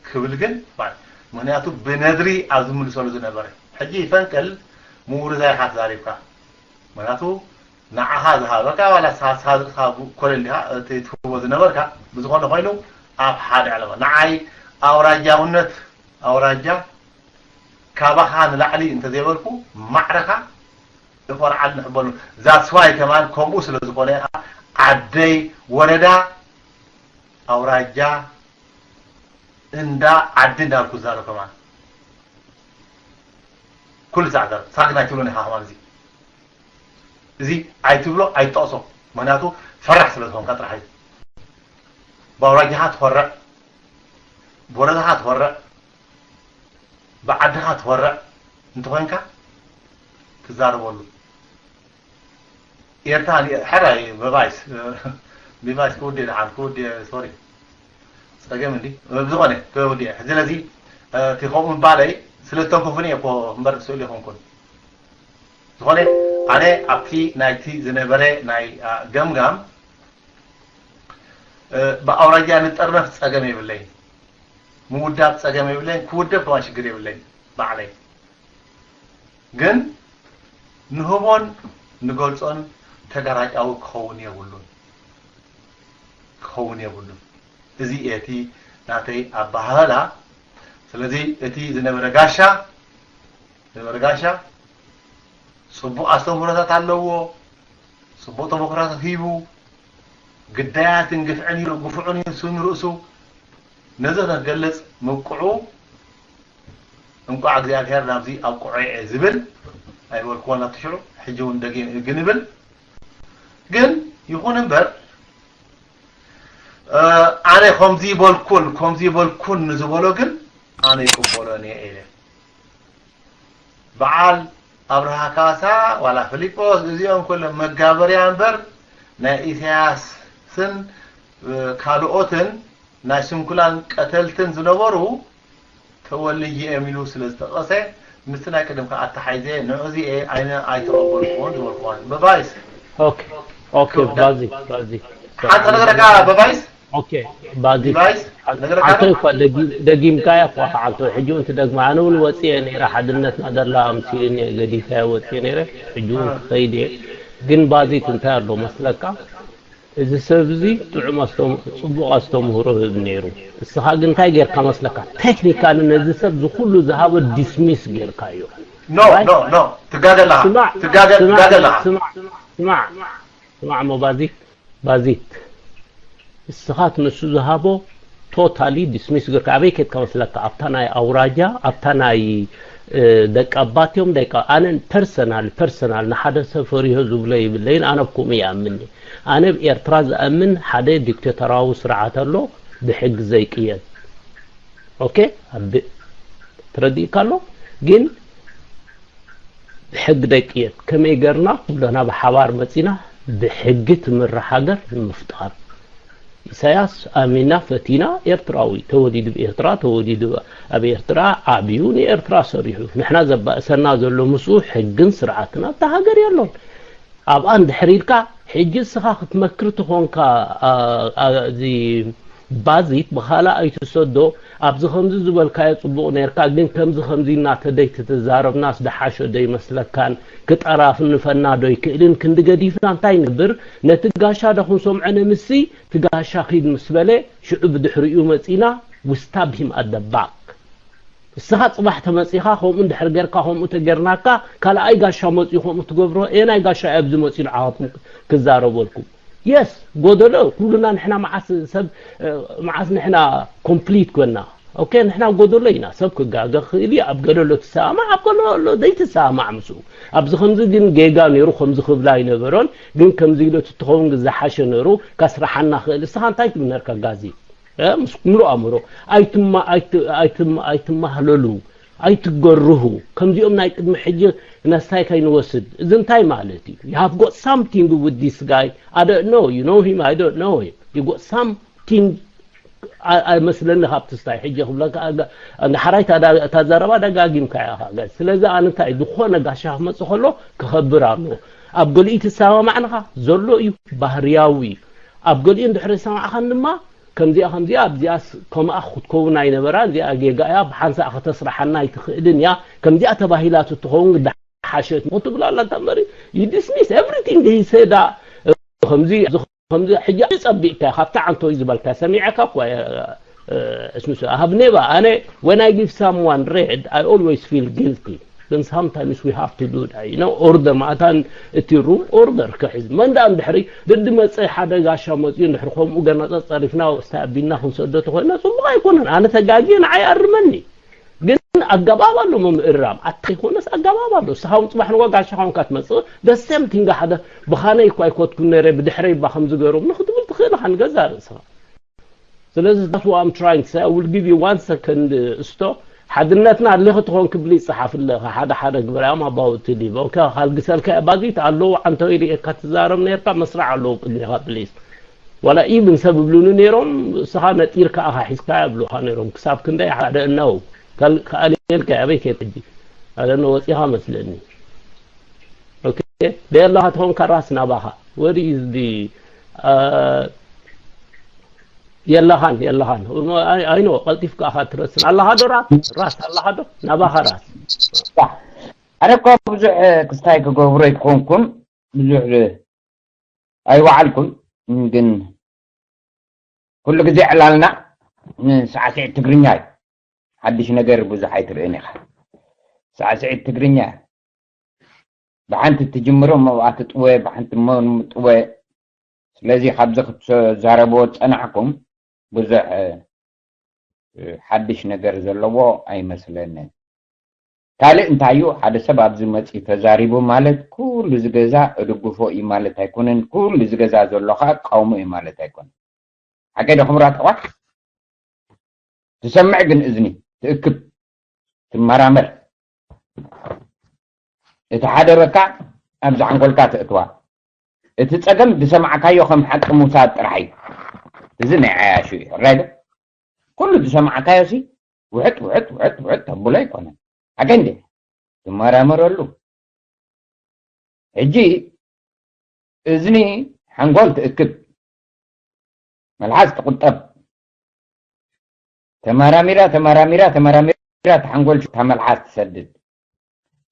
ክብል ግን፣ ማለት፣ ምኽንያቱ ብነድሪ ኣብ ዝምልሰሉ ዝነበረ። ሕጂ ፈንቅል ምውርዛይ ኢኻ ተዛሪብካ። ምኽንያቱ ንዓኻ ዝሃበካ ዋላ ንስኻ፣ ንስኻ ዝርእኻ ኮለል ኢኻ እቲ ትህቦ ዝነበርካ። ብዝኾነ ኮይኑ ኣብ ሓደ ዕለማ ንዓይ ኣውራጃውነት፣ ኣውራጃ ካባኻ ንላዕሊ እንተዘይበልኩ ማዕረኻ እኾርዓሉ ንሕበሉ። That's why ከማን ከምኡ ስለ ዝኾነ ኢኻ ዓደይ ወረዳ ኣውራጃ እንዳ ዓዲ እንዳልኩ ዝዛረብ ከማን። ኩሉ ዛዕዛር ሳግን ኣይትብሎን ኢኻ ከማን። እዚ፣ እዚ ኣይትብሎ ኣይትጠቕሶ። ምኽንያቱ ፈራሕ ስለ ዝኾንካ ጥራሕ እዩ። ብኣውራጃኻ ትኾርዕ፣ ብወረዳኻ ትኾርዕ፣ ብዓድኻ ትኾርዕ እንተኾይንካ ትዛረበሉ። ኤርትራ ኒ-፣ ሕራይ ብባይስ፣ ብባይስ ክውድእ ደሓን፣ ክውድእ፣ ሶሪ። ጸገም እንዲ፣ ብዝኾነ ክውድእ። ስለዚ፣ እቲ ከምኡ ምባለይ ስለ ዝተንከፉኒ እየ እኮ እምበር ስእሉ ኣይኮንኩን። ዝኾነ፣ ኣነ ኣብቲ ናይቲ ዝነበረ ናይ፣ ኣ፣ ገምጋም፣ ብኣውራጃ ንጠርነፍ ጸገም የብለይን፣ ምውዳብ ጸገም የብለይን፣ ክውደብ ከማን ሽግር የብለይን ባዕለይ። ግን ንህቦን ንገልጾን ተጋራጫዊ ክኸውን የብሉን፣ ክኸውን የብሉን። እዚ እቲ ናተይ ኣባሃህላ። ስለዚ እቲ ዝነበረ ጋሻ፣ ዝነበረ ጋሻ ጽቡቕ ኣስተምህሮታት ኣለዎ፣ ጽቡቕ ተመክሮታት ሂቡ፣ ግዳያትን ግፍዕን እዩ፣ ግፉዕን እዩ ንሱ ንርእሱ። ነዚ ንክገልጽ ምብቅዑ እንቋዕ እግዚኣብሔር ናብዚ ኣብቅዖ እየ ዝብል ኣይበልክዎን ኣብቲ ሽዑ፣ ሕጂ እውን ደጊም ግን እብል። ግን ይኹን እምበር፣ ኣነ ከምዚ ይበልኩን ከምዚ ይበልኩን ንዝበሎ ግን ኣነ ይቅበሎን እየ ኢለ። በዓል ኣብርሃ ካሳ ዋላ ፊሊጶስ እዚኦም ኩሎም መጋበርያ እምበር ናይ ኢሳያስን ካልኦትን ናይ ስንኩላን ቀተልትን ዝነበሩ ተወልጅ እዮም ኢሉ ስለ ዝጠቐሰ ምስቲ ናይ ቅድም ከኣ ኣተሓይዘ ንዑዚ እየ ኣይነ ኣይተቐበልኩዎን ዝበልኩዋን በባይስ ኦኬ ኦኬ ባዚ ባዚ ሓንቲ ነገረካ በባይስ ኦኬ ባዚ ዲቫይስ ነገረካ ዓንቶ እኳ ደጊምካያ እኳ ዓንቶ ሕጂ እውን ትደግማ ኣነ እውን ወፅየ ነይረ ሓድነትና ደላ ኣምሲእን እየ ገዲፈያ ወፅየ ነይረ ሕጂ እውን ክኸይድ እየ ግን ባዚት እንታይ ኣሎ መስለካ እዚ ሰብ እዚ ጥዑም ኣስተም- ፅቡቅ ኣስተምህሮ ህብ ነይሩ እስኻ ግን እንታይ ጌርካ መስለካ ቴክኒካሊ ነዚ ሰብ ዝኩሉ ዝሃበ ዲስሚስ ጌርካዮ ኖ ኖ ኖ ትጋገ ኣለኻ ስማዕ ትጋገ ስማዕ ትጋገ ኣለኻ ስማዕ ስማዕ ስማዕ እሞ ባዚት ባዚት እስኻት ንሱ ዝሃቦ ቶታሊ ዲስሚስ ግርካ ኣበይ ከድካ መስለካ ኣብታ ናይ ኣውራጃ ኣብታ ናይ እ፣ ደቂ ኣባት እዮም ደቂ ኣነ ፐርሰናል ፐርሰናል ንሓደ ሰብ ፈሪሆ ዝብሎ ይብለይን ኣነ ኣብ ከምኡ ይኣምን እየ። ኣነ ኣብ ኤርትራ ዝኣምን ሓደ ዲክቴተራዊ ስርዓት ኣሎ ብሕጊ ዘይቅየድ ኦኬ ኣብ ተረዲእካ ኣሎ ግን ብሕጊ ደቅየት ከመይ ገርና ኩለና ብሓባር መጺና ብሕጊ ትምራሕ ሃገር ንምፍጣር ኢሳያስ ኣሚና ፈቲና ኤርትራዊ ተወሊዱ ብኤርትራ ተወሊዱ ኣብ ኤርትራ ዓብዩ ንኤርትራ ሰሪሑ ንሕና ዘባእሰና ዘሎ ምስኡ ሕግን ስርዓትን ኣብታ ሃገር የሎን ኣብኣ እንድሕር ኢልካ ሕጂ እስኻ ክትመክር ተኾንካ እዚ ባዚት ብኻልእ ኣይትሰዶ ኣብዚ ከምዚ ዝበልካዮ ጽቡቕ ነርካ ግን ከምዚ ከምዚ እናተደይ ተተዛረብናስ ደሓሾ ዶ ይመስለካን ክጠራፍ ንፈና ዶ ይክእልን ክንዲ ገዲፍና እንታይ ንብር ነቲ ጋሻ ዶ ክንሰምዖ ንምሲ ትጋሻ ኪድ ምስ በለ ሽዑ ብድሕሪኡ መጺና ውስታብ ሂም ኣደባክ እስኻ ጽባሕ ተመጺኻ ከምኡ እንድሕር ጌርካ ከምኡ ተጌርናካ ካልኣይ ጋሻ መጺኡ ከምኡ ትገብሮ ኤናይ ጋሻ ኣብዚ መጺኡ ንዓኻትኩም ክዛረበልኩም የስ ጎደሎ ኩሉና ንሕና መዓስ ሰብ መዓስ ንሕና ኮምፕሊት ኮና ኦኬ ንሕና ጎደሎ ኢና ሰብ ክጋገ ክእል እዩ ኣብ ገደሎ ትሰማማዕ ኣብ ገደሎ ዘይትሰማማዕ ምስኡ ኣብዚ ከምዚ ግን ጌጋ ነይሩ ከምዚ ክብላ ኣይነበሮን ግን ከምዚ ኢሎ ትትኸውን ዝሓሸ ነይሩ ካስራሓና ክእል እስኻ እንታይ ትብል ነርካ ጋዚ ምስ ሙሉእ ኣእምሮ ኣይትማሃለሉ ኣይትገርሁ ከምዚኦም ናይ ቅድሚ ሕጂ ነስታይ ከይንወስድ እዚ እንታይ ማለት እዩ you have got something with this guy I don't know you know him I don't know him you got something ኣይመስለኒ ካብቲ ስታይ ሕጂ ክብለካ ሓራይ ታዛረባ ደጋጊምካ ኢኻ ስለዚ ኣነ እንታይ ዝኾነ ጋሻ ክመፅእ ከሎ ክኸብር ኣለዎ ኣብ ገሊኡ ትሰማማዕንኻ ዘሎ እዩ ባህርያዊ እዩ ኣብ ገሊኡ እንድሕሪ ዝሰማዕኻን ድማ ከምዚኣ ከምዚኣ ኣብዚኣስ ከምኣ ክትከውን ኣይነበራ እዚኣ ጌጋ እያ ብሓንሳእ ከተስራሓና ኣይትኽእልን እያ ከምዚኣ ተባሂላ ትትኸውን ሓሸት ሞ ትብል ኣላ እታ መሪ you dismiss everything he said ከምዚ ከምዚ ሕጂ ጸቢቕካ ካብቲ ዓንቶይ ዝበልካ ሰሚዐካ እኳ እስምስ I have never ኣነ when I give someone red I always feel guilty ግን sometimes we have to do that you know or the ማእታን እቲ ሩም ኦርደር ክሕዝ መን ደኣ እንድሕሪ ደዲ መጸ ሓደ ጋሻ መጽኡ እንድሕሪ ከምኡ ገና ጸጸሪፍና ስታይ ኣቢልና ክንሰዶ ተኮይና ጽቡቕ ኣይኮነን ኣነ ተጋግየ ንዓይ ኣርመኒ ግን ኣገባብ ኣሎ ምምእራም ኣታ ይኮነስ ኣገባብ ኣሎ እስኻ እውን ፅባሕ ንጎ ጋሻ ኮንካ ትመፅእ the same thing ሓደ ብኻነይ እኳ ኣይኮትኩን ነረ ብድሕረይ እባ ከምዚ ገይሮም ንክትብል ትኽእል ኢኻ ንገዛ ርእስኻ ስለዚ that's what I'm trying to say I will give you one second እስቶ ሓድነትና ኣሊኽ ትኾን ክብል ይፅሓፍ ኣለኻ ሓደ ሓደ ግበር I'm about to leave okay ካልግሰልካ ባዚት ኣለዉ ዓንተው ኢልካ ትዛረብ ነርካ መስርዕ ኣለዉ ቅድሜኻ please ዋላ ኢቭን ሰብ እብሉኒ ነይሮም እስኻ ነጢርካ ኣኻ ሒዝካ ይብሉኻ ነይሮም ክሳብ ክንደይ ሓደ እነው ከኣልየልካ ኣበይ ከይድ ሕጂ ኣደነ ወፂኻ መስለኒ ኦኬ ደየላኻ ትኾንካ ራስ ናባኻ what is the uh, የለኻን የለኻን። ኣይኖ ቀልጢፍካ ኢኻ ትረስን። ኣለኻ ዶ ራስ? ራስ ኣለኻ ዶ? ናባኻ ራስ። ኣነ እኮ ብዙሕ ክስታይ ክገብሮ ኣይኮንኩን፣ ብዙሕ ኣይወዓልኩን። ግን ኩሉ ግዜ ዕላልና ንሳዕስዒት ትግርኛ እዩ። ሓድሽ ነገር ብዙሕ ኣይትርእን ኢኻ። ሳዕስዒት ትግርኛ ብሓንቲ ትጅምሮ፣ መብኣ ትጥወ፣ ብሓንቲ መን ምጥወ። ስለዚ ካብዚ ክትዛረብዎ ዝጸናሕኩም ብዙሕ ሓድሽ ነገር ዘለዎ ኣይመስለንን። ካልእ እንታይ እዩ፣ ሓደ ሰብ ኣብዚ መጺኡ ተዛሪቡ ማለት ኩሉ እዚ ገዛ እድግፎ እዩ ማለት ኣይኮነን፣ ኩሉ እዚ ገዛ ዘሎ ከዓ እቃወሞ እዩ ማለት ኣይኮነን። ሓቀይ ዶ ክቡራት ኣሕዋት? ትሰምዕ ግን እዝኒ ትእክብ፣ ትመራመር። እቲ ሓደ በካ ኣብዚ ሓንጎልካ ተእትዋ። እቲ ጸገም ዝሰማዕካዮ ከም ሓቂ ምውሳድ ጥራሕ እዩ። እዚ ናይ ዓያሹ እዩ። ሕራይ ዶ? ኩሉ ዝሰማዕካዮ ሲ ውሕጥ ውሕጥ ውሕጥ ውሕጥ ተብሎ ኣይኮነን። ሓቂ እንዴ? ትመራመረሉ። ሕጂ እዝኒ ሓንጎል ትእክብ፣ መልሓስ ትቁጠብ። ተመራሚራ ተመራሚራ ተመራሚራ ተሓንጎል ተመልሓስ ትሰድድ።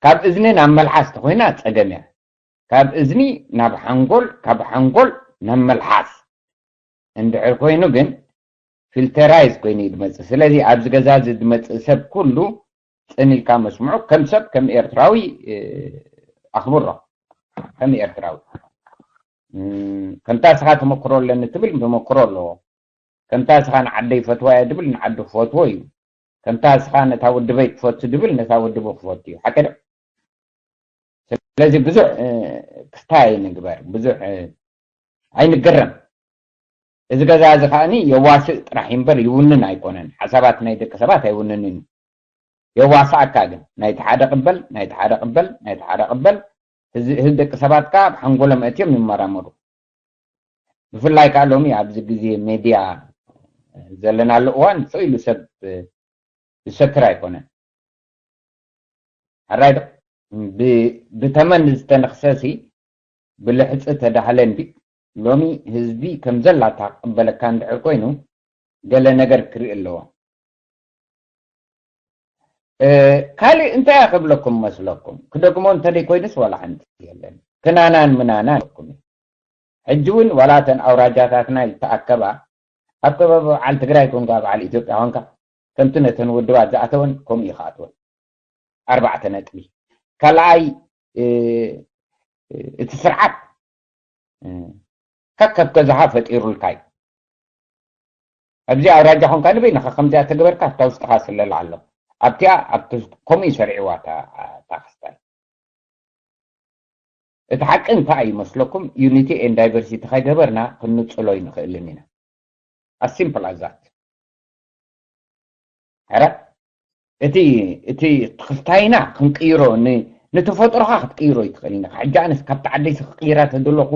ካብ እዝኒ ናብ መልሓስ ተኮይና ጸገም እያ። ካብ እዝኒ ናብ ሓንጎል፣ ካብ ሓንጎል ናብ መልሓስ እንድሕር ኮይኑ ግን ፊልተራይዝ ኮይኑ እዩ ዝመጽእ። ስለዚ ኣብዚ ገዛ እዚ ዝመጽእ ሰብ ኩሉ ጽን ኢልካ መስምዑ። ከም ሰብ፣ ከም ኤርትራዊ ኣኽብሮ፣ ከም ኤርትራዊ። ከምታ ስኻ ተመክሮ ኣለኒ ትብል ተመክሮ ኣለዎ። ከምታ ስኻ ንዓደይ ፈትዋ እየ ድብል ንዓዱ ክፈትዎ እዩ። ከምታ ስኻ ነታ ውድበይ ክፈቱ ድብል ነታ ውድቡ ክፈቱ እዩ። ሓቂ ዶ? ስለዚ ብዙሕ ክስታይ ኣይንግበር፣ ብዙሕ ኣይንገረም። እዚ ገዛ እዚ ከዓኒ የዋስእ ጥራሕ እምበር ይውንን ኣይኮነን። ሓሳባት ናይ ደቂ ሰባት ኣይውንንን እዩ። የዋስኣካ ግን ናይቲ ሓደ ቅበል፣ ናይቲ ሓደ ቅበል፣ ናይቲ ሓደ ቅበል። ህዝቢ ደቂ ሰባት ከኣ ኣብ ሓንጎሎም ኣእትዮም ይመራመሩ። ብፍላይ ከኣ ሎሚ ኣብዚ ግዜ ሜድያ ዘለናሉ እዋን ስቕ ኢሉ ሰብ ዝሰክር ኣይኮነን። ሕራይ ዶ? ብተመን ዝተነኽሰሲ ብልሕፂ ተዳህለ እንዲ ሎሚ ህዝቢ ከም ዘላታ ክቕበለካ እንድሕር ኮይኑ ገለ ነገር ክርኢ ኣለዎ። ካልእ እንታይ እየ ክብለኩም መስለኩም? ክደግሞ እንተደይ ኮይኑስ ዋላ ሓንቲ የለን። ክናናን ምናናን ኣለኩም። ሕጂ እውን ዋላ እተን ኣውራጃታትና ዝተኣከባ ኣብ ከባቢ በዓል ትግራይ ኮንካ በዓል ኢትዮጵያ ኮንካ ከምቲ ነተን ውድባት ዝኣተወን ከምኡ እዩ ክኣትወን። ኣርባዕተ ነጥቢ። ካልኣይ እቲ ስርዓት ከከብ ገዛኻ ፈጢሩልካ እዩ። ኣብዚ ኣውራጃ ኮንካ ንበይንኻ ከምዚኣ ተገበርካ ኣብታ ውሽጥኻ ስለላ ኣሎ። ኣብቲኣ ኣብቲ ከምኡ እዩ ሰሪዕዋ እታ ክስታይ። እቲ ሓቂ እንታይ እዩ መስለኩም? ዩኒቲ ኤን ዳይቨርሲቲ ከይገበርና ክንጽሎ ይንኽእልን ኢና። ኣሲምፕል ኣዛት። ሕረ እቲ እቲ ትኽስታይና ክንቅይሮ ንተፈጥሮኻ ክትቅይሮ ይትኽእል ኢና። ሕጂ ኣነስ ካብቲ ዓደይሲ ክቅይራ ተደለኹ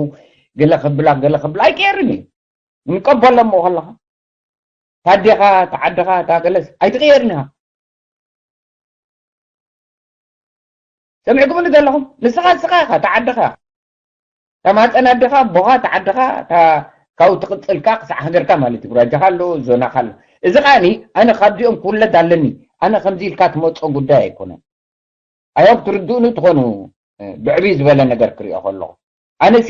ገለ ከብላ ገለ ከብላ ኣይቅየርን እዩ። ንቀበሎ እሞ ከለኻ ታዴኻ ተዓድኻ ታገለስ ኣይትቅየርን ኢኻ። ሰሚዕኩምኒ ዘለኹም ንስኻ ንስኻ ኢኻ ተዓድኻ ተማፀን ኣድኻ ቦኻ ተዓድኻ ካብኡ ትቅፅልካ ክሳዕ ሃገርካ ማለት እዩ። ጉራጃኻ ኣሎ ዞናኻ ኣሎ። እዚ ከዓኒ ኣነ ካብዚኦም ክውለድ ኣለኒ ኣነ ከምዚ ኢልካ ትመፆ ጉዳይ ኣይኮነን። ኣዮም ትርድኡኒ ትኾኑ ብዕብይ ዝበለ ነገር ክሪኦ ከለኹ ኣነሲ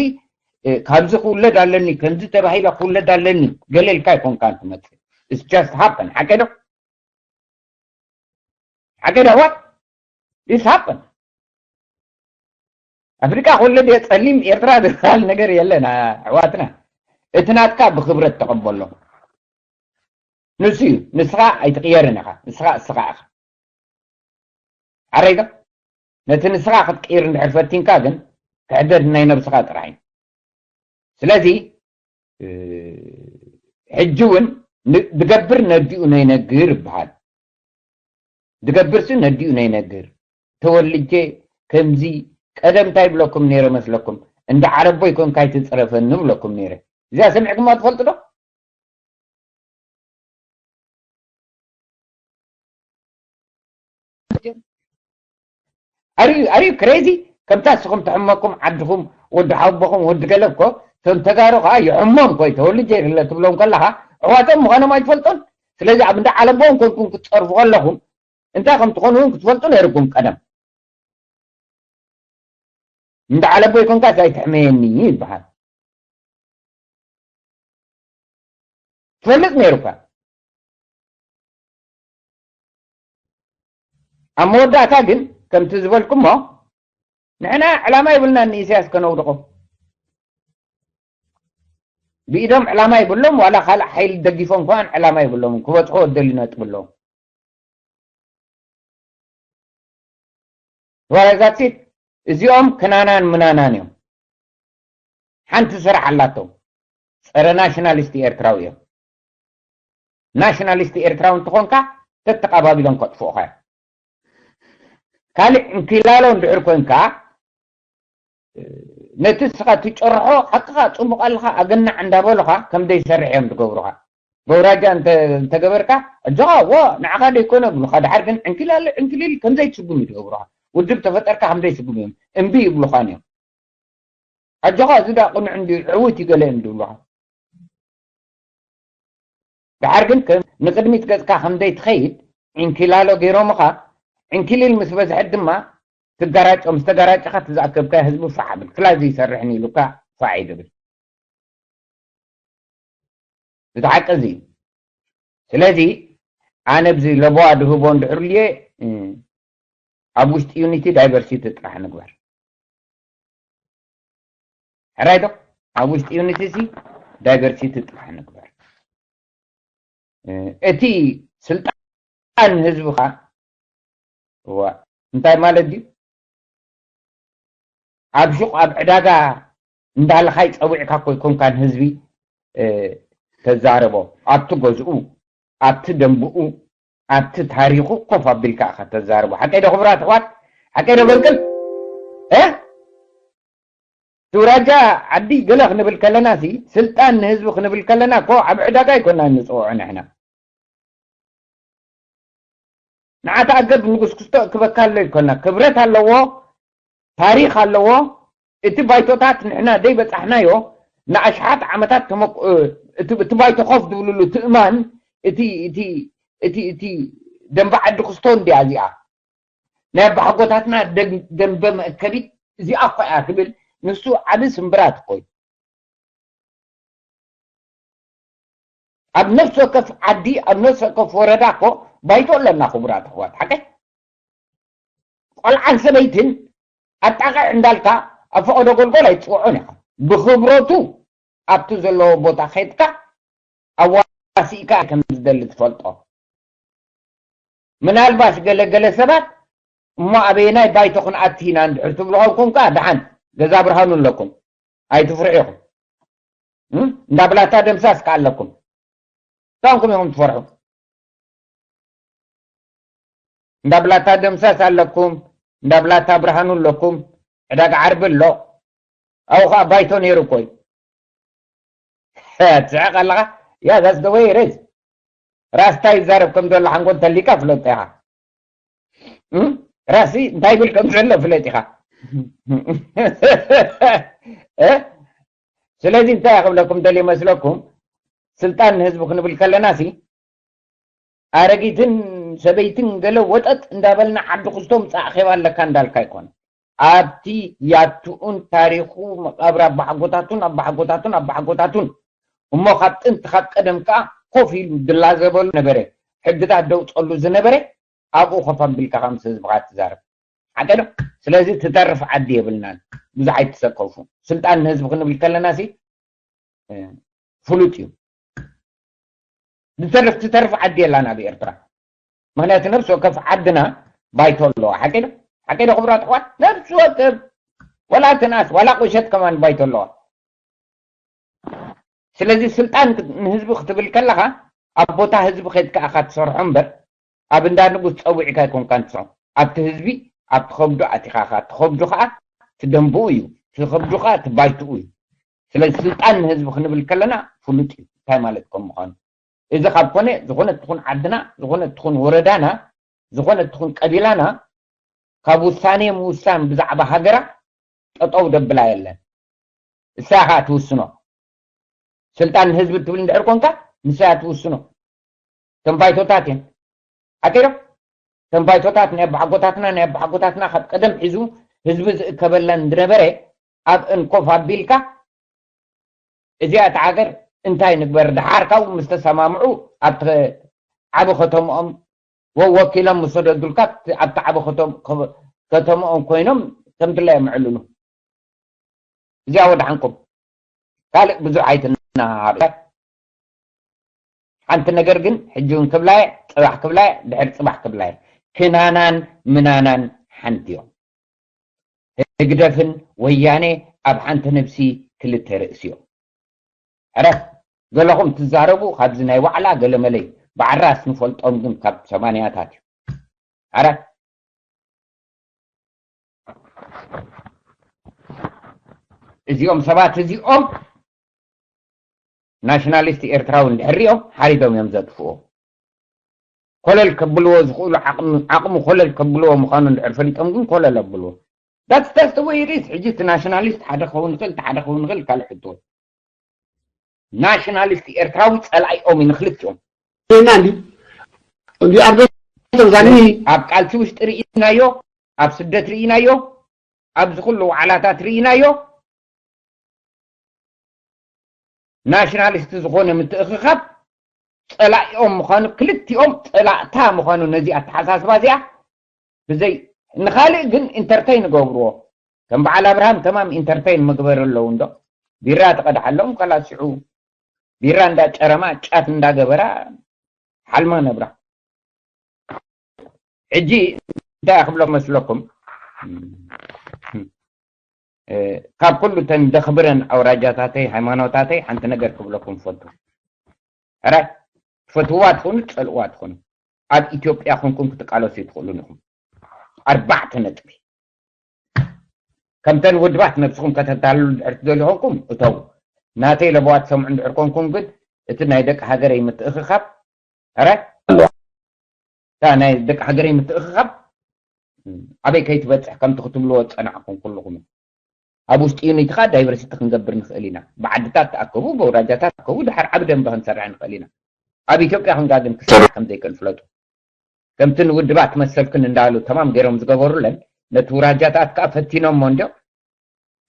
ካብዚ ክውለድ ኣለኒ ከምዚ ተባሂላ ክውለድ ኣለኒ ገለ ኢልካ ኣይኮንካን ትመፅእ። It's just happen። ሓቀ ዶ ሓቀ ዶ what is happen? ኣፍሪቃ ክውለድ እየ ጸሊም ኤርትራ ዝበሃል ነገር የለን። ኣሕዋትና እቲ ናትካ ብክብረት ተቐበሎ። ንሱ እዩ። ንስኻ ኣይትቕየርን ኢኻ። ንስኻ እስኻ ኢኻ። ኣረይዶ ነቲ ንስኻ ክትቅይር እንድሕር ፈቲንካ ግን ክሕደት ናይ ነብስኻ ጥራሕ እዩ። ስለዚ ሕጂ እውን ድገብር ነዲኡ ነይነግር ይበሃል። ድገብርሲ ነዲኡ ነይነግር ተወልጄ ከምዚ ቀደም እንታይ ይብለኩም ነይረ መስለኩም? እንዳ ዓረቦይ ኮንካ ኣይትፅረፈኒ ብለኩም ነይረ። እዚኣ ሰሚዕኩማ ትፈልጡ ዶ? ኣርዩ ኣርዩ ክሬዚ ከምታ ንስኹም ትሕመኩም ዓድኹም ወዲ ሓቦኹም ወዲ ገለ እኮ እቶም ተጋሩ ከዓ ይሕሞም ኮይ ተወልጀ ይርለ ትብሎም ከለኻ ኣሕዋቶም ምዃኖም ኣይትፈልጡን። ስለዚ ኣብ እንዳ ዓለቦም ኮንኩም ክትጸርፉ ከለኹም እንታይ ከም ትኾኑ እውን ክትፈልጡ ነይርኩም ቀደም። እንዳ ዓለቦይ ኮንካስ ኣይትሕመየኒ ይበሃል። ትፈልጥ ነይሩካ። ኣብ መወዳእታ ግን ከምቲ ዝበልኩሞ ንሕና ዕላማ ይብልናን ንኢሳያስ ከነውድቖ። ብኢዶም ዕላማ ይብሎም፣ ዋላ ካልእ ሓይሊ ደጊፎም ከዋን ዕላማ ይብሎም፣ ክበጽሑ ወደሊ ነጥብሎም። ዋላ ዛትሲት እዚኦም ክናናን ምናናን እዮም። ሓንቲ ስራሕ ኣላቶም። ጸረ ናሽናሊስት ኤርትራዊ እዮም። ናሽናሊስት ኤርትራዊ እንተኾንካ ተተቓባቢሎም ከጥፍኡኻ እዮም። ካልእ እንኪላሎ እንድሕር ኮንካ ነቲ እስኻ ትጨርሖ ሓቅኻ ጽቡቕ ኣለኻ ኣገናዕ እንዳበሉኻ ከም ዘይሰርሕ እዮም ዝገብሩኻ። በውራጃ እንተ- እንተገበርካ ኣጆኻ ዎ ንዓኻ ደይኮነ ይብሉኻ። ድሓር ግን ዕንኪላለ ዕንኪሊል ከም ዘይትስጉም እዩ ዝገብሩኻ። ውድብ ተፈጠርካ ከም ዘይስጉም እዮም እምቢ ይብሉኻን እዮም። ኣጆኻ እዚ ዳ ቅኑዕ እንዲ ዕውት እዩ ገለ እዮም ዝብሉኻ። ድሓር ግን ከም ንቅድሚት ገጽካ ከም ዘይትኸይድ ዕንኪላሎ ገይሮምኻ። ዕንኪሊል ምስ በዝሐት ድማ ትጋራጮ። ምስ ተጋራጭኻ እቲ ዝኣከብካ ህዝቢ ፋዕ ብል ክላ ዘይሰርሕን ኢሉካ ፋዕ ይድብል። እቲ ሓቂ እዚ እዩ። ስለዚ ኣነ ብዚ ለበዋ ድህቦ እንድሕር ልየ ኣብ ውሽጢ ዩኒቲ ዳይቨርሲቲ ጥራሕ ንግበር። ሕራይ ዶ? ኣብ ውሽጢ ዩኒቲ ሲ ዳይቨርሲቲ ጥራሕ ንግበር። እቲ ስልጣን ህዝብኻ እዋ እንታይ ማለት ድዩ? ኣብ ሹቕ ኣብ ዕዳጋ እንዳልኻይ ጸዊዕካ እኮ ይኮንካን ህዝቢ ተዛረቦ። ኣብቲ ገዝኡ፣ ኣብቲ ደንብኡ፣ ኣብቲ ታሪኹ ኮፍ ኣቢልካ ኢኻ ተዛርቦ። ሓቀይ ዶ ክቡራት ኣሕዋት? ሓቀይ ዶ በንቅል? እ? ቱራጃ ዓዲ ገለ ክንብል ከለና ሲ ስልጣን ንህዝቢ ክንብል ከለና እኮ ኣብ ዕዳጋ ኣይኮና ንጽውዖ ንሕና። ንዓታ ኣገብ ንጉስኩስቶ እክበካ ኣሎ ይኮና። ክብረት ኣለዎ፣ ታሪኽ ኣለዎ። እቲ ባይቶታት ንሕና ደይ በጻሕናዮ ንኣሽሓት ዓመታት ተመኩ- እቲ እቲ ባይቶ ኮፍ ድብልሉ ትእማን እቲ እቲ እቲ እቲ ደንበ ዓዲ ክስቶ እንዲያ እዚኣ ናይ ኣባሓጎታትና ደግ- ደንበ መእከቢት እዚኣ እኮ እያ ትብል። ንሱ ዓቢ ስምብራት እኮ እዩ። ኣብ ነፍሲ ወከፍ ዓዲ ኣብ ነፍሲ ወከፍ ወረዳ እኮ ባይቶ ኣለና ክቡራት ኣሕዋት ሓቀ ቆልዓን ሰበይትን ኣጣቕዕ እንዳልካ ኣብ ፈቐዶ ጎልጎል ኣይትፅውዖን ኢኻ። ብኽብረቱ ኣብቲ ዘለዎ ቦታ ከድካ ኣዋሲእካ ከም ዝደሊ ትፈልጦ። ምናልባሽ ገለ ገለ ሰባት እሞ ኣበየናይ ባይቶ ክንኣቲ ኢና እንድሕር ትብሉ ኾንኩም ከዓ ደሓን ገዛ ብርሃኑ ኣለኩም ኣይትፍርሑ ኢኹም። እንዳብላታ ደምሳስ ከዓ ኣለኩም። ታንኩም ኢኹም ትፈርሑ። እንዳብላታ ደምሳስ ኣለኩም፣ እንዳብላታ ብርሃኑ ኣለኩም። ዕዳጋ ዓርቢ ኣሎ። ኣብኡ ከዓ ባይቶ ነይሩ እኮ እዩ። ትስሕቕ ኣለኻ? ያ that's the way it is። ራስታ ይዛረብ ከም ዘሎ ሓንጎል ተሊካ ፍለጥ ኢኻ። ራሲ እንታይ ይብል ከም ዘሎ ፍለጥ ኢኻ። ስለዚ እንታይ ክብለኩም ደልየ መስለኩም? ስልጣን ንህዝቢ ክንብል ከለና ሲ ኣረጊትን ሰበይትን ገለ ወጠጥ እንዳበልና ዓዲ ክስቶ ምፃእ ኼባ ኣለካ እንዳልካ ኣይኮነ። ኣብቲ ያትኡን ታሪኹ መቃብር ኣባሓጎታቱን ኣባሓጎታቱን ኣባሓጎታቱን እሞ ካብ ጥንቲ ካብ ቀደም ከዓ ኮፍ ኢሉ ድላዘበሉ ነበረ። ሕግታት ደውፀሉ ዝነበረ ኣብኡ ኮፍ ኣቢልካ ምስ ህዝብኻ ትዛረብ። ሓቂ ዶ? ስለዚ ትተርፍ ዓዲ የብልናን። ብዙሕ ኣይትሰከፉ። ስልጣን ንህዝቢ ክንብል ከለና ሲ ፍሉጥ እዩ። ዝተርፍ ትተርፍ ዓዲ የላን ኣብ ኤርትራ። ምክንያቱ ነብሲ ወከፍ ዓድና ባይቶ ኣለዋ። ሓቂ ዶ? ሓቂ ዶ ክቡራት ኣሕዋት? ነብሲ ወከፍ ዋላ ትንኣስ ዋላ ቁሸት ከማን ባይቶ ኣለዋ። ስለዚ ስልጣን ንህዝቢ ክትብል ከለኻ ኣብ ቦታ ህዝቢ ከድካ ኢኻ ትሰርሖ እምበር ኣብ እንዳ ንጉስ ጸዊዕካ ኣይኮንካን ትሰርሖ። ኣብቲ ህዝቢ ኣብቲ ከብዱ ኣቲኻ ኢኻ። እቲ ከብዱ ኸኣ እቲ ደንብኡ እዩ። እቲ ከብዱ ኸኣ እቲ ባይትኡ እዩ። ስለዚ ስልጣን ንህዝቢ ክንብል ከለና ፍሉጥ እዩ እንታይ ማለት ከም ምዃኑ። እዚ ካብ ኮነ ዝኾነ ትኹን ዓድና፣ ዝኾነ ትኹን ወረዳና፣ ዝኾነ ትኹን ቀቢላና ካብ ውሳኔ ምውሳን ብዛዕባ ሃገራ ጠጠው ደብላ የለን። እሳ ኢኻ ትውስኖ። ስልጣን ንህዝቢ ትብል እንድሕር ኮንካ ንሳ እያ ትውስኖ። እቶም ባይቶታት እዮም። ሓቂዶ? እቶም ባይቶታት ናይ ኣባሓጎታትና፣ ናይ ኣባሓጎታትና ካብ ቀደም ሒዙ ህዝቢ ዝእከበለን ዝነበረ፣ ኣብእን ኮፍ ኣቢልካ፣ እዚኣ እታ ሃገር እንታይ ንግበር፣ ደሓር ካብኡ ምስ ተሰማምዑ፣ ኣብቲ ዓቢ ከተምኦም ወ-፣ ወኪሎም ምስ ሰደዱልካ፣ ኣብቲ ዓቢ ከተም-፣ ከ-፣ ከተምኦም ኮይኖም ከም ድላዮም የዕልሉ። እዚኣ ወድሓንኩም። ካልእ ብዙሕ ኣይትናሃሩ። ሓንቲ ነገር ግን ሕጂ እውን ክብላየ፣ ጽባሕ ክብላየ፣ ድሕሪ ጽባሕ ክብላየ። ክናናን ምናናን ሓንቲ እዮም። ህግደፍን ወያኔ ኣብ ሓንቲ ነብሲ ክልተ ርእሲ እዮም። ዕረፍ። ገለኹም ትዛረቡ ካብዚ ናይ ዋዕላ ገለመለይ። ብዓራስ ንፈልጦም ግን ካብ ሰማንያታት እዩ። ዕረፍ። እዚኦም ሰባት እዚኦም ናሽናሊስት ኤርትራዊ እንድሕር ሪኦም ሓሪዶም እዮም ዘጥፍዎ። ኮለል ከብልዎ ዝኽእሉ ዓቕሚ፣ ዓቕሚ ኮለል ከብልዎ ምዃኑ እንድሕር ፈሊጦም ግን ኮለል ኣብልዎ። That's just the way it is። ሕጂ እቲ ናሽናሊስት ሓደ ክኸውን ይኽእል፣ እቲ ሓደ ክኸውን ይኽእል፣ ካልእ ሕቶ። ናሽናሊስት ኤርትራዊ ጸላኢኦም እዩ ንክልቲኦም። ዜና እንዲ እንዲ ኣርበ ተንዛኒ ኣብ ቃልሲ ውሽጢ ርኢናዮ፣ ኣብ ስደት ርኢናዮ፣ ኣብዚ ኩሉ ዋዕላታት ርኢናዮ። ናሽናሊስት ዝኾነ ምትእኽኻብ ጸላኢኦም ምዃኑ፣ ክልቲኦም ጸላእታ ምዃኑ ነዚ ኣተሓሳስባ እዚኣ ብዘይ ንኻልእ ግን ኢንተርተይን ገብርዎ። ከም በዓል ኣብርሃም ተማም ኢንተርተይን መግበር ኣለዉ እንዶ ቢራ ትቐድሓሎም ካላስ ሽዑ ቢራ እንዳ ጨረማ ጫት እንዳገበራ ሓልማ ነብራ። ሕጂ እንታይ ክብሎ መስለኩም? ካብ ኩሉ ተን ደኽብረን ኣውራጃታተይ ሃይማኖታተይ ሓንቲ ነገር ክብለኩም ፈቱ። ሕራይ ትፈትዋ ትኾኑ ትጸልእዋ ትኾኑ ኣብ ኢትዮጵያ ኮንኩም ክትቃለሱ ትኽእሉን ኢኹም። ኣርባዕተ ነጥቢ። ከምተን ውድባት ነብስኹም ከተታልሉ ድሕር ትደልዩ ኮንኩም እተው። ናተይ ለበዋ ትሰምዑ እንድሕር ኮንኩም ግን እቲ ናይ ደቂ ሃገረይ ምትእኽኻብ ሕራይ ኣለዋ። እታ ናይ ደቂ ሃገረይ ምትእኽኻብ ኣበይ ከይትበጽሕ ከምቲ ክትብልዎ ዝጸናዕኩም ኩልኹም። ኣብ ውሽጢ ዩኒቲ ኸኣ ዳይቨርሲቲ ክንገብር ንኽእል ኢና። ብዓድታት ተኣከቡ፣ በውራጃታት ተኣከቡ፣ ድሓር ዓቢ ደንበ ክንሰርሕ ንኽእል ኢና። ኣብ ኢትዮጵያ ክንጋ ግን ክሰርሕ ከም ዘይክእል ፍለጡ። ከምቲ ንውድባት መሰልክን እንዳሉ ተማም ገይሮም ዝገበሩለን ነቲ ውራጃታት ከኣ ፈቲኖሞ እንዲዮም።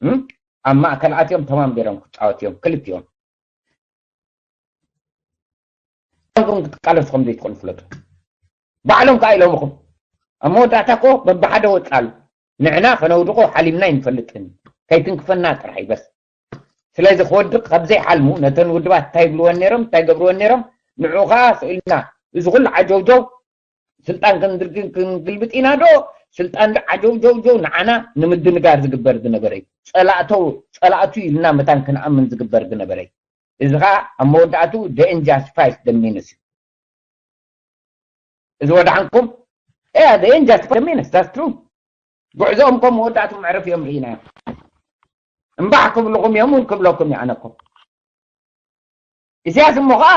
እም? ኣብ ማእከል ኣትዮም ተማም ገይሮም ክጻወት እዮም ክልቲኦም። ባዕልኩም ክትቃለሱ ከም ዘይትኽእሉ ፍለጡ። ባዕሎም ከኣ ኢሎምኹም ኣብ መወዳእታ እኮ በብሓደ ወጻሉ ንዕና ከነውድቆ ሓሊምና ኣይንፈልጥን ከይትንክፈና ጥራሕ እዩ በስ። ስለዚ ክወድቕ ካብ ዘይሓልሙ ነተን ውድባት እንታይ ይብልወን ነይሮም እንታይ ይገብርወን ነይሮም ንዑ ከኣ ስእልና እዚ ኩሉ ዓጀውጀው ስልጣን ክንግልብጥ ኢና ዶ ስልጣን ዶ ዓጀውጀውጀው ንዓና ንምድንጋር ዝግበር ዝነበረ እዩ። ጸላእተው ጸላእቱ ኢልና መታን ክንኣምን ዝግበር ዝነበረ እዩ። እዚ ኸዓ ኣብ መወዳእቱ the end justifies the means እዩ። እዚ ወድሓንኩም እያ the end justifies the means that's true። ጉዕዞኦም ከም መወዳእቱ መዕረፊኦም ርኢናዮም። እምባሕ ክብልኹም እዮም እውን ክብለኩም ይኣነኩም። ኢሳያስ እሞ ኸዓ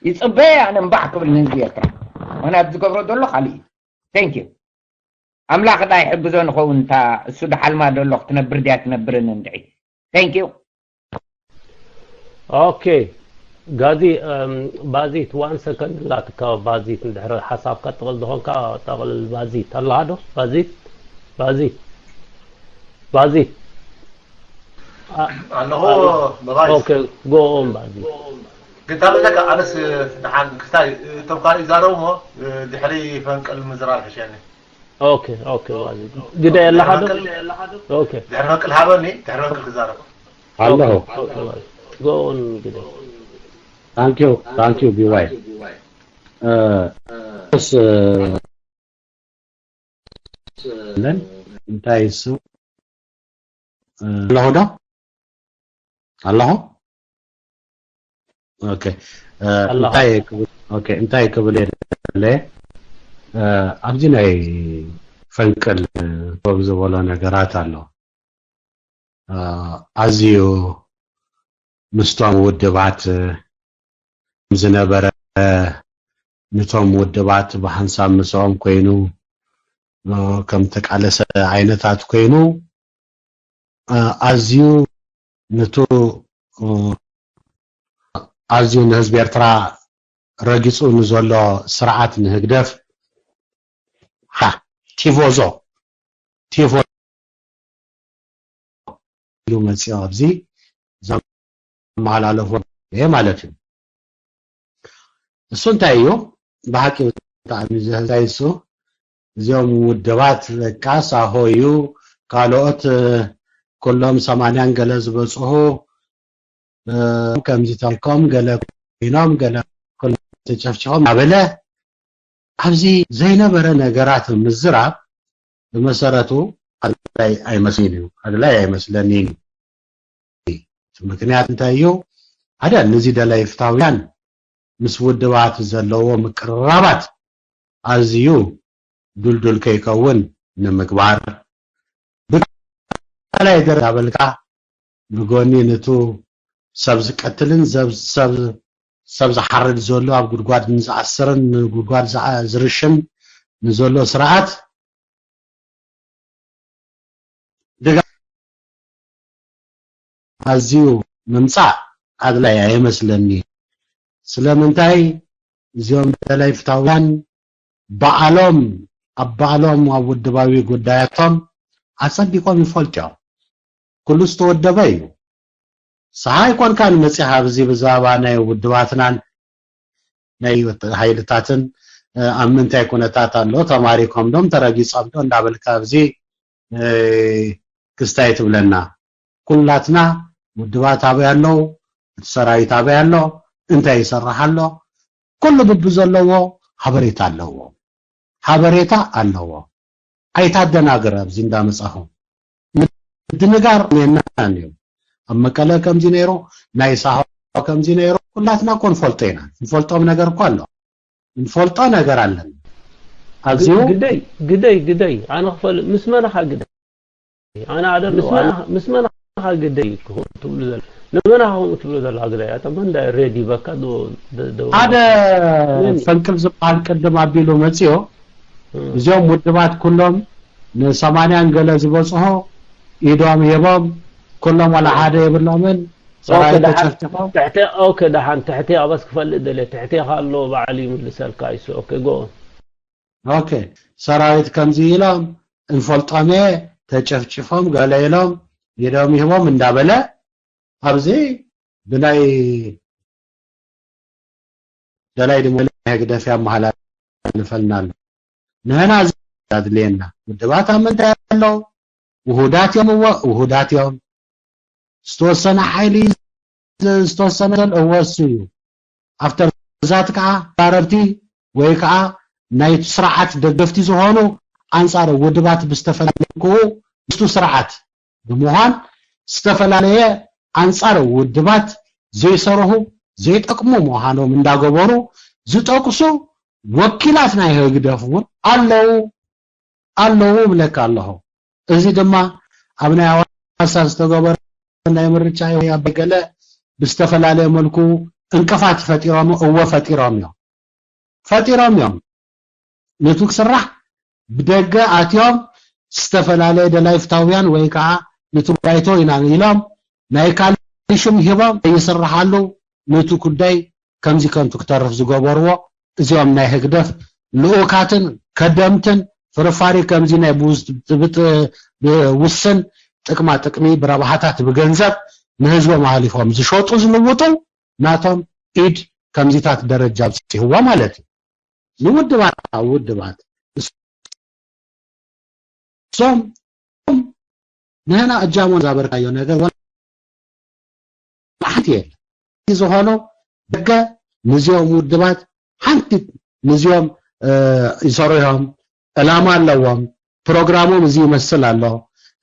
ይጽበየ ኣነ እምባሕ ክብል ንህዝቢ ኤርትራ። ምኽንያቱ ዝገብሮ ዘሎ ካልእ እዩ። Thank you። ኣምላኽ ዳ ይሕግዞ ንኸውን እታ እሱ ድሓልማ ደሎ ክትነብር ድያ ትነብርን እንድዒ። Thank you። ኦኬ ጋዚ ባዚት ዋን ሰከንድ ላትካ ባዚት እንድሕር ሓሳብካ ጠቕል ዝኾንካ ጠቕልል ባዚት ኣለኻ ዶ ባዚት ባዚት ባዚት ኣለኹ መባይ ኦኬ ጎኦም ባዚት ግን ታበለካ ኣነስ ድሓን ክስታይ እቶም ካልእ ይዛረቡ እሞ ድሕሪ ፈንቅል ምዝራብ ሕሸኒ ኦኬ ኦኬ ባዚት ግደ ኣለኻ ዶ ኦኬ ድሕሪ ፈንቅል ሃበኒ ድሕሪ ፈንቅል ክዛረብ ኣለኹ ጎ ኦን ግደ thank you thank you ቢዋይ ስ ለን እንታይ እሱ ኣለኹ ዶ ኣለኹ ኦኬ እንታይ ክብል ኦኬ እንታይ ክብል የለ ኣብዚ ናይ ፈንቅል ኮብ ዝበሎ ነገራት ኣሎ ኣዝዩ ምስቶም ውድባት ዝነበረ ንቶም ውድባት ብሓንሳብ ምስኦም ኮይኑ ከም ተቃለሰ ዓይነታት ኮይኑ ኣዝዩ ንቱ ኣዝዩ ንህዝቢ ኤርትራ ረጊጹ ንዘሎ ስርዓት ንህግደፍ፣ ቲፎዞ፣ ቲፎዞ ኢሉ መጺኦ ኣብዚ ዘመሓላለፎ ማለት እዩ። እሱ እንታይ እዩ? ብሓቂ ብጣዕሚ ዘህዛይ እሱ። እዚኦም ውድባት በቃ ሳሆ እዩ። ካልኦት ኩሎም ሰማንያን ገለ ዝበጽሑ ከምዚ ተልኮም ገለ ኮይኖም ገለ ተጨፍጭሖም ኣበለ ኣብዚ ዘይነበረ ነገራት ምዝራብ ብመሰረቱ ኣድላይ ኣይመስልን እዩ ኣድላይ ኣይመስለንን እዩ። ምክንያት እንታይ እዩ? ሓደ ነዚ ደላይ ፍታውያን ምስ ውድባት ዘለዎ ምቅርራባት ኣዝዩ ዱልዱል ከይከውን ንምግባር ብካላይ ደረጃ በልካ ብጎኒ ንቱ ሰብ ዝቀትልን ሰብ ዝሓርድ ዘሎ ኣብ ጉድጓድ ንዝኣስርን ንጉድጓድ ዝርሽን ንዘሎ ስርዓት ድጋፍ ኣዝዩ ምምፃእ ኣድላይ ኣይመስለኒ። ስለምንታይ እዚኦም ደላይ ፍታውያን በዓሎም ኣብ በዓሎም ኣብ ውድባዊ ጉዳያቶም ኣፀቢቆም ይፈልጡ እዮም። ኩሉ ዝተወደበ እዩ። ሰሓ ኣይኮንካን መፂኻ ኣብዚ ብዛዕባ ናይ ውድባትናን ናይ ሓይልታትን ኣብ ምንታይ ኩነታት ኣሎ ተማሪኮም ዶም ተረጊፆም ዶ እንዳበልካ ኣብዚ ክስታይ ትብለና። ኩላትና ውድባት ኣበይ ኣለዉ፣ እቲ ሰራዊት ኣበይ ኣሎ፣ እንታይ ይሰርሕ ኣሎ፣ ኩሉ ብቢ ዘለዎ ሓበሬታ ኣለዎ። ሓበሬታ ኣለዎ። ኣይታደናግር ኣብዚ እንዳመጻኹም ምድንጋር ሜናን እዩ። ኣብ መቀለ ከምዚ ነይሩ፣ ናይ ሳሆ ከምዚ ነይሩ፣ ኩላትና እኮ ንፈልጦ ኢና። ንፈልጦም ነገር እኮ ኣሎ። ንፈልጦ ነገር ኣለና። ኣብዚኡ ግደይ ግደይ ግደይ ኣነ ክፈልጥ ምስ መናኻ ግደይ ኣነ ኣደ ኣለዎ። ኣነ ምስ መናኻ ግደይ ትብሉ ዘለ ንመናኻ ከምኡ ትብሉ ዘለ ግደይ ኣታ መንዳ ሬዲ በካ ሓደ ፈንቅል ዝበሃል ቅድም ኣቢሉ መፅዮ እዚኦም ውድባት ኩሎም ንሰማንያን ገለ ዝበፅሑ ኢዶም ሂቦም ኩሎም ዋላ ሓደ የብሎምን ሰራዊት ተጨፍጭፎም ትሕቴ ኦኬ ደሓን ትሕቴ ኣበስ ክፈልጥ ደለ ትሕቴኻ ኣሎ በዓል ይምልሰልካ ይሱ ኦኬ ጎ ኦኬ ሰራዊት ከምዚ ኢሎም እንፈልጦም እየ ተጨፍጭፎም ገለ ኢሎም ኢዶም ሂቦም እንዳበለ ኣብዚ ብናይ ደላይ ድማ ህግደፍ ያመሓላልፈልና ኣሎ። ንህና ኣድልየና ውድባት ኣብ ምንታይ ኣለዉ? ውሁዳት እዮም እወ ውሁዳት እዮም። ዝተወሰነ ሓይሊ ዝተወሰነ እወሱ እዩ። ኣብተርዛት ከዓ ተዛረብቲ ወይ ከዓ ናይ ስርዓት ደገፍቲ ዝኾኑ ኣንፃር ውድባት ብዝተፈላለየ ክኡ ምስቱ ስርዓት ብምዃን ዝተፈላለየ ኣንፃር ውድባት ዘይሰርሑ ዘይጠቅሙ ምዃኖም እንዳገበሩ ዝጠቅሱ ወኪላት ናይ ህግደፍ እውን ኣለዉ ኣለዉ እብለካ ኣለኹ። እዚ ድማ ኣብ ናይ ኣዋሳ ዝተገበረ ናይ ምርጫ ይኹን ኣብ ገለ ብዝተፈላለየ መልኩ እንቅፋት ፈጢሮም እወ ፈጢሮም እዮም ፈጢሮም እዮም። ነቱ ክስራሕ ብደገ ኣትዮም ዝተፈላለየ ደላይ ፍታውያን ወይ ከዓ ነቱ ባይቶ ኢና ኢሎም ናይ ካልእ ሽም ሂቦም ይስርሓሉ ነቱ ጉዳይ ከምዚ ከንቱ ክተርፍ ዝገበርዎ እዚኦም ናይ ህግደፍ ልኡካትን ከደምትን ፍርፋሪ ከምዚ ናይ ብውስን ጥቅማ ጥቅሚ ብረብሓታት ብገንዘብ ንህዝቦም ኣህሊፎም ዝሸጡ ዝልውጡ ናቶም ኢድ ከምዚታት ደረጃ ኣብፅሕዎ ማለት እዩ። ንውድባት ውድባት እሶም ንህና እጃሞ ዛበርካዮ ነገር ሓንቲ የለ ዝኾኖ ደገ ንዚኦም ውድባት ሓንቲ ንዚኦም ይሰርዮም ዕላማ ኣለዎም ፕሮግራሞም እዚ ይመስል ኣሎ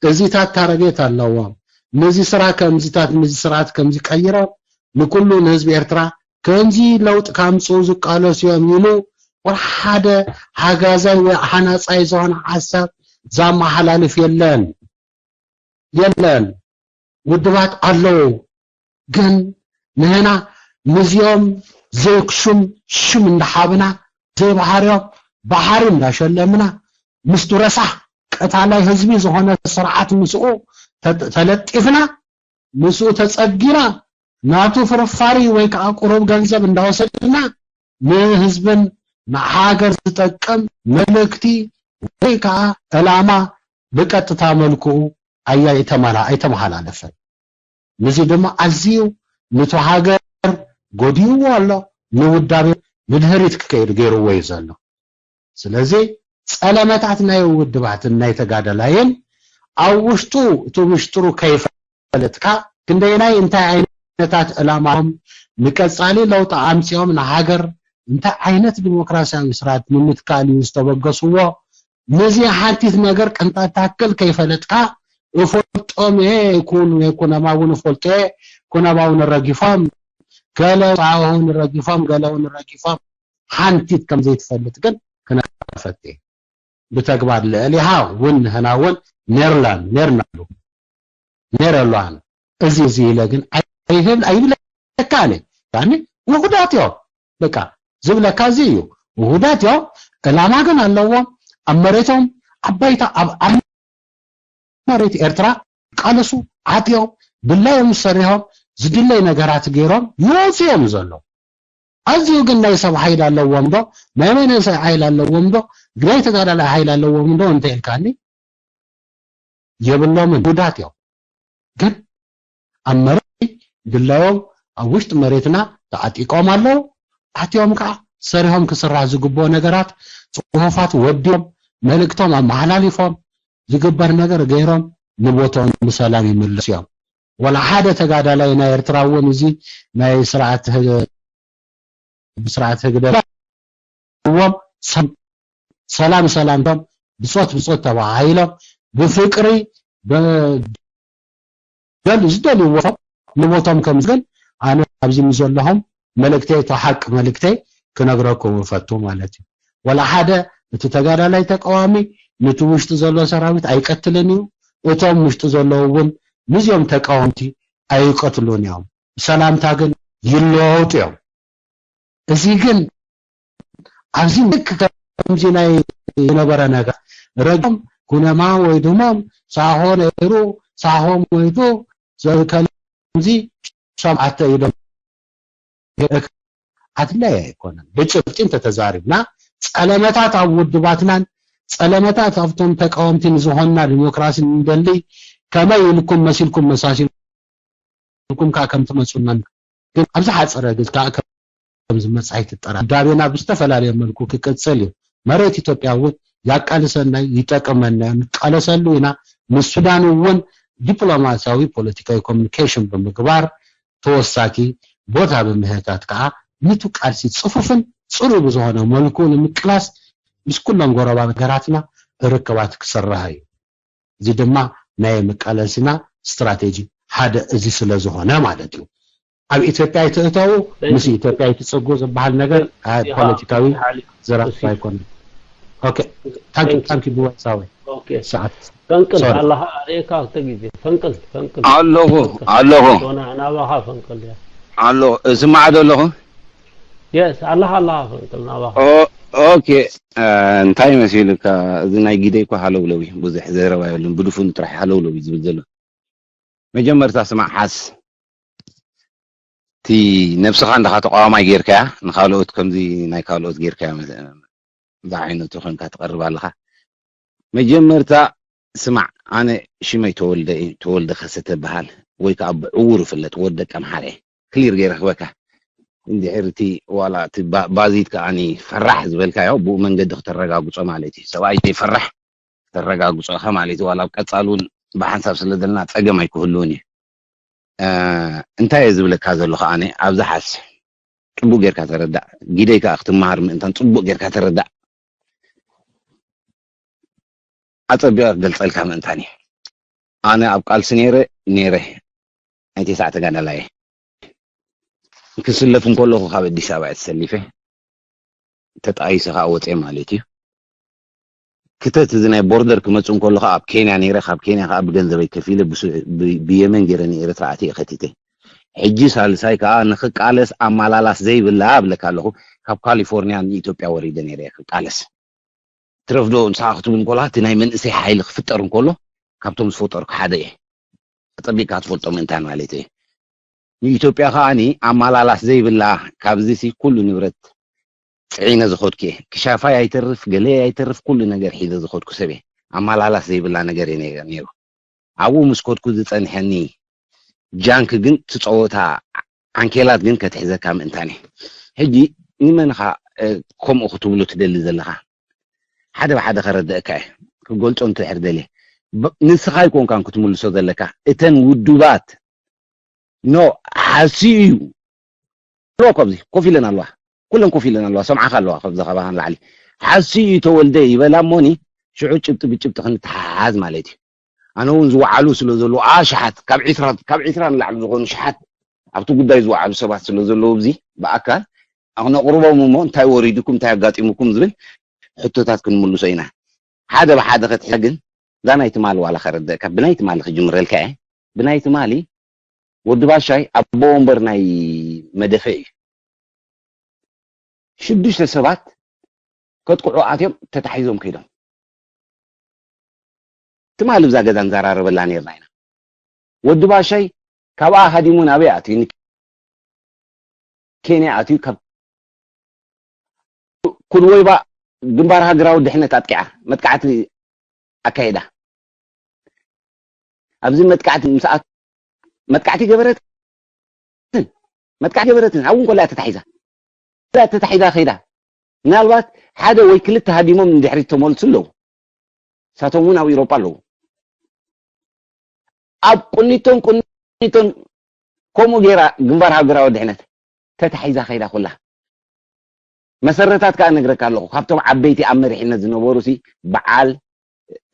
እዚታት ታረጌት ኣለዎም ነዚ ስራ ከምዚታት ነዚ ስርዓት ከምዚ ቀይሮም ንኩሉ ንህዝቢ ኤርትራ ከምዚ ለውጥ ካምፅኡ ዝቃለሱ እዮም ኢሉ ወላ ሓደ ሓጋዛይ ወይ ሓናፃይ ዝኾነ ሓሳብ ዛመሓላልፍ የለን የለን ውድባት ኣለዉ ግን ንህና ምስዚኦም ዘይክሹም ሽም እንዳሓብና ዘይባህርዮም ባሕሪ እንዳሸለምና ምስቱ ረሳሕ ቀታላይ ህዝቢ ዝኾነ ስርዓት ምስኡ ተለጢፍና ምስኡ ተፀጊና ናቱ ፍርፋሪ ወይ ከዓ ቁሩብ ገንዘብ እንዳወሰድና ንህዝብን ንሃገር ዝጠቅም መልእክቲ ወይ ከዓ ዕላማ ብቀጥታ መልክኡ ኣያ ኣይተመላ ኣይተመሓላለፈን። ነዚ ድማ ኣዝዩ ንቱ ሃገር ጎዲእዎ ኣሎ፣ ንውዳቤ ንድህሪት ክከይድ ገይርዎ እዩ ዘሎ። ስለዚ ጸለመታት ናይ ውድባትን ናይ ተጋደላይን ኣብ ውሽጡ እቲ ምሽጥሩ ከይፈለጥካ ክንደየናይ እንታይ ዓይነታት ዕላማኦም ንቀጻሊ ለውጢ ኣምጺኦም ንሃገር እንታይ ዓይነት ዲሞክራሲያዊ ስርዓት ንምትካል እዩ ዝተበገስዎ። ነዚ ሓንቲት ነገር ቅንጣት ታክል ከይፈለጥካ እፈልጦም እየ ኩን ኩነማ እውን እፈልጦ እየ ኩነማ እውን ረጊፎም ገለ እውን ረጊፎም ገለ እውን ረጊፎም ሓንቲት ከም ዘይትፈልጥ ግን ክነግረካ ፈትየ። ብተግባር ልዕሊሃ እውን ንህና እውን ኔርላን ኔርናሉ ኔረሏን። እዚ እዚ ኢለ ግን ኣይብል ኣይብለካን እየ። ያኒ ውሁዳት እዮም በቃ ዝብለካ እዚ እዩ። ውሁዳት እዮም። ዕላማ ግን ኣለዎም። ኣብ መሬቶም ኣብ ባይታ ኣብ ኣብ መሬት ኤርትራ ቃለሱ ዓጥዮም ድላዮም ሰሪሖም ዝድለይ ነገራት ገይሮም ይወፁ እዮም ዘሎ። ኣዝዩ ግን ናይ ሰብ ሓይል ኣለዎም ዶ? ናይ መንእሰይ ሓይል ኣለዎም ዶ? ናይ ተጋዳላይ ሓይል ኣለዎም ዶ እንተ ኢልካኒ የብሎምን። ውዳት እዮም ግን ኣብ መሬት ድላዮም ኣብ ውሽጢ መሬትና ተዓጢቆም ኣለዉ። ኣትዮም ከዓ ሰሪሖም ክስራሕ ዝግብኦ ነገራት ፅሑፋት ወዲኦም መልእክቶም ኣመሓላሊፎም ዝግበር ነገር ገይሮም ንቦትኦም ብሰላም ይምለሱ እዮም። ወላ ሓደ ተጋዳላይ ናይ ኤርትራ እውን እዚ ናይ ስርዓት ህግ- ብስርዓት ህግደፍ እዎም ሰም- ሰላም ሰላምቶም ብጾት ብጾት ተባሃሂሎም ብፍቅሪ በ- ደል- ዝደልይዎ ንቦቶም ከም ዝገን ኣነ ኣብዚ ምስ ዘለኹም መልእክተይ እቶ ሓቂ መልእክተይ ክነግረኩም እፈቱ ማለት እዩ። ወላ ሓደ እቲ ተጋዳላይ ተቃዋሚ ነቲ ውሽጢ ዘሎ ሰራዊት ኣይቀትልን እዩ። እቶም ውሽጢ ዘለዉ እውን ንዚኦም ተቃወምቲ ኣይቀትሉን እዮም። ብሰላምታ ግን ይለዋወጡ እዮም። እዚ ግን ኣብዚ ልክ ከምዚ ናይ ዝነበረ ነገር ረጊም ኩነማ ወይ ድማ ሳሆ ነይሩ ሳሆ ሞይቱ ከምዚ ሰብዓተ ኢሎም ኣድላይ ኣይኮነን። ብጭብጢ እንተተዛሪብና ጸለመታት ኣብ ውድባትናን ጸለመታት ኣብቶም ተቃወምቲ ንዝኾንና ዲሞክራሲ ንደሊ ከመይ ኢልኩም መሲልኩም መሳሲልኩም ኢልኩም ከዓ ከም ትመፁና ግን ኣብ ዝሓፀረ ግዜ ከዓ ከም ዝመፅ ኣይትጠራ ውዳቤና ብዝተፈላለየ መልኩ ክቅፅል እዩ። መሬት ኢትዮጵያ እውን ያቃልሰና ይጠቅመና ንቃለሰሉ ኢና። ምስ ሱዳን እውን ዲፕሎማሲያዊ ፖለቲካዊ ኮሚኒኬሽን ብምግባር ተወሳኪ ቦታ ብምህታት ከዓ ንቱ ቃልሲ ፅፉፍን ፅሩይ ብዝኾነ መልኩ ንምቅላስ ምስ ኩሎም ጎረባብቲ ሃገራትና ርክባት ክስራሕ እዩ። እዚ ድማ ናይ መቃለሲና ስትራቴጂ ሓደ እዚ ስለ ዝኾነ ማለት እዩ። ኣብ ኢትዮጵያ ኣይትእተው፣ ምስ ኢትዮጵያ ኣይትፀጉ ዝበሃል ነገር ፖለቲካዊ ዘራፍ ኣይኮነን። ኦኬ ታንኪ ታንኪ ብወሳወይ ሰዓት ፈንቅል ኣለኻ ኣርእየካ ክልተ ግዜ ፈንቅል ፈንቅል ኣለኹ ኣለኹ ናባኻ ፈንቅል ኣለኹ እስማዕ ዶ ኣለኹ የስ ኣለኻ ኣለኻ ፈንቅል ናባኻ ኦኬ እንታይ መሲሉካ እዚ ናይ ጊደይ እኮ ሃለውለው እዩ ብዙሕ ዘረባ የብሉን ብድፉን ጥራሕ ሃለውለው እዩ ዝብል ዘሎ መጀመርታ ስማዕ ሓስ እቲ ነብስኻ እንዳኻ ተቃዋማይ ጌርካያ ንካልኦት ከምዚ ናይ ካልኦት ጌርካያ ዝዓይነቱ ኮንካ ትቐርብ ኣለኻ መጀመርታ ስማዕ ኣነ ሽመይ ተወልደ እዩ ተወልደ ከሰተ በሃል ወይ ከዓ ብዕውር ይፍለጥ ወደ ቀምሓረ ክሊር ገይረ ክበካ እንድሕር እቲ ዋላ እቲ ባዚት ከዓኒ ፈራሕ ዝበልካዮ ብኡ መንገዲ ክተረጋግጾ ማለት እዩ ሰብኣይ ዘይፈራሕ ክተረጋግጾ ኢኻ ማለት እዩ ዋላ ኣብ ቀጻል እውን ብሓንሳብ ስለ ዘለና ጸገም ኣይክህልውን እዩ እንታይ እየ ዝብለካ ዘለኹ ኣነ ኣብዚ ሓስ ጽቡቅ ጌርካ ተረዳእ ግደይ ከዓ ክትመሃር ምእንታን ጽቡቅ ጌርካ ተረዳእ ኣጸቢቐ ክገልጸልካ ምእንታን እዩ ኣነ ኣብ ቃልሲ ነይረ ነይረ ናይ ተስዓ ተጋዳላይ ክስለፍ እንከለኹ ካብ ኣዲስ ኣበባ ተሰሊፈ ተጣይሰ ከዓ ወፀ ማለት እዩ ክተት እዚ ናይ ቦርደር ክመፅእ እንከሎ ከዓ ኣብ ኬንያ ነይረ ካብ ኬንያ ከዓ ብገንዘበይ ከፊለ ብየመን ገይረ ንኤርትራ ኣትየ ከቲተ ሕጂ ሳልሳይ ከዓ ንክቃለስ ኣማላላስ ዘይብላ እብለካ ኣለኹ ካብ ካሊፎርኒያ ንኢትዮጵያ ወሪደ ነይረ ክቃለስ ትረፍዶ ንስኻ ክትብል እንኮላ እቲ ናይ መንእሰይ ሓይሊ ክፍጠር እንከሎ ካብቶም ዝፈጠርኩ ሓደ እየ ኣፀቢቅካ ትፈልጦ ምእንታን ማለት እየ ንኢትዮጵያ ከዓኒ ኣማላላስ ዘይብላ፣ ካብዚ ሲ ኩሉ ንብረት ጽዒነ ዝኸድኩ እየ። ክሻፋይ ኣይተርፍ፣ ገለይ ኣይተርፍ፣ ኩሉ ነገር ሒዘ ዝኸድኩ ሰብ እየ። ኣማላላስ ዘይብላ ነገር እየ ነይረ ነይሩ። ኣብኡ ምስ ከድኩ ዝጸንሐኒ ጃንክ ግን ትጸወታ፣ ዓንኬላት ግን ከትሕዘካ ምእንታን እየ። ሕጂ ንመንኻ ከምኡ ክትብሉ ትደሊ ዘለኻ? ሓደ ብሓደ ከረድእካ እየ፣ ክገልጾ እንድሕር ደልየ። ንስኻ ኣይኮንካን ክትምልሶ ዘለካ፣ እተን ውዱባት ኖ ሓስዩ እዩ። ሎ ካብዚ ኮፍ ኢለን ኣለዋ፣ ኩለን ኮፍ ኢለን ኣለዋ፣ ሰምዓኻ ኣለዋ። ካብዚ ካባኻ ንላዕሊ ሓስዩ እዩ ተወልደ ይበላ እሞኒ፣ ሽዑ ጭብጢ ብጭብጢ ክንተሓሓዝ ማለት እዩ። ኣነ እውን ዝወዓሉ ስለ ዘለዉ ኣሽሓት፣ ካብ ዒስራ፣ ካብ ዒስራ ንላዕሊ ዝኾኑ ሽሓት ኣብቲ ጉዳይ ዝወዓሉ ሰባት ስለ ዘለዉ፣ እዚ ብኣካል ኣነቕርቦም እሞ እንታይ ወሪድኩም፣ እንታይ ኣጋጢሙኩም ዝብል ሕቶታት ክንምልሶ ኢና። ሓደ ብሓደ ክትሕዛ ግን፣ እዛ ናይ ትማሊ ዋላ ከረድእካ፣ ብናይ ትማሊ ክጅምረልካ እየ። ብናይ ትማሊ ወዲ ባሻይ ኣቦ ወንበር ናይ መደፈ እዩ። ሽዱሽተ ሰባት ከጥቅዑ ኣትዮም ተታሒዞም ከይዶም። ትማሊ ብዛ ገዛ ንዘራረበላ ነርና ኢና። ወዲ ባሻይ ካብኣ ሃዲሙ ናበይ ኣትዩ? ኬንያ ኣትዩ፣ ካብ ኩድወይባ ግንባር ሃገራዊ ድሕነት ኣጥቂዓ መጥቃዕቲ ኣካይዳ። ኣብዚ መጥቃዕቲ ምስ ኣት-፣ መጥቃዕቲ ገበረትን፣ መጥቃዕቲ ገበረትን፣ ኣብኡ እንኮላ እያ ተታሒዛ። እዛ ተታሒዛ ከይዳ። ምናልባት ሓደ ወይ ክልተ ሃዲሞም ንድሕሪት ተመልሱ ኣለዉ። ንሳቶም እውን ኣብ ኤውሮጳ ኣለዉ። ኣብ ቁኒቶን ቁኒቶን ከምኡ ገይራ ግንባር ሃገራዊ ድሕነት ተታሒዛ ከይዳ ኩላ። መሰረታት ከኣ እነግረካ ኣለኹ። ካብቶም ዓበይቲ ኣብ መሪሕነት ዝነበሩ ሲ በዓል፣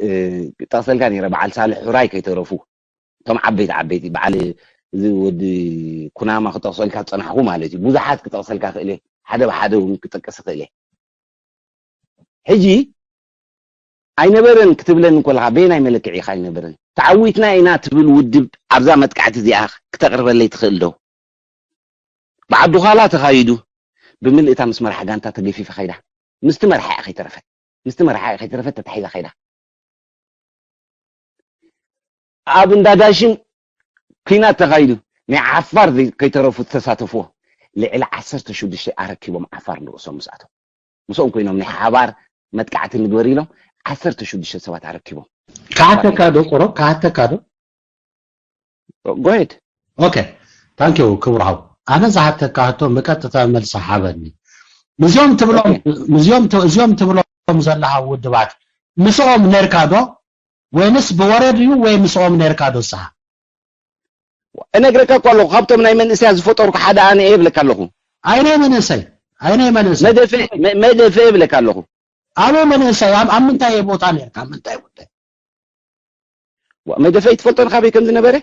እ፣ ጠቕሰልካ ነይረ፣ በዓል ሳልሕ ሕራይ ከይተረፉ። እቶም ዓበይቲ ዓበይቲ፣ በዓል እዚ ወዲ ኩናማ ክጠቕሰልካ ዝጸናሕኩ ማለት እዩ። ብዙሓት ክጠቕሰልካ ክእል እየ። ሓደ ብሓደ እውን ክጠቅስ ክእል እየ። ሕጂ ኣይነበረን ክትብለኒ እንከለኻ፣ በየናይ መለክዒ ኢኻ ኣይነበረን? ተዓዊትና ኢና ትብል ውድብ ኣብዛ መጥቃዕቲ እዚኣ ክተቕርበለይ ትኽእል ዶ? ብዓዲ ዃላ ተኻይዱ፣ ብምልእታ ምስ መራሕ ጋንታ ተገፊፋ ከይዳ። ምስቲ መርሓ እያ ከይተረፈት። ምስቲ መርሓ እያ ከይተረፈት ተታሒዛ ከይዳ። ኣብ እንዳ ዳሽን ኲናት ተኻይዱ፣ ናይ ዓፋር ዘይ-፣ ከይተረፉ ዝተሳተፍዎ ልዕሊ ዓሰርተ ሽዱሽተ ኣረኪቦም ዓፋር ንርእሶም ምስኣቶም። ምስኦም ኮይኖም ናይ ሓባር መጥቃዕቲ ንግበር ኢሎም ዓሰርተ ሽዱሽተ ሰባት ኣረኪቦም። ክሓተካ ዶ ቁሩብ? ክሓተካ ዶ? ጎሄድ። ኦኬ። ታንክ ዩ ክቡር ሓው። ኣነ ዝሓተካ ሕቶ ብቀጥታ መልሲ ሓበኒ። ምስኦም ትብሎም፣ ኦኬ። ምስኦም ት-፣ እዚኦም ትብሎም ዘለኻ ውድባት ምስኦም ነርካ ዶ? ወይንስ ብወረ ድዩ ወይ ምስኦም ነርካ ዶ ንስኻ? እነግረካ እኮ ኣለኹ፣ ካብቶም ናይ መንእሰያት ዝፈጠርኩ ሓደ ኣነ እየ እብለካ ኣለኹ። ኣይ ናይ መንእሰይ፣ ኣይ ናይ መንእሰይ። መደፈ፣ መ-፣ መደፈ እብለካ ኣለኹ። ኣበይ መንእሰይ? ኣብ፣ ኣብ ምንታይ ቦታ ነርካ? ኣብ ምንታይ ጉዳይ? ዋ፣ መደፈ ይትፈልጦ ንካበይ ከም ዝነበረ?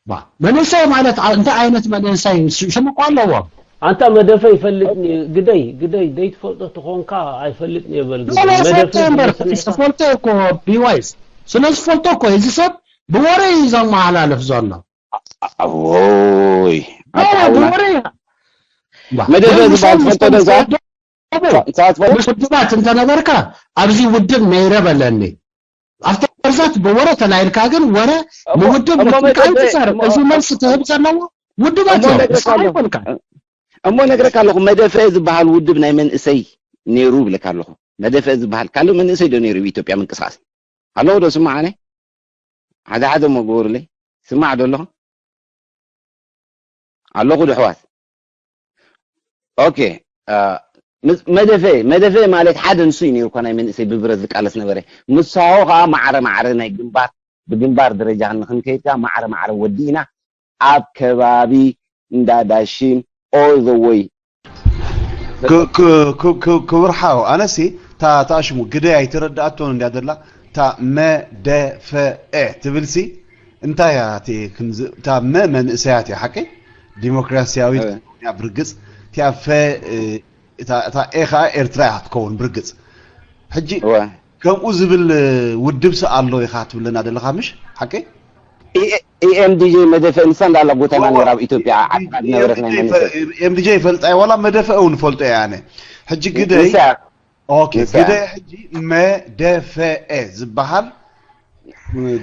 ዋ፣ መንእሰይ ማለት ኣ-፣ እንታይ ዓይነት መንእሰይ? ሽ-፣ ሽም እኮ ኣለዎም። ኣንታ መደፈ ይፈልጥ ኒ-፣ ግደይ፣ ግደይ፣ ደይትፈልጦ ተኾንካ ኣይፈልጥ ንየ በል ግደይ። ኖ፣ ኖ፣ መደፈ ፈልጦ እምበር፣ ዝመስለካ? ዝፈልጦ እኮ ቢዋይስ። ስለ ዝፈልጦ እኮ እዚ ሰብ ብወረ እዩ ዘመሓላልፍ ዘሎ። ኣዎይ፣ ኖ፣ ኣታ ሓውና። ብወረ እያ። ዋ፣ መደፈ ወይ ዝበሃል ምስኦም ትፈልጦ ዶ ምስኦም እዛ? ዝፈልጦ? ንሳ ትፈልጥ? ምስ ውድባት እንተነበርካ ኣብዚ ውድብ ነይረ በለኒ። ኣብቲ መርዛት ብወረ ተላይልካ ግን ወረ እሞ፣ ንውድብ እሞ ምትንካእ መደፈ፣ ይትዛረብ። እሞ፣ እዚ መልሲ ትህብ ዘለዎ ውድባት እሞ እዮም። ነግረካ ንስኻ ኣለኹ። ኣይኮንካን። እሞ ነግረካ ኣለኹ፣ መደፈ ዝበሃል ውድብ ናይ መንእሰይ ነይሩ እብለካ ኣለኹ። መደፈ ዝበሃል ካልእ መንእሰይ ዶ ነይሩ ኣብ ኢትዮጵያ ምንቅስቃስ? ኣለኹ ዶ ስማዕ ኣነ? ሓደ ሓደ እሞ ግበሩለይ። ስማዕ ዶ ኣለኹ? ኣለኹ ዶ ኣሕዋት? ኦኬ፣ አ፣ ምስ-፣ መደፈ፣ መደፈ ማለት ሓደ ንሱ እዩ ነይሩ እኳ ናይ መንእሰይ ብብረት ዝቃለስ ነበረ። ምሳሆ ከዓ ማዕረ ማዕረ ናይ ግንባር፣ ብግንባር ደረጃ ንክንከይድ ከዓ ማዕረ ማዕረ ወዲእና ኣብ ከባቢ እንዳ ዳሽን all the way። ክ-፣ ክ-፣ ክ-፣ ክ-፣ ክብርሓው፣ ኣነሲ እታ፣ እታ ሽሙ ግደይ ኣይተረድኣቶን እንድያ ዘላ፣ እታ መደፈኤ ትብልሲ እንታይ እያ? እቲ ክንዚ-፣ እታ መ መንእሰያት እያ፣ ሓቀይ? ዲሞክራሲያዊት እወ። ክትከውን እያ ብርግጽ። እቲኣ ፈ፣ እ፣ እታ፣ እታ ኤ ኸኣ ኤርትራ እያ ክትከውን ብርግጽ። ሕጂ እወ። ከምኡ ዝብል ውድብሲ ኣሎ ኢኻ ትብለና ዘለኻ፣ ምሽ ሓቀይ? ኢ-፣ ኢ ኤም ዲ ጀይ መደፈ ንሳ እንዳላ ጎተና እወ። ነይራ ኣብ ኢትዮጵያ ዓድካ ዝነበረት ናይ መንእሰይ። ኤም ዲ ጀይ ይፈልጣ እየ፣ ዋላ መደፈ እውን እፈልጦ እየ ኣነ። ሕጂ ግደይ፣ ንሳ፣ ኦኬ፣ ንሳ። ግደይ ሕጂ መደፈኤ ዝበሃል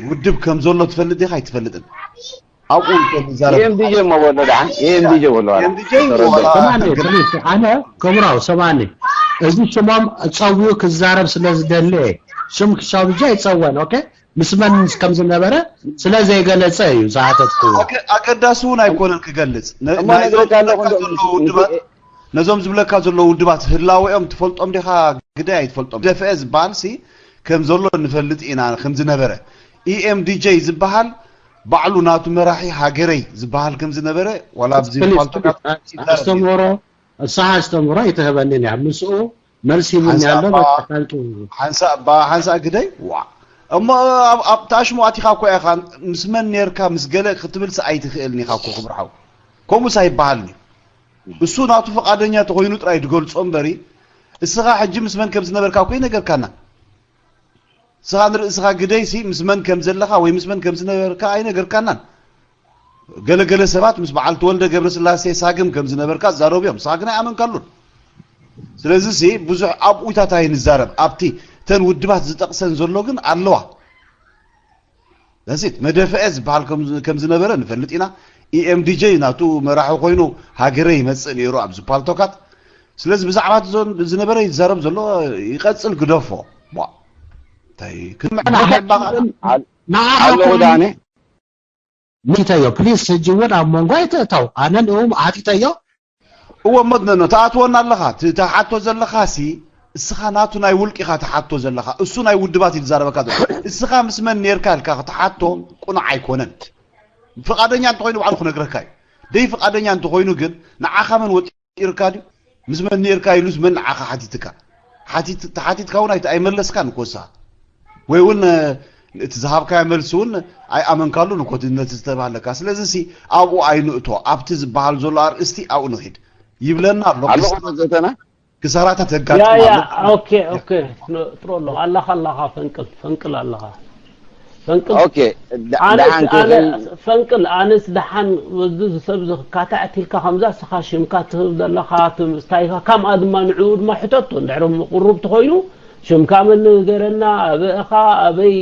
ውድብ ከም ዘሎ ትፈልጥ ዲኻ ኣይትፈልጥን? ኣብኡ ንከም ይዛረብ EMDJ እሞ በሎ ደሓን EMDJ በሎ ዋላ EMDJ እሞ ዋላ ሰማኒ ፕሊስ ኣነ ክብራው ሰማኒ እዚ ሽሞም ፀዊኡ ክዛረብ ስለ ዝደሊ እየ። ሽም ክሻውጃ ይፀወን ኦኬ ምስ መን ከም ዝነበረ ስለ ዘይገለፀ እዩ ዝሃተትክዎ። ኣገ- ኣገዳሲ እውን ኣይኮነን ክገልጽ ነ- እሞ ናይዞም ነግረካ ኣለኹ ዝብለካ እንደውም ዘለዉ ውድባት ነዞም ዝብለካ ዘለዉ ውድባት ህላወኦም ትፈልጦም ዲኻ ግዳይ ኣይትፈልጦም ደፍአ ዝበሃል ሲ ከም ዘሎ ንፈልጥ ኢና ከም ዝነበረ EMDJ ዝበሃል ባዕሉ ናቱ መራሒ ሃገረይ ዝበሃል ከም ዝነበረ ዋላ ኣብዚ ፕሊዝ ፋልቶካት ፕሊዝ ኣስተምህሮ ንስኻ ኣስተምህሮ ኣይትህበንን እያ ምስኡ መልሲ ይብኒ ኣሎ ሓንሳብ በቃ ፈልጡ ሓንሳ እባ ሓንሳ ግደይ ዋ እሞ ኣብ- ኣብ ታሽሙ ኣቲኻ እኮ ኢኻ ምስ መን ነርካ ምስ ገለ ክትብልስ ኣይትኽእልን ኢኻ እኮ ክብርሓው ከምኡስ ኣይበሃልን እዩ እሱ ናቱ ፈቃደኛ ተኮይኑ ጥራይ ድገልጾ እምበሪ እስኻ ሕጂ ምስ መን ከም ዝነበርካ እኮ ይነገርካና እስኻ ንርእስኻ ግደይሲ ምስ መን ከም ዘለኻ ወይ ምስ መን ከም ዝነበርካ ኣይነገርካናን ገለገለ ሰባት ምስ በዓል ተወልደ ገብረስላሴ ሳግም ከም ዝነበርካ ዝዛረቡ እዮም ንስኻ ግን ኣይኣመንካሉን ስለዚ ሲ ብዙሕ ኣብኡታት ኣይንዛረብ ኣብቲ ተን ውድባት ዝጠቕሰን ዘሎ ግን ኣለዋ ዳሲት መደፍአ ዝበሃል ከም ዝነበረ ንፈልጥ ኢና EMDJ ናቱ መራሒ ኮይኑ ሃገረ ይመፅእ ነይሩ ኣብዚ ፓልቶካት ስለዚ ብዛዕባ ዝነበረ ይዛረብ ዘሎ ይቐፅል ግደፎ እንታይ ክትምዕዳ ኣለኹ ዳነ ሚተዮ ፕሊስ ሕጂ እውን ኣብ መንጎ ኣይትእተው ኣነ ንኡ ኣቲተዮ እወ መድነኖ ተኣትወና ኣለኻ ትሓቶ ዘለኻ ሲ እስኻ ናቱ ናይ ውልቂኻ ትሓቶ ዘለኻ እሱ ናይ ውድባት እዩ ዝዛረበካ ዘሎ እስኻ ምስ መን ነርካ ኢልካ ክትሓቶ ቁኑዕ ኣይኮነን ፍቓደኛ እንተኾይኑ ባዕሉ ክነግረካ እዩ ደይ ፍቓደኛ እንተኾይኑ ግን ንዓኻ መን ወጢርካ ድዩ ምስ መን ነርካ ኢሉስ መን ንዓኻ ሓቲትካ ተሓቲትካ እውን ኣይመለስካን እኮ ንሳ ወይ እውን እቲ ዝሃብካዮ መልሲ እውን ኣይኣመንካሉን እኮ ነቲ ዝተባሃለካ ስለዚ ሲ ኣብኡ ኣይንእቶ ኣብቲ ዝበሃል ዘሎ ኣርእስቲ ኣብኡ ንኺድ ይብለና ኣሎ ኣለኹ ዘተና ክሳራታት ያ ያ የጋጥም ኦኬ ኦኬ ጥሩ ኣሎ ኣለኻ ኣለኻ ፈንቅል ፈንቅል ኣለኻ ፈንቅል ኦኬ ዳ- ደሓን ኣነስ ኣነ ክብል ፈንቅል ኣነስ ደሓን ወዚ ሰብ ዝካታዕ ትልካ ከምዛ ስኻ ሽምካ ትህብ ዘለኻ ትምስታይካ ከምኣ ድማ ንዕኡ ድማ ሕተቶ እንድሕር ቁሩብ ተኾይኑ ሽምካ መን ንገረና ኣበእኻ ኣበይ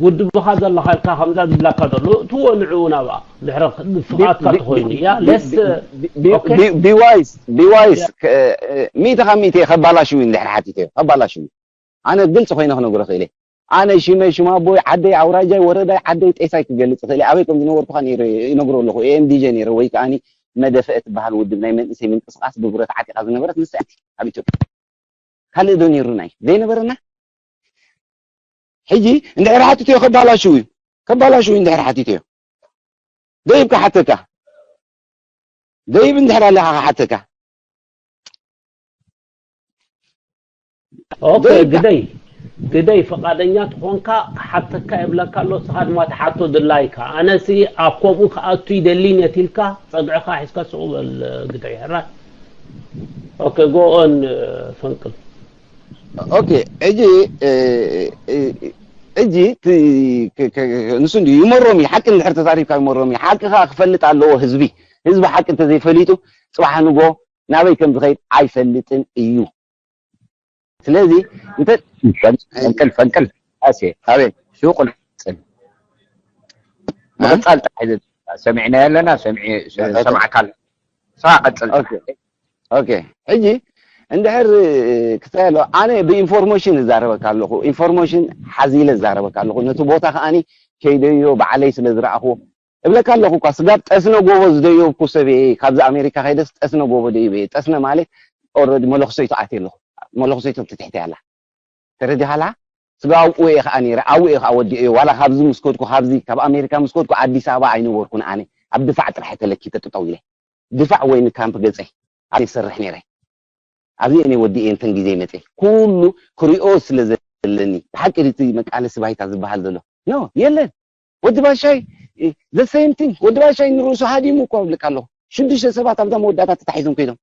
ውድብኻ ዘለኻ ኢልካ ከምዛ ዝብላካ ዘሎ እትዎ ንዕኡ ናብኣ ድሕሪ ፍቓድካ ተኾይኑ እያ ለስ ቢዋይስ ቢዋይስ ሚእቲ ካብ ሚእቲ ከባላሽው እዩ እንድሕር ሓቲተዮ ከባላሽው ኣነ ግልፂ ኮይነ ክነግሮ ክእል ኣነ ሽመ ሽማ ኣቦይ ዓደይ ኣውራጃይ ወረዳይ ዓደይ ጤሳይ ክገልፅ ክእል ኣበይ ከም ዝነበርኩ ከዓ ነይረ ይነግሮ ኣለኩ ኤምዲጀ ነይረ ወይ ከዓ መደፍአ ትበሃል ውድብ ናይ መንእሰይ ምንቅስቃስ ብብረት ዓጢቃ ዝነበረት ንሳ እያ ኣብ ኢትዮጵያ ካልእ ዶ ነይሩና እዩ ዘይነበረና ሕጂ እንድሕር ሓቲትዮ ከባላሽው እዩ ከባላሽው እዩ እንድሕር ሓቲትዮ ደይብ ክሓተካ ደይብ እንድሕር ኣለካ ክሓተካ ኦኬ ግደይ ግደይ ፈቃደኛ ትኾንካ ክሓተካ የብለካ ኣሎ ስኻ ድማ ትሓቶ ድላይካ ኣነሲ ኣብ ከምኡ ክኣቱ ይደሊ ነቲልካ ጸግዕኻ ሒዝካ ስቑ በል ግደይ ሕራይ ኦኬ ጎኦን ፈንቅል ኦኬ ሕጂ ሕጂ ንሱ እንዲ ይመሮም እዩ ሓቂ እንድሕር ተዛሪብካ ይመሮም እዩ ሓቂ ከዓ ክፈልጥ ኣለዎ ህዝቢ ህዝቢ ሓቂ እንተዘይፈሊጡ ፅባሕ ንጎ ናበይ ከም ዝኸይድ ኣይፈልጥን እዩ ስለዚ እንተ ፈንቅል ፈንቅል ኣሴ ኣቤት ሹቅ ንቅፅል ምቅፃል ጥራሕ እዩ ሰሚዕና ኣለና ሰማዕካ ስራ ቀፅል ኦኬ ሕጂ እንድሕር ክታይ ኣሎ ኣነ ብኢንፎርሜሽን እዛረበካ ኣለኹ ኢንፎርሜሽን ሓዚለ እዛረበካ ኣለኹ ነቲ ቦታ ከዓኒ ከይደዮ ባዕለይ ስለ ዝረኣኽዎ እብለካ ኣለኹ እኳ ስጋብ ጠስነ ጎቦ ዝደየብኩ ሰብ እየ ካብዚ ኣሜሪካ ከይደስ ጠስነ ጎቦ ደይበ እየ ጠስነ ማለት ኦረዲ መለኽሰይቱ ኣትየ ኣለኹ መለኽሰይቱ ትትሕተ ኣላ ተረዲኻላ ስጋ ኣብኡ እየ ከዓ ነይረ ኣብኡ እየ ከዓ ወዲኦ እየ ዋላ ካብዚ ምስ ከድኩ ካብዚ ካብ ኣሜሪካ ምስ ከድኩ ኣዲስ ኣበባ ኣይነበርኩን ኣነ ኣብ ድፋዕ ጥራሕ ተለኪተ ጥጠው ኢለ ድፋዕ ወይ ንካምፕ ገፀይ ኣብ ይሰርሕ ነይረ ኣብዚ እኔ ወዲኤ እንተን ግዜ መፀ ኩሉ ክሪኦ ስለ ዘለኒ ብሓቂ ድቲ መቃለሲ ባይታ ዝበሃል ዘሎ ኖ የለን ወዲ ባሻይ the same thing ወዲ ባሻይ ንርእሱ ሃዲሙ እኮ እብልካ ኣለኹ ሽዱሽተ ሰባት ኣብዛ መወዳእታ ተታሒዞም ከይዶም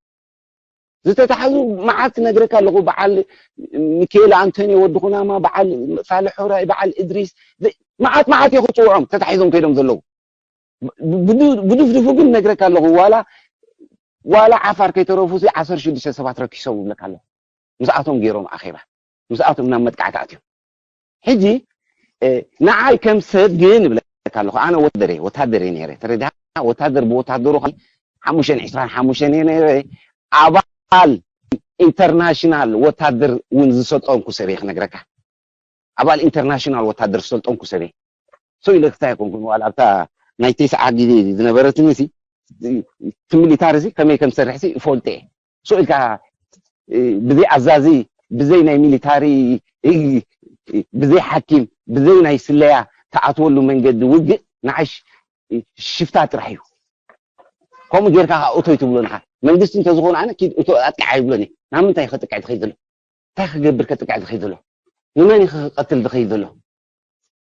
ዝተታሓዙ መዓት ነግረካ ኣለኹ በዓል ሚካኤል ኣንቶኒ ወዲ ኩናማ በዓል ሳልሕ ሑራይ በዓል እድሪስ መዓት መዓት እየ ክፅውዖም ተታሒዞም ከይዶም ዘለዉ ብድፍድፉ ግን ነግረካ ኣለኹ ዋላ ዋላ ዓፋር ከይተረፉ ዓሰርተ ሽዱሽተ ሰባት ረኪሶም ይብለካ ኣለኹ ምስኣቶም ገይሮም ኣኼባ ምስኣቶም ናብ መጥቃዕቲ ኣትዮም ሕጂ ንዓይ ከም ሰብ ግን ይብለካ ኣለኹ። ኣነ ወታደር እየ፣ ወታደር እየ ነይረ። ተረዲኻ? ወታደር ብወታደሩ ኸ ሓሙሽተን ዕስራን ሓሙሽተን እየ ነይረ። ኣባል ኢንተርናሽናል ወታደር እውን ዝሰልጠንኩ ሰብ እየ ክነግረካ። ኣባል ኢንተርናሽናል ወታደር ዝሰልጠንኩ ሰብ እየ። ሰው ኢለ ክስታይ ኣይኮንኩን። ዋላ ኣብታ ናይ ተስዓ ግዜ ዝነበረትኒ ሲ፣ እቲ ሚሊታሪ ሲ ከመይ ከም ዝሰርሕ ሲ እፈልጦ እየ። ሰው ኢልካ፣ እ፣ ብዘይ ኣዛዚ፣ ብዘይ ናይ ሚሊታሪ፣ እ፣ እ፣ ብዘይ ሓኪም፣ ብዘይ ናይ ስለያ ትኣትወሉ መንገዲ ውግእ ንዓይ ሽ-፣ ሽፍታ ጥራሕ እዩ። ከምኡ ጌርካ ከዓ እቶይ ትብሎ ንኻ። መንግስቲ እንተዝኾነ ኣነ ኪድ እቶ ኣጥቅዕ ኣይብሎን እየ። ናብ ምንታይ ከጥቅዕ ትኸይድ ዘሎ? እንታይ ክገብር ከጥቅዕ ዝኸይድ ዘሎ? ንመን እዩ ክቐትል ዝኸይድ ዘሎ?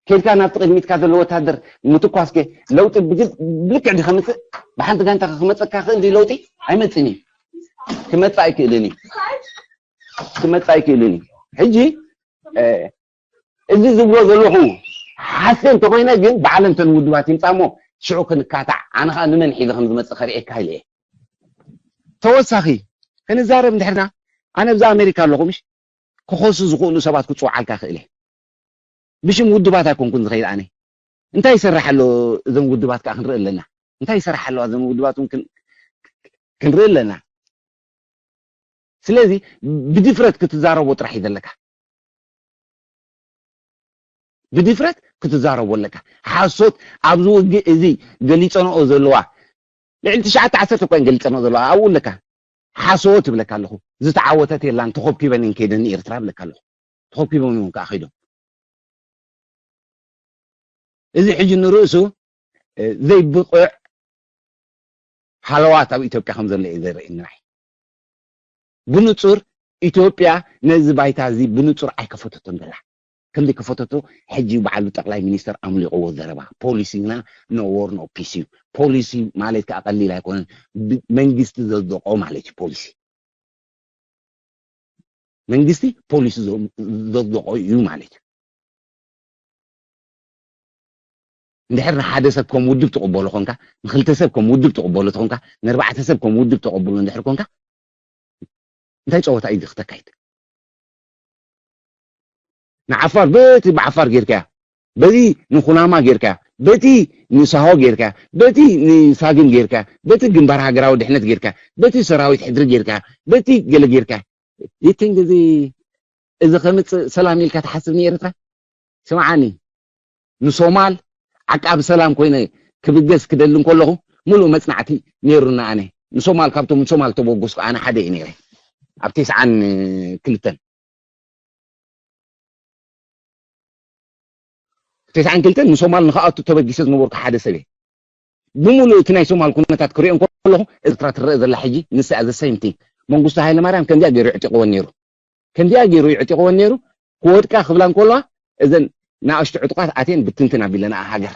ኬድካ ናብቲ ቅድሚትካ ዘሎ ወታደር ምትኳስከ ለውጢ ብግድ-፣ ብልክዕ ድዩ ከምፅእ? ብሓንቲ ጋንታ ክመፀካ ክእል ድዩ ለውጢ? ኣይመፅን እዩ። ክመፅእ ኣይክእልን እዩ። ክመፅእ ኣይክእልን እዩ። ሕጂ፣ እ፣ እዚ ዝብሎ ዘለኹ ሓሰ እንተኾይነ ግን በዓል እንተን ውድባት ይምፃ እሞ ሽዑ ክንካታዕ፣ ኣነ ኸዓ ንመን ሒዘ ከም ዝመፅእ ከርእየካ ኢለ እየ። ተወሳኺ ክንዛረብ እንድሕርና፣ ኣነ ብዛ ኣሜሪካ ኣለኹ ምሽ፣ ክኸሱ ዝኽእሉ ሰባት ክፅውዓልካ ክእል እየ። ብሽም ውድባት ኣይኮንኩን ዝኸይድ ኣነ። እንታይ ይሰርሕ ኣሎ እዞም ውድባት ከዓ ክንርኢ ኣለና። እንታይ ይሰርሕ ኣለዋ እዞም ውድባት እውን ክን-፣ ክንርኢ ኣለና። ስለዚ ብድፍረት ክትዛረቦ ጥራሕ እዩ ዘለካ። ብድፍረት ክትዛረቦ ኣለካ። ሓሶት ኣብዚ ውግእ እዚ ገሊጸንኦ ዘለዋ ልዕሊ ትሽዓተ ዓሰርተ እኳ እየን ገሊጸንኦ ዘለዋ። ኣብኡ ኣለካ። ሓሶት እብለካ ኣለኹ። ዝተዓወተት የላን፣ ተኾብኪበን እየን ከይደን ንኤርትራ እብለካ ኣለኹ። ተኾብኪቦም እዮም ከዓ ከይዶም። እዚ ሕጂ ንርእሱ፣ እ፣ ዘይብቕዕ ሃለዋት ኣብ ኢትዮጵያ ከም ዘሎ እዩ ዘርእየኒ ንዓይ። ብንጹር ኢትዮጵያ ነዚ ባይታ እዚ ብንጹር ኣይከፈተቶን ዘላ። ከም ዘይከፈተቶ ሕጂ በዓሉ ጠቕላይ ሚኒስተር ኣምሊቕዎ ዘረባ። ፖሊሲና no war no peace እዩ። ፖሊሲ ማለት ከዓ ቀሊል ኣይኮነን። ብ-፣ መንግስቲ ዘጽደቖ ማለት እዩ ፖሊሲ። መንግስቲ ፖሊሲ ዘ-፣ ዘጽደቖ እዩ ማለት እዩ። እንድሕር ንሓደ ሰብ ከም ውድብ ትቕበሎ ኾንካ፣ ንኽልተ ሰብ ከም ውድብ ትቕበሎ ተኾንካ፣ ንኣርባዕተ ሰብ ከም ውድብ ተቐብሎ እንድሕር ኮንካ፣ እንታይ ጸወታ እዩ ከተካይድ? ንዓፋር በቲ ብዓፋር ጌርካያ፣ በቲ ንኩናማ ጌርካያ፣ በቲ ንሳሆ ጌርካያ፣ በቲ ንሳግም ጌርካያ፣ በቲ ግንባር ሃገራዊ ድሕነት ጌርካያ፣ በቲ ሰራዊት ሕድሪ ጌርካያ፣ በቲ ገለ ጌርካያ። ይትን ግዜ እዚ ከምጽእ ሰላም ኢልካ ትሓስብ ንኤርትራ? ስምዓኒ፣ ንሶማል ዓቃቢ ሰላም ኮይነ ክብገስ ክደሊ እንከለኹ፣ ምሉእ መጽናዕቲ ነይሩና። ኣነ ንሶማል፣ ካብቶም ንሶማል ተበገስኩ ኣነ ሓደ እየ ነይረ። ኣብ ተስዓን ክልተን፣ ተስዓን ክልተን ንሶማል ንኽኣቱ ተበጊሰ ዝነበርኩ ሓደ ሰብ እየ። ብምሉእ እቲ ናይ ሶማል ኩነታት ክሪኦ እንከለኹ፣ ኤርትራ ትረአ ዘላ ሕጂ ንሳ the same thing። መንግስቱ ሃይለማርያም ከምዚኣ ገይሩ ኣዕጢቕወን ነይሩ። ከምዚኣ ገይሩ የዕጢቕወን ነይሩ። ክወድቃ ክብላ እንከለዋ፣ እዘን ንኣሽቱ ዕጡቓት ኣትየን ብትንትን ኣቢለንኣ ሃገር።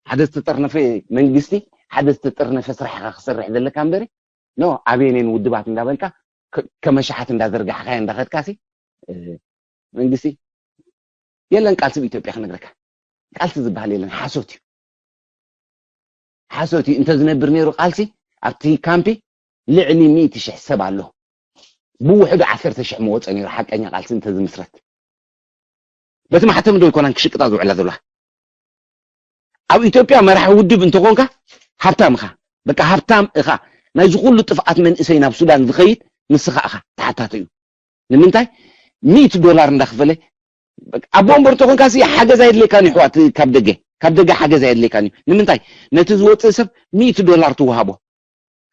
ሓደ ዝተጠርነፈ መንግስቲ፣ ሓደ ዝተጠርነፈ ስራሕ ኢኻ ክሰርሕ ዘለካ እምበሪ፣ ኖ፣ ኣበየነን ውድባት እንዳበልካ፣ ከ-፣ ከመሻሓት እንዳዘርጋሕካዮ እንዳኸድካሲ፣ እ፣ መንግስቲ የለን። ቃልሲ ብኢትዮጵያ ክነግረካ፣ ቃልሲ ዝበሃል የለን። ሓሶት እዩ። ሓሶት እዩ። እንተዝነብር ነይሩ ቃልሲ፣ ኣብቲ ካምፒ ልዕሊ ሚእቲ ሽሕ ሰብ ኣሎ። ብውሕዱ ዓሰርተ ሽሕ መወፀ ነይሩ፣ ሓቀኛ ቃልሲ እንተዝምስረት። በቲ ማሕተም ዶ ኣይኮናን ክሽቅጣ ዝውዕላ ዘለዋ? ኣብ ኢትዮጵያ መራሒ ውድብ እንተኾንካ ሃብታም ኢኻ። በቃ ሃብታም ኢኻ። ናይዚ ኩሉ ጥፍኣት መንእሰይ ናብ ሱዳን ዝኸይድ ንስኻ ኢኻ ተሓታቲ እዩ። ንምንታይ? ሚእቲ ዶላር እንዳኽፈለ፣ በቃ ኣብ ወንበር እንተኾንካ ሲ ሓገዝ ኣየድልየካን እዩ፣ ኣሕዋት፣ ካብ ደገ፣ ካብ ደገ ሓገዝ ኣየድልየካን እዩ። ንምንታይ? ነቲ ዝወፅእ ሰብ ሚእቲ ዶላር ትወሃቦ።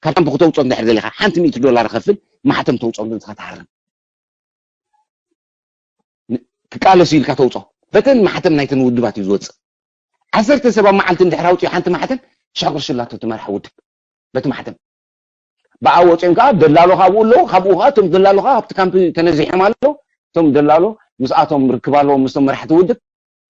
ካብ ካምፕ ክተውፅኦ እንድሕር ደሊኻ፣ ሓንቲ ሚእቲ ዶላር ከፍል፣ ማሕተም ተውፅኦ፣ ንስኻ ትሃርም። ን-፣ ክቃለሱ ኢልካ ተውፅኦ። በተን ማሕተም ናይተን ውድባት እዩ ዝወፅእ። ዓሰርተ ሰብ ኣብ መዓልቲ እንድሕር ኣውፅኡ ሓንቲ ማሕተም፣ ሽሕ ቅርሺ ኣላቶ እቲ መራሒ ውድብ። በቲ ማሕተም። ብኣ ወፂኦም ከዓ ደላሎ ካብኡ ኣለዉ፣ ካብኡ ከዓ እቶም ደላሎ ከዓ ኣብቲ ካምፕ ተነዚሖም ኣለዉ። እቶም ደላሎ ምስኣቶም ርክብ ኣለዎም፣ ምስቶም መራሕቲ ውድብ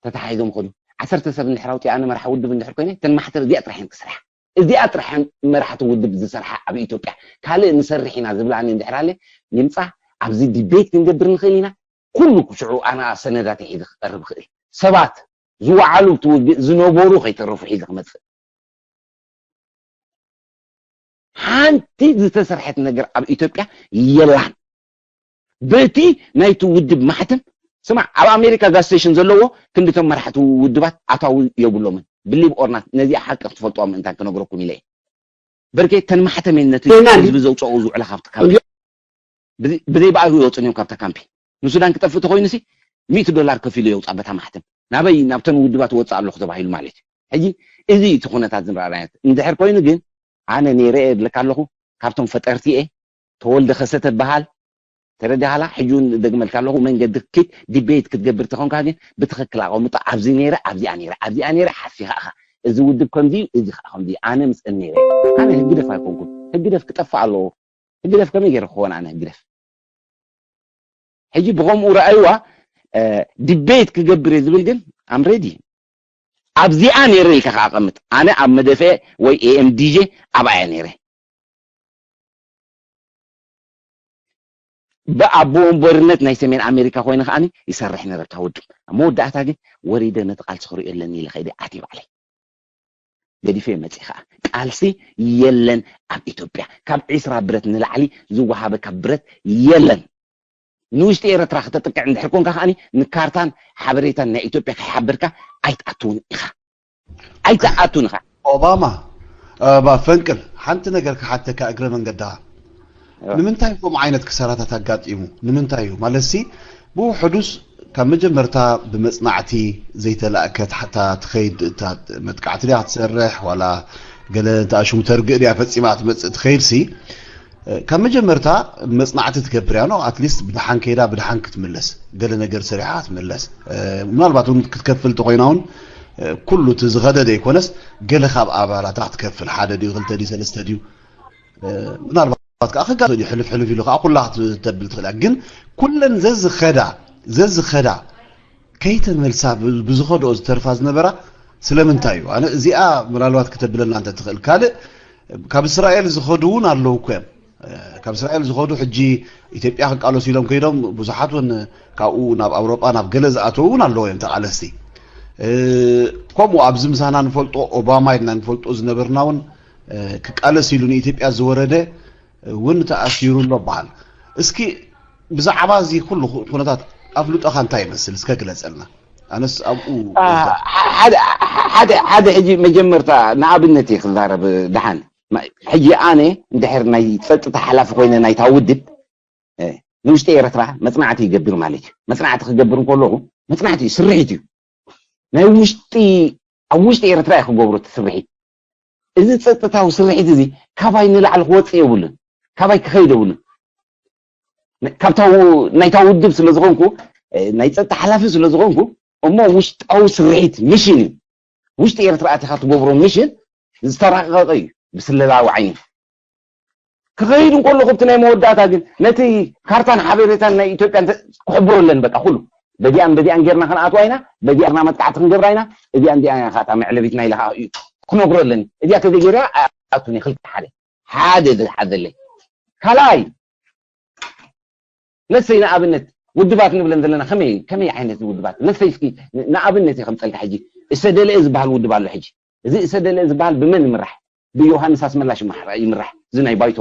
ተተሓሒዞም ከዱ። ዓሰርተ ሰብ እንድሕር ኣውፅኡ ኣነ መራሒ ውድብ እንድሕር ኮይነ፣ እተን ማሕተም እዚኣ ጥራሕ እየን ክስርሓ። እዚኣ ጥራሕ እየን መራሕቲ ውድብ ዝሰርሓ ኣብ ኢትዮጵያ። ካልእ ንሰርሕ ኢና ዝብላ ኣነ እንድሕር ኣለ፣ ይምፃ፣ ኣብዚ ዲቤት ክንገብር ንኽእል ኢና። ኩሉ ሽዑ ኣነ ሰነዳት ሒዘ ክቐርብ እኽእል። ሰባት ዝወዓሉ፣ እቲ ውግእ ዝነበሩ ከይተረፉ ሒዘ ክመፅእ። ሓንቲ ዝተሰርሐት ነገር ኣብ ኢትዮጵያ የላን። በቲ ናይቲ ውድብ ማሕተም፣ ስማዕ፣ ኣብ ኣሜሪካ ጋዝ ስቴሽን ዘለዎ ክንድቶም መራሕቲ ውድባት ኣታዊ የብሎምን። ብሊቭ ኦርናት ነዚኣ ሓቂ ክትፈልጥዋ ምእንታን ክነግረኩም ኢለ እየ። በርከይ ተን ማሕተም እየን ነቲ ዜና ህዝቢ ዘውፅኦ ዝውዕላ ካብቲ ካምፒ። ብዘይ- ብዘይ ብኣይሁ ይወፅን እዮም ካብታ ካምፒ። ንሱዳን ክጠፍእ ተኮይኑ ሲ ሚእቲ ዶላር ከፊሉ የውፃ በታ ማሕተም ናበይ ናብተን ውድባት ወፅእ ኣለኹ ተባሂሉ ማለት እዩ። ሕጂ እዚ እቲ ኩነታት ዝረኣናዮ እንድሕር ኮይኑ ግን ኣነ ነይረ እየ እብለካ ኣለኹ። ካብቶም ፈጠርቲ እየ። ተወልደ ከሰተ በሃል። ተረዲኻላ? ሕጂ እውን ደግመልካ ኣለኹ። መንገዲ ክትከይድ ዲቤት ክትገብር ተኾንካ ግን ብትኽክል ኣቐምጦ። ኣብዚ ነይረ ኣብዚኣ ነይረ ኣብዚኣ ነይረ ሓሲኻ ኢኻ። እዚ ውድብ ከምዚ እዩ፣ እዚ ከዓ ከምዚ እዩ። ኣነ ምስአን ነይረ። ኣነ ህግደፍ ኣይኮንኩን። ህግደፍ ክጠፍእ ኣለዎ። ህግደፍ ከመይ ገይረ ክኸውን ኣነ ህግደፍ? ሕጂ ብኸምኡ ረኣይዋ። ዲቤት ክገብር እየ ዝብል ግን ኣም ሬዲ። ኣብዚኣ ነይረ ኢልካ ከዓ ኣቐምጥ። ኣነ ኣብ መደፈ ወይ ኤኤምዲጄ ኣብኣያ ነይረ። ብኣቦ ወንበርነት ናይ ሰሜን ኣሜሪካ ኮይነ ከዓኒ ይሰርሕ ነረ እታ ውድብ። ኣብ መወዳእታ ግን ወሪደ ነቲ ቃልሲ ክሪኦ ኣለኒ ኢለ ከይደ ኣትየ ባዕለይ። ገዲፈ መፅእ ከዓ ቃልሲ የለን ኣብ ኢትዮጵያ። ካብ ዒስራ ብረት ንላዕሊ ዝወሃበካ ብረት የለን። ንውሽጢ ኤረትራ ክተጥቅዕ እንድሕር ኮንካ ከዓኒ ንካርታን ሓበሬታን ናይ ኢትዮጵያ ከይሓበርካ ኣይትኣትውን ኢኻ። ኣይትኣቱን ኢኻ። ኦባማ ባ ፈንቅል ሓንቲ ነገር ክሓተካ እግረ መንገድኻ። ንምንታይ ከምኡ ዓይነት ክሳራታት ኣጋጢሙ? ንምንታይ እዩ ማለት ሲ ብውሕዱስ ካብ መጀመርታ ብመጽናዕቲ ዘይተላእከት ሓታ ትኸይድ እታ መጥቃዕቲ ድያ ክትሰርሕ ዋላ ገለ እንተ ኣሽሙ ተርግእ ድያ ፈጺማ ክትመጽእ ትኸይድ ሲ ካብ መጀመርታ መጽናዕቲ ትገብር እያ ነው ኣትሊስት ብድሓን ከይዳ ብድሓን ክትምለስ ገለ ነገር ሰሪሓ ክትምለስ ምናልባት እውን ክትከፍል ተኮይና እውን ኩሉ እቲ ዝኸደ ዘይኮነስ ገለ ካብ ኣባላታ ክትከፍል ሓደ ድዩ ክልተ ድዩ ሰለስተ ድዩ ምናልባት ከዓ ክጋዘ ድዩ ሕልፍ ሕልፍ ኢሉ ከዓ ኩላ ክትተብል ትኽእል እያ ግን ኩለን ዘዝኸዳ ዘዝኸዳ ከይተመልሳ ብዝኸደኦ ዝተርፋ ዝነበራ ስለምንታይ እዩ ኣነ እዚኣ ምናልባት ክተብለና እንተ ትኽእል ካልእ ካብ እስራኤል ዝኸዱ እውን ኣለዉ እኮ እዮም ካብ እስራኤል ዝኸዱ ሕጂ ኢትዮጵያ ክቃለሱ ኢሎም ከይዶም ብዙሓት እውን ካብኡ ናብ ኣውሮጳ ናብ ገለ ዝኣተዉ እውን ኣለዉ እዮም ተቃለስቲ ከምኡ ኣብዚ ምሳና ንፈልጦ ኦባማ ኢልና ንፈልጦ ዝነበርና እውን ክቃለስ ኢሉ ንኢትዮጵያ ዝወረደ እውን ተኣሲሩ ኣሎ በሃል እስኪ ብዛዕባ እዚ ኩሉ ኩነታት ኣፍልጦኻ እንታይ ይመስል እስከ ግለፀልና ኣነስ ኣብኡ ሓደ ሕጂ መጀመርታ ንኣብነት እየ ክዛረብ ድሓን ሕጂ ኣነ እንድሕር ናይ ፀጥታ ሓላፊ ኮይነ ናይታ ውድብ ንውሽጢ ኤረትራ መፅናዕቲ ይገብር ማለት እዩ መፅናዕቲ ክገብር እንከለኹ መፅናዕቲ እዩ ስርሒት እዩ ናይ ውሽጢ ኣብ ውሽጢ ኤረትራ እዩ ክገብሮ እቲ ስርሒት እዚ ፀጥታዊ ስርሒት እዚ ካባይ ንላዕሊ ክወፅእ የብሉን ካባይ ክኸይድ የብሉን ካብታ ናይታ ውድብ ስለ ዝኾንኩ ናይ ፀጥታ ሓላፊ ስለ ዝኾንኩ እሞ ውሽጣዊ ስርሒት ሚሽን እዩ ውሽጢ ኤርትራ ኣቲኻ ትገብሮ ሚሽን ዝተራቀቀ እዩ ብስለላዊ ዓይኒ ክኸይድ እንከሎ ክብቲ ናይ መወዳእታ ግን ነቲ ካርታን ሓበሬታን ናይ ኢትዮጵያ ክሕብሮ ኣለን በቃ ኩሉ በዚኣን በዚኣን ጌርና ክንኣትዋ ኢና በዚኣና መጥቃዕቲ ክንገብራ ኢና እዚኣ እንዲኣ ካታ መዕለቢትና ኢለ ከዓ እዩ ክነግሮ ኣለኒ እዚኣ ተዘይገይርያ ኣቱን ክልተ ሓደ ሓደ ዝሓዘለይ ካልኣይ ለሰይ ንኣብነት ውድባት ንብለን ዘለና ከመይ ከመይ ዓይነት ውድባት ለሰይ እስኪ ንኣብነት እየ ከምፀልካ ሕጂ እሰደለኤ ዝበሃል ውድብ ኣሎ ሕጂ እዚ እሰደለኤ ዝበሃል ብመን ይምራሕ ብዮሃንስ ኣስመላሽ ይምራሕ እዚ ናይ ባይቶ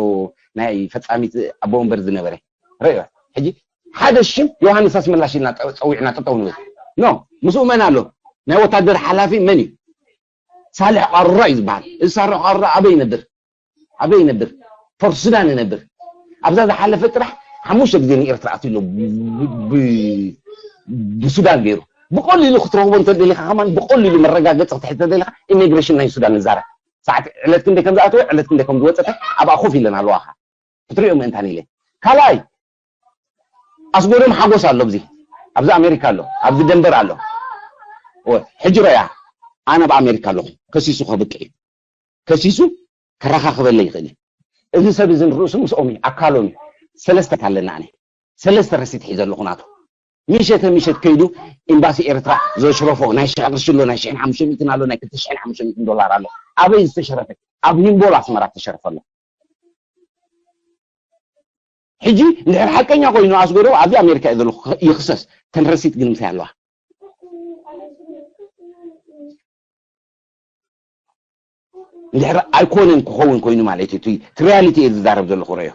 ናይ ፈፃሚት ኣቦ ወንበር ዝነበረ ረዮ ሕጂ ሓደ ሽም ዮሃንስ ኣስመላሽ ኢልና ፀዊዕና ጠጠው ንብል ኖ ምስኡ መን ኣሎ ናይ ወታደር ሓላፊ መን እዩ ሳልሕ ቃሩራ እዩ ዝበሃል እዚ ሳልሕ ቃሩራ ኣበይ ይነብር ኣበይ ይነብር ፎርት ሱዳን ይነብር ኣብዛ ዝሓለፈ ጥራሕ ሓሙሽተ ግዜ ንኤርትራ ኣትዩ ኣሎ ብሱዳን ገይሩ ብቀሊሉ ክትረኽቦ እንተደሊኻ ከማን ብቀሊሉ መረጋገፂ ክትሕዝ ተደሊኻ ኢሚግሬሽን ናይ ሱዳን ንዛረብ ሰዓት ዕለት ክንደይ ከም ዝኣተወ ዕለት ክንደይ ከም ዝወፀተ ኣብኣ ኮፍ ኢለን ኣለዋኻ ክትሪኦ ምእንታን ኢለ ካልኣይ ኣስጎዶም ሓጎስ ኣሎ ኣብዚ ኣብዚ ኣሜሪካ ኣሎ ኣብዚ ደንበር ኣሎ ሕጂ ሮያ ኣነ ኣብ ኣሜሪካ ኣለኹ ከሲሱ ከብቅዕ እዩ ከሲሱ ከረኻኽበለ ይኽእል እዩ እዚ ሰብ እዚ ንርእሱ ምስኦም እዩ ኣካሎም እዩ ሰለስተ ኣለና ኣነ ሰለስተ ረሲት ሒዘ ኣለኹ ናቱ ምሸተ ምሸት ከይዱ ኤምባሲ ኤርትራ ዘሽረፎ ናይ ሽሕ ቅርሺ ኣሎ ናይ ሽሕን ሓሙሽተ ሚእትን ኣሎ ናይ ክልተ ሽሕን ሓሙሽተ ሚእትን ዶላር ኣሎ ኣበይ ዝተሸረፈ ኣብ ሂምቦል ኣስመራ ዝተሸረፈ ኣሎ ሕጂ እንድሕር ሓቀኛ ኮይኑ ኣስገዶ ኣብዚ ኣሜሪካ እዩ ዘሎ ይኽሰስ ተን ረሲት ግን ምሳይ ኣለዋ እንድሕር ኣይኮነን ክኸውን ኮይኑ ማለት እዩ እቲ ሪያሊቲ እየ ዝዛረብ ዘለኹ ረዮ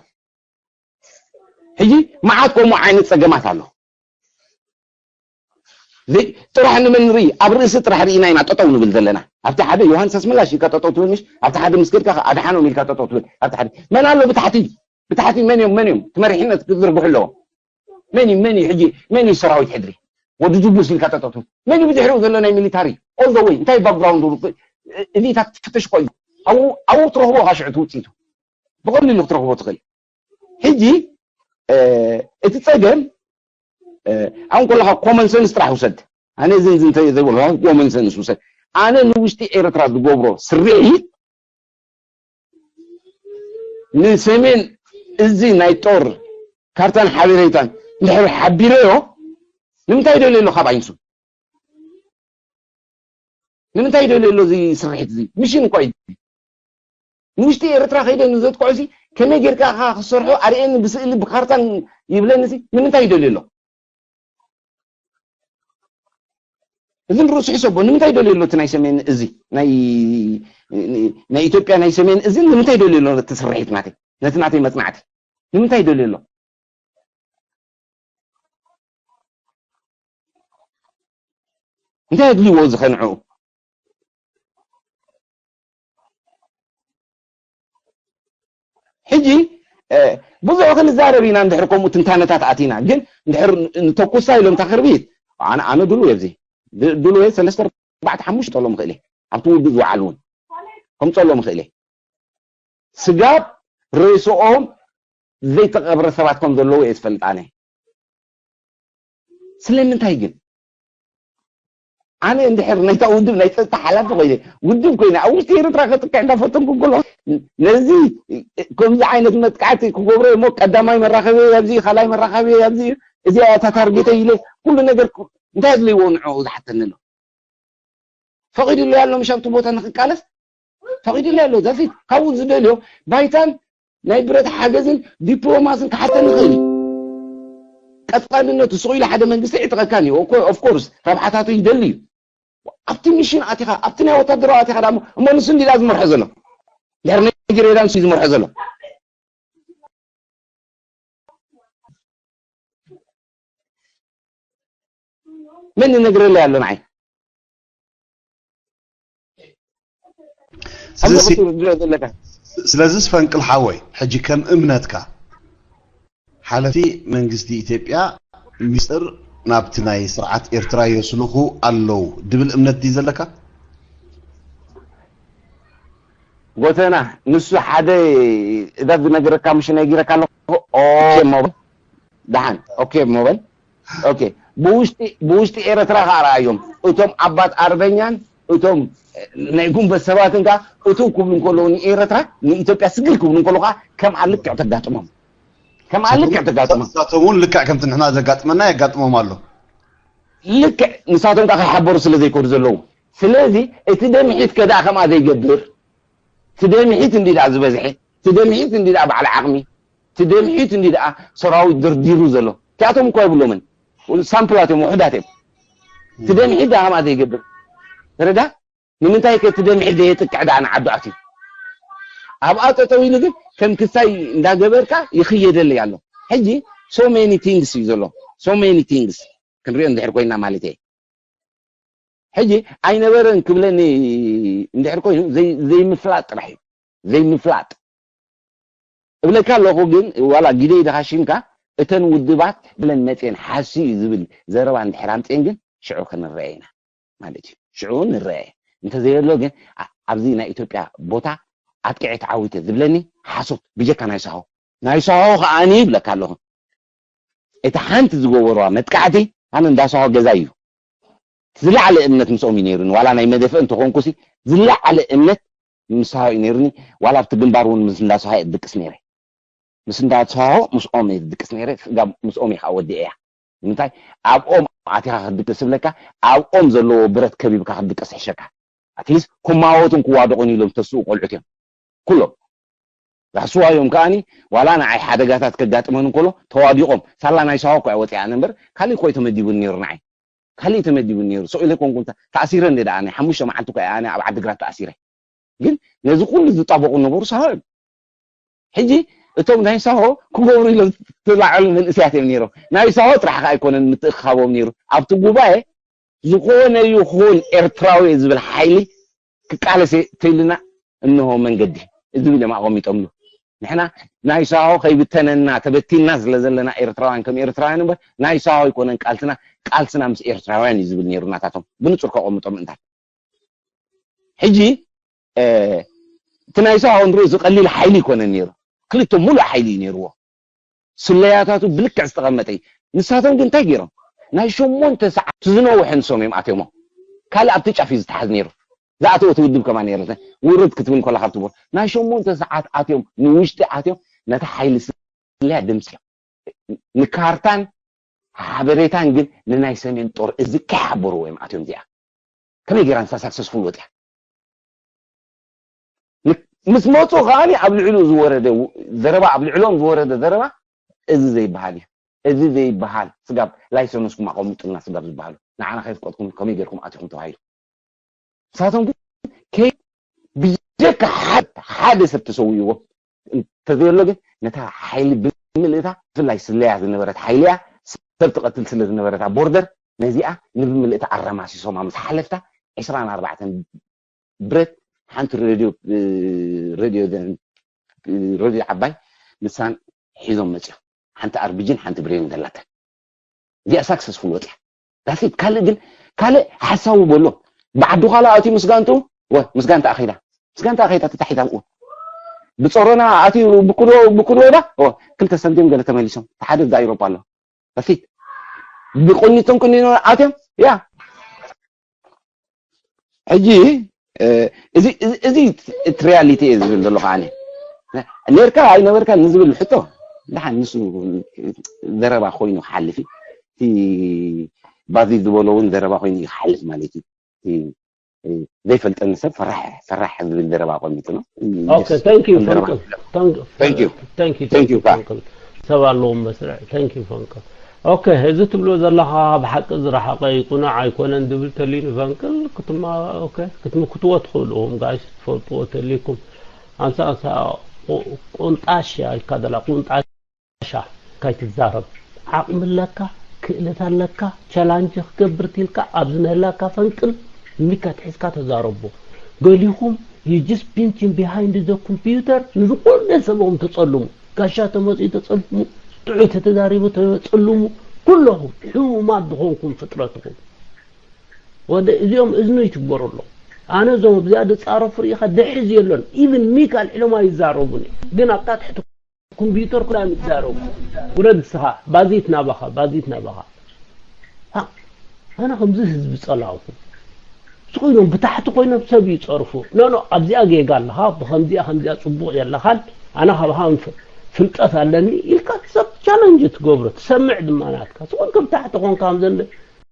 ሕጂ መዓት ከምኡ ዓይነት ፀገማት ኣሎ ጥራሕ ንመን ንርኢ? ኣብ ርእሲ ጥራሕ ርኢና ኢና ጠጠው ንብል ዘለና። ኣብቲ ሓደ ዮሃንስ ኣስመላሽ ኢልካ ጠጠው ትብል፣ ምሽ ኣብቲ ሓደ ምስ ከድካ ኣድሓኖም ኢልካ ጠጠው ትብል። ኣብቲ ሓደ መን ኣሎ ብታሕቲ? ብታሕቲ መን እዮም? መን እዮም ትመሪሕነት ክዝርግሑ ኣለዎ? መን እዩ? መን እዩ ሕጂ? መን እዩ ሰራዊት ሕድሪ? ወዲ ጅቡስ ኢልካ ጠጠው ትብል። መን እዩ ብድሕሪኡ ዘሎ ናይ ሚሊታሪ? All the way እንታይ ባክግራውንድ? እዚታት ትፍትሽ ኮይኑ ኣብኡ ትረኽቦ ካሽዑ ትውፅኢቱ ብቐሊሉ ክትረኽቦ ትኽእል። ሕጂ እቲ ጸገም ኣሁን ከለኻ ኮመን ሰንስ ጥራሕ ውሰድ። ኣነ እዚ እዚ እንተ ዘይበልካ ኮመን ሰንስ ውሰድ። ኣነ ንውሽጢ ኤርትራ ዝገብሮ ስርዒት ንሰሜን እዚ ናይ ጦር ካርታን ሓበሬታን እንድሕር ሓቢረዮ ንምንታይ ደልዮ ኣሎ ካብ ዓይንሱ? ንምንታይ ደልዮ ኣሎ እዚ ስርሒት እዚ? ሚሽን እኮ እዩ። ንውሽጢ ኤርትራ ከይደ ንዘጥቅዖ ሲ ከመይ ጌርካ ኢኻ ክሰርሖ ኣርእየኒ ብስእሊ ብካርታን ይብለኒ ሲ ንምንታይ ይደልዮ ኣሎ? እዚ ንርእሱ ሕሰቦ ንምንታይ ደልዮ ኣሎ እቲ ናይ ሰሜን እዚ ናይ ናይ ኢትዮጵያ ናይ ሰሜን እዚ ንምንታይ ደልዮ ኣሎ ነቲ ስርሒት ናተይ ነቲ ናተይ መጽናዕቲ ንምንታይ ደልዮ ኣሎ? እንታይ ኣድልዎ እዚ ኸንዕኡ? ሕጂ ብዙሕ ክንዛረብ ኢና እንድሕር ከምኡ ትንታነታት ኣቲና ግን እንድሕር ንተኩሳ ኢሎም እታ ክርቢት ኣነ ኣነ ድሉ የብዚ ድሉ ሰለስተ ኣርባዕተ ሓሙሽተ ጸሎም ክእል ኣብቲ ውግእ ዝወዓሉ እውን ከምጸሎም ክእል ስጋብ ርእስኦም ዘይተቐብረ ሰባት ከም ዘለዉ እየ ዝፈልጥ ኣነ ስለምንታይ ግን ኣነ እንድሕር ናይታ ውድብ ናይ ፀጥታ ሓላፊ ኮይነ ውድብ ኮይነ ኣብ ውሽጢ ኤርትራ ከጥቅዕ እንዳፈተንኩ እንከሎ ነዚ ከምዚ ዓይነት መጥቃዕቲ ክገብሮ እሞ ቀዳማይ መራኸቢ ኣብዚ ካልኣይ መራኸቢ ኣብዚ እዚኣ እታ ታርጌተ ኢለ ኩሉ ነገር እንታይ ኣድልይዎ ንዕኡ ዝሓተኒ ኣሎ ፈቒዱለይ ኣሎ ምሽ ኣብቲ ቦታ ንክቃለስ ፈቒዱለይ ኣሎ ዛፊት ካብኡ ዝደልዮ ባይታን ናይ ብረት ሓገዝን ዲፕሎማስን ክሓተኒ ይኽእል እዩ ቀጥቃንነቱ ስቕ ኢሉ ሓደ መንግስቲ ይዕጥቐካን እዩ ኦፍኮርስ ረብሓታቱ ይደሊ እዩ ኣብቲ ሚሽን ኣቲኻ ኣብቲ ናይ ወታደራዊ ኣቲኻ ዳ እሞ ንሱ እንዲዳ ዝመርሖ ዘሎ ድሕር ነጊሬዳ ንሱ ዝመርሖ ዘሎ መን ይነግረለይ ኣሎ ንዓይ ስለዚ ፈንቅል ሓወይ ሕጂ ከም እምነትካ ሓለፍቲ መንግስቲ ኢትዮጵያ ሚስጥር ናብቲ ናይ ስርዓት ኤርትራ የስልኹ ኣለዉ ድብል እምነት ድዩ ዘለካ? ጎተና ንሱ ሓደ እዛ ዝነገረካ ምሽ ነጊረካ ኣለኹ ኦኬ ሞበል ደሓን ኦኬ ሞበል ኦኬ ብውሽጢ ብውሽጢ ኤረትራ ከዓ ረኣዮም እቶም ኣባት ኣርበኛን እቶም ናይ ጉንበት ሰባትን ከዓ እትው ክብሉ እንከለዉ ንኤረትራ ንኢትዮጵያ ስግር ክብሉ እንከለዉ ከዓ ከምኣ ልክዕ ተጋጥሞም ከምኣ ልክዕ ተጋጥሞም ንሳቶም እውን ልክዕ ከምቲ ንሕና ዘጋጥመና የጋጥሞም ኣሎ ልክዕ ንሳቶም ከዓ ከይሓበሩ ስለ ዘይከዱ ዘለዉ ስለዚ እቲ ደምሒት ከ ደኣ ከምኣ ዘይገብር እቲ ደምሒት እንዲ ደኣ ዝበዝሐ እቲ ደምሒት እንዲ ደኣ በዓል ዓቕሚ እቲ ደምሒት እንዲ ደኣ ሰራዊት ደርዲሩ ዘሎ እቲኣቶም እኮ የብሎምን ሳምፕላት እዮም ውሑዳት እዮም እቲ ደምሒት ደኣ ከምኣ ዘይገብር ተረዳ ንምንታይ ከ እቲ ደምሒት ዘየጥቅዕ ደኣ ንዓዱ ኣትዩ ኣብኣ ጠጠው ኢሉ ግን ከም ክሳይ እንዳገበርካ ይኽየደለይ ኣሎ ሕጂ so many things እዩ ዘሎ so many things ክንሪኦ እንድሕር ኮይና ማለት እየ ሕጂ ኣይነበረን ክብለኒ እንድሕር ኮይኑ ዘይምፍላጥ ጥራሕ እዩ ዘይምፍላጥ እብለካ ኣለኹ ግን ዋላ ግደይ ድኻ ሽምካ እተን ውድባት ብለን መፅየን ሓሲ እዩ ዝብል ዘረባ እንድሕር ኣምፅየን ግን ሽዑ ክንረአ ኢና ማለት እዩ ሽዑ ንረአ እንተዘየሎ ግን ኣብዚ ናይ ኢትዮጵያ ቦታ ኣጥቂዐ ተዓዊተ ዝብለኒ ሓሶት ብጀካ ናይ ሳሆ ናይ ሳሆ ከዓኒ ይብለካ ኣለኹ እቲ ሓንቲ ዝገበርዋ መጥቃዕቲ ኣነ እንዳሳሆ ገዛ እዩ ዝለዓለ እምነት ምስኦም እዩ ነይሩኒ ዋላ ናይ መደፍእ እንተኾንኩሲ ዝለዓለ እምነት ምሳሆ እዩ ነይሩኒ ዋላ ኣብቲ ግንባር እውን ምስ እንዳሳሆ እየ ድቅስ ነይረ ምስ እንዳሳሆ ምስኦም እየ ድቅስ ነይረ ስጋ ምስኦም እዩ ከዓ ወዲአ እያ ንምንታይ ኣብኦም ኣቲኻ ክትድቅስ ዝብለካ ኣብኦም ዘለዎ ብረት ከቢብካ ክትድቅስ ሕሸካ ኣትሊስ ክማወቱን ክዋደቑን ኢሎም ተስኡ ቆልዑት እዮም ኩሎም ራስዋ እዮም ከዓኒ ዋላ ንዓይ ሓደጋታት ከጋጥመን እንከሎ ተዋዲቖም ሳላ ናይ ሳዋ እኮ ወፂኣ እምበር ካሊእ እኮ ተመዲቡን ነይሩ ንዓይ ካሊእ ተመዲቡን ነይሩ ሰው ኢለ ኮንኩ ተኣሲረ እንደ ደኣ ናይ ሓሙሽተ መዓልቲ እኮ ኣነ ኣብ ዓዲግራት ተኣሲረ ግን ነዚ ኩሉ ዝጣበቑ ነበሩ ሳዋ እዮም ሕጂ እቶም ናይ ሳሆ ክገብሩ ኢሎም ዝተላዓሉ መንእስያት እዮም ነይሮም ናይ ሳሆ ጥራሕ ከዓ ኣይኮነን ምትእክኻቦም ነይሩ ኣብቲ ጉባኤ ዝኾነ ይኹን ኤርትራዊ ዝብል ሓይሊ ክቃለስ ተይልና እንሆ መንገዲ እዚ ኢሎም ኣቐሚጦምሉ። ንሕና ናይ ሳሆ ከይብተነና ተበቲንና ስለ ዘለና ኤርትራውያን ከም ኤርትራውያን እምበር ናይ ሳሆ ኣይኮነን ቃልስና፣ ቃልስና ምስ ኤርትራውያን እዩ ዝብል ነይሩ ናታቶም ብንጹር ከቐምጦም ምእንታን። ሕጂ እቲ ናይ ሳሆ ንሪኦ ዝቐሊል ሓይሊ ኣይኮነን ነይሩ፣ ክልተ ሙሉእ ሓይሊ እዩ ነይርዎ። ስለያታቱ ብልክዕ ዝተቐመጠ እዩ። ንሳቶም ግን እንታይ ገይሮም? ናይ ሸሞንተ ሰዓት ዝነውሐ ንሶም እዮም ኣትዮሞ። ካልእ ኣብቲ ጫፍ እዩ ዝተሓዝ ነይሩ። ዝኣተወት ውድብ ከማን የለት ውርድ ክትብል ከላ ካብቲ ቦር ናይ ሸሞንተ ሰዓት ኣትዮም ንውሽጢ ኣትዮም ነታ ሓይሊ ስለያ ደምስዮም። ንካርታን ሓበሬታን ግን ንናይ ሰሜን ጦር እዚ ከይሓበርዎ እዮም ኣትዮም። እዚኣ ከመይ ገይራ ንሳ ሳክሰስፉል ወፅያ? ምስ መፁ ከዓኒ ኣብ ልዕሉ ዝወረደ ዘረባ ኣብ ልዕሎም ዝወረደ ዘረባ እዚ ዘይበሃል እዩ። እዚ ዘይበሃል ስጋብ ላይሰንስኩም ኣቐምጡልና ስጋብ ዝበሃሉ ንዓና ከይፍቀድኩም ከመይ ገይርኩም ኣቲኹም ተባሂሉ። ንሳቶም ግን ከይ ብጀካ ሓደ ሰብ ተሰዊዎ እንተዘየሎ ግን ነታ ሓይሊ ብምልእታ ብፍላይ ስለያ ዝነበረት ሓይሊ እያ ሰብ ትቐትል ስለ ዝነበረት ኣብ ቦርደር ነዚኣ ንብምልእታ ኣረማሲሶማ ምስ ሓለፍታ ዕስራን ኣርባዕተን ብረት ሓንቲ ሬድዮ ሬድዮ ሬድዮ ዓባይ ንሳን ሒዞም መፅዮም ሓንቲ ኣርቢጅን ሓንቲ ብሬን ዘለተን እዚኣ ሳክሰስፉል ወፅያ ዳሴት ካልእ ግን ካልእ ሓሳዊ በሎ ብዓዱ ካላ ኣትዩ ምስጋንቱ ወ ምስጋንታ ኣኸይዳ ምስጋንታ ኣኸይዳ ተታሒታ ብኡ ብፀሮና ኣትዩ ብኩዶ ብኩዶ ዳ ክልተ ሰንቲም ገለ ተመሊሶም ሓደ ዛ ኢሮፓ ኣሎ ዳሴት ብቁኒቶም ቁኒኖ ኣትዮም ያ ሕጂ እዚ እዚ እቲ ሪያሊቲ እየ ዝብል ዘለኹ ኣነ ነርካ ኣይነበርካ ንዝብል ሕቶ ደሓን ንሱ ዘረባ ኮይኑ ክሓልፍ እዩ እቲ ባዚ ዝበሎ እውን ዘረባ ኮይኑ እዩ ክሓልፍ ማለት እዩ ዘይፈልጠኒ ሰብ ፈራሕ ፈራሕ ዝብል ዘረባ ኣቐሚጡ ነው ፈንቅል ሰብ ኣለዎም መስርዕ ፈንቅል ኦኬ፣ እዚ ትብሎ ዘለኻ ብሓቂ ዝረሓቐ ይቁናዕ ኣይኮነን ዝብል ተልዩ ንፈንቅል ክትማ ኦኬ ክትምክትዎ ትኽእሉ ኢኹም ጋይስ ትፈልጥዎ ተልይኩም ኣንሳ ኣንሳ ቁንጣሽ ኢልካ ዘላ ቁንጣሻ ካይትዛረብ ዓቕሚ ኣለካ ክእለት ኣለካ ቻላንጅ ክገብር ትልካ ኣብዚ ምህላካ ፈንቅል ሚካ ትሒዝካ ተዛረቦ ገሊኹም you just pinching behind the computer ንዝኾነ ሰብኦም ተጸልሙ ጋሻ ተመጽኡ ተጸልሙ ጥዑይ ተተዛሪቡ ተጸልሙ ኩለኹም ሕሙማት ዝኾንኩም ፍጥረት ኢኹም ወደ እዚኦም እዝኑ ይትግበረሎም ኣነ እዞም ኣብዚኣ ዝጻረፉ ርኢኻ ድሕዝ የሎን even ሚካል ዕሎም ኣይዛረቡን ግን ኣብታ ትሕቲ ኮምፒውተር ኩላ ይዛረቡ ውረድ ንስኻ ባዚት ናባኻ ባዚት ናባኻ ኣነ ከምዚ ህዝቢ ጸላእኹ ስቕ ኢሎም ብታሕቲ ኮይኖም ሰብ ይጸርፉ ኖ ኖ ኣብዚኣ ጌጋ ኣለኻ ብከምዚኣ ከምዚኣ ጽቡቕ የለኻን ኣነ ካባኻ ፍልጠት ኣለኒ ኢልካ ሰብ ቻለንጅ ትገብሮ ትሰምዕ ድማ ናትካ ስቕ ኢልካ ብታሕቲ ኮንካ ከምዘለ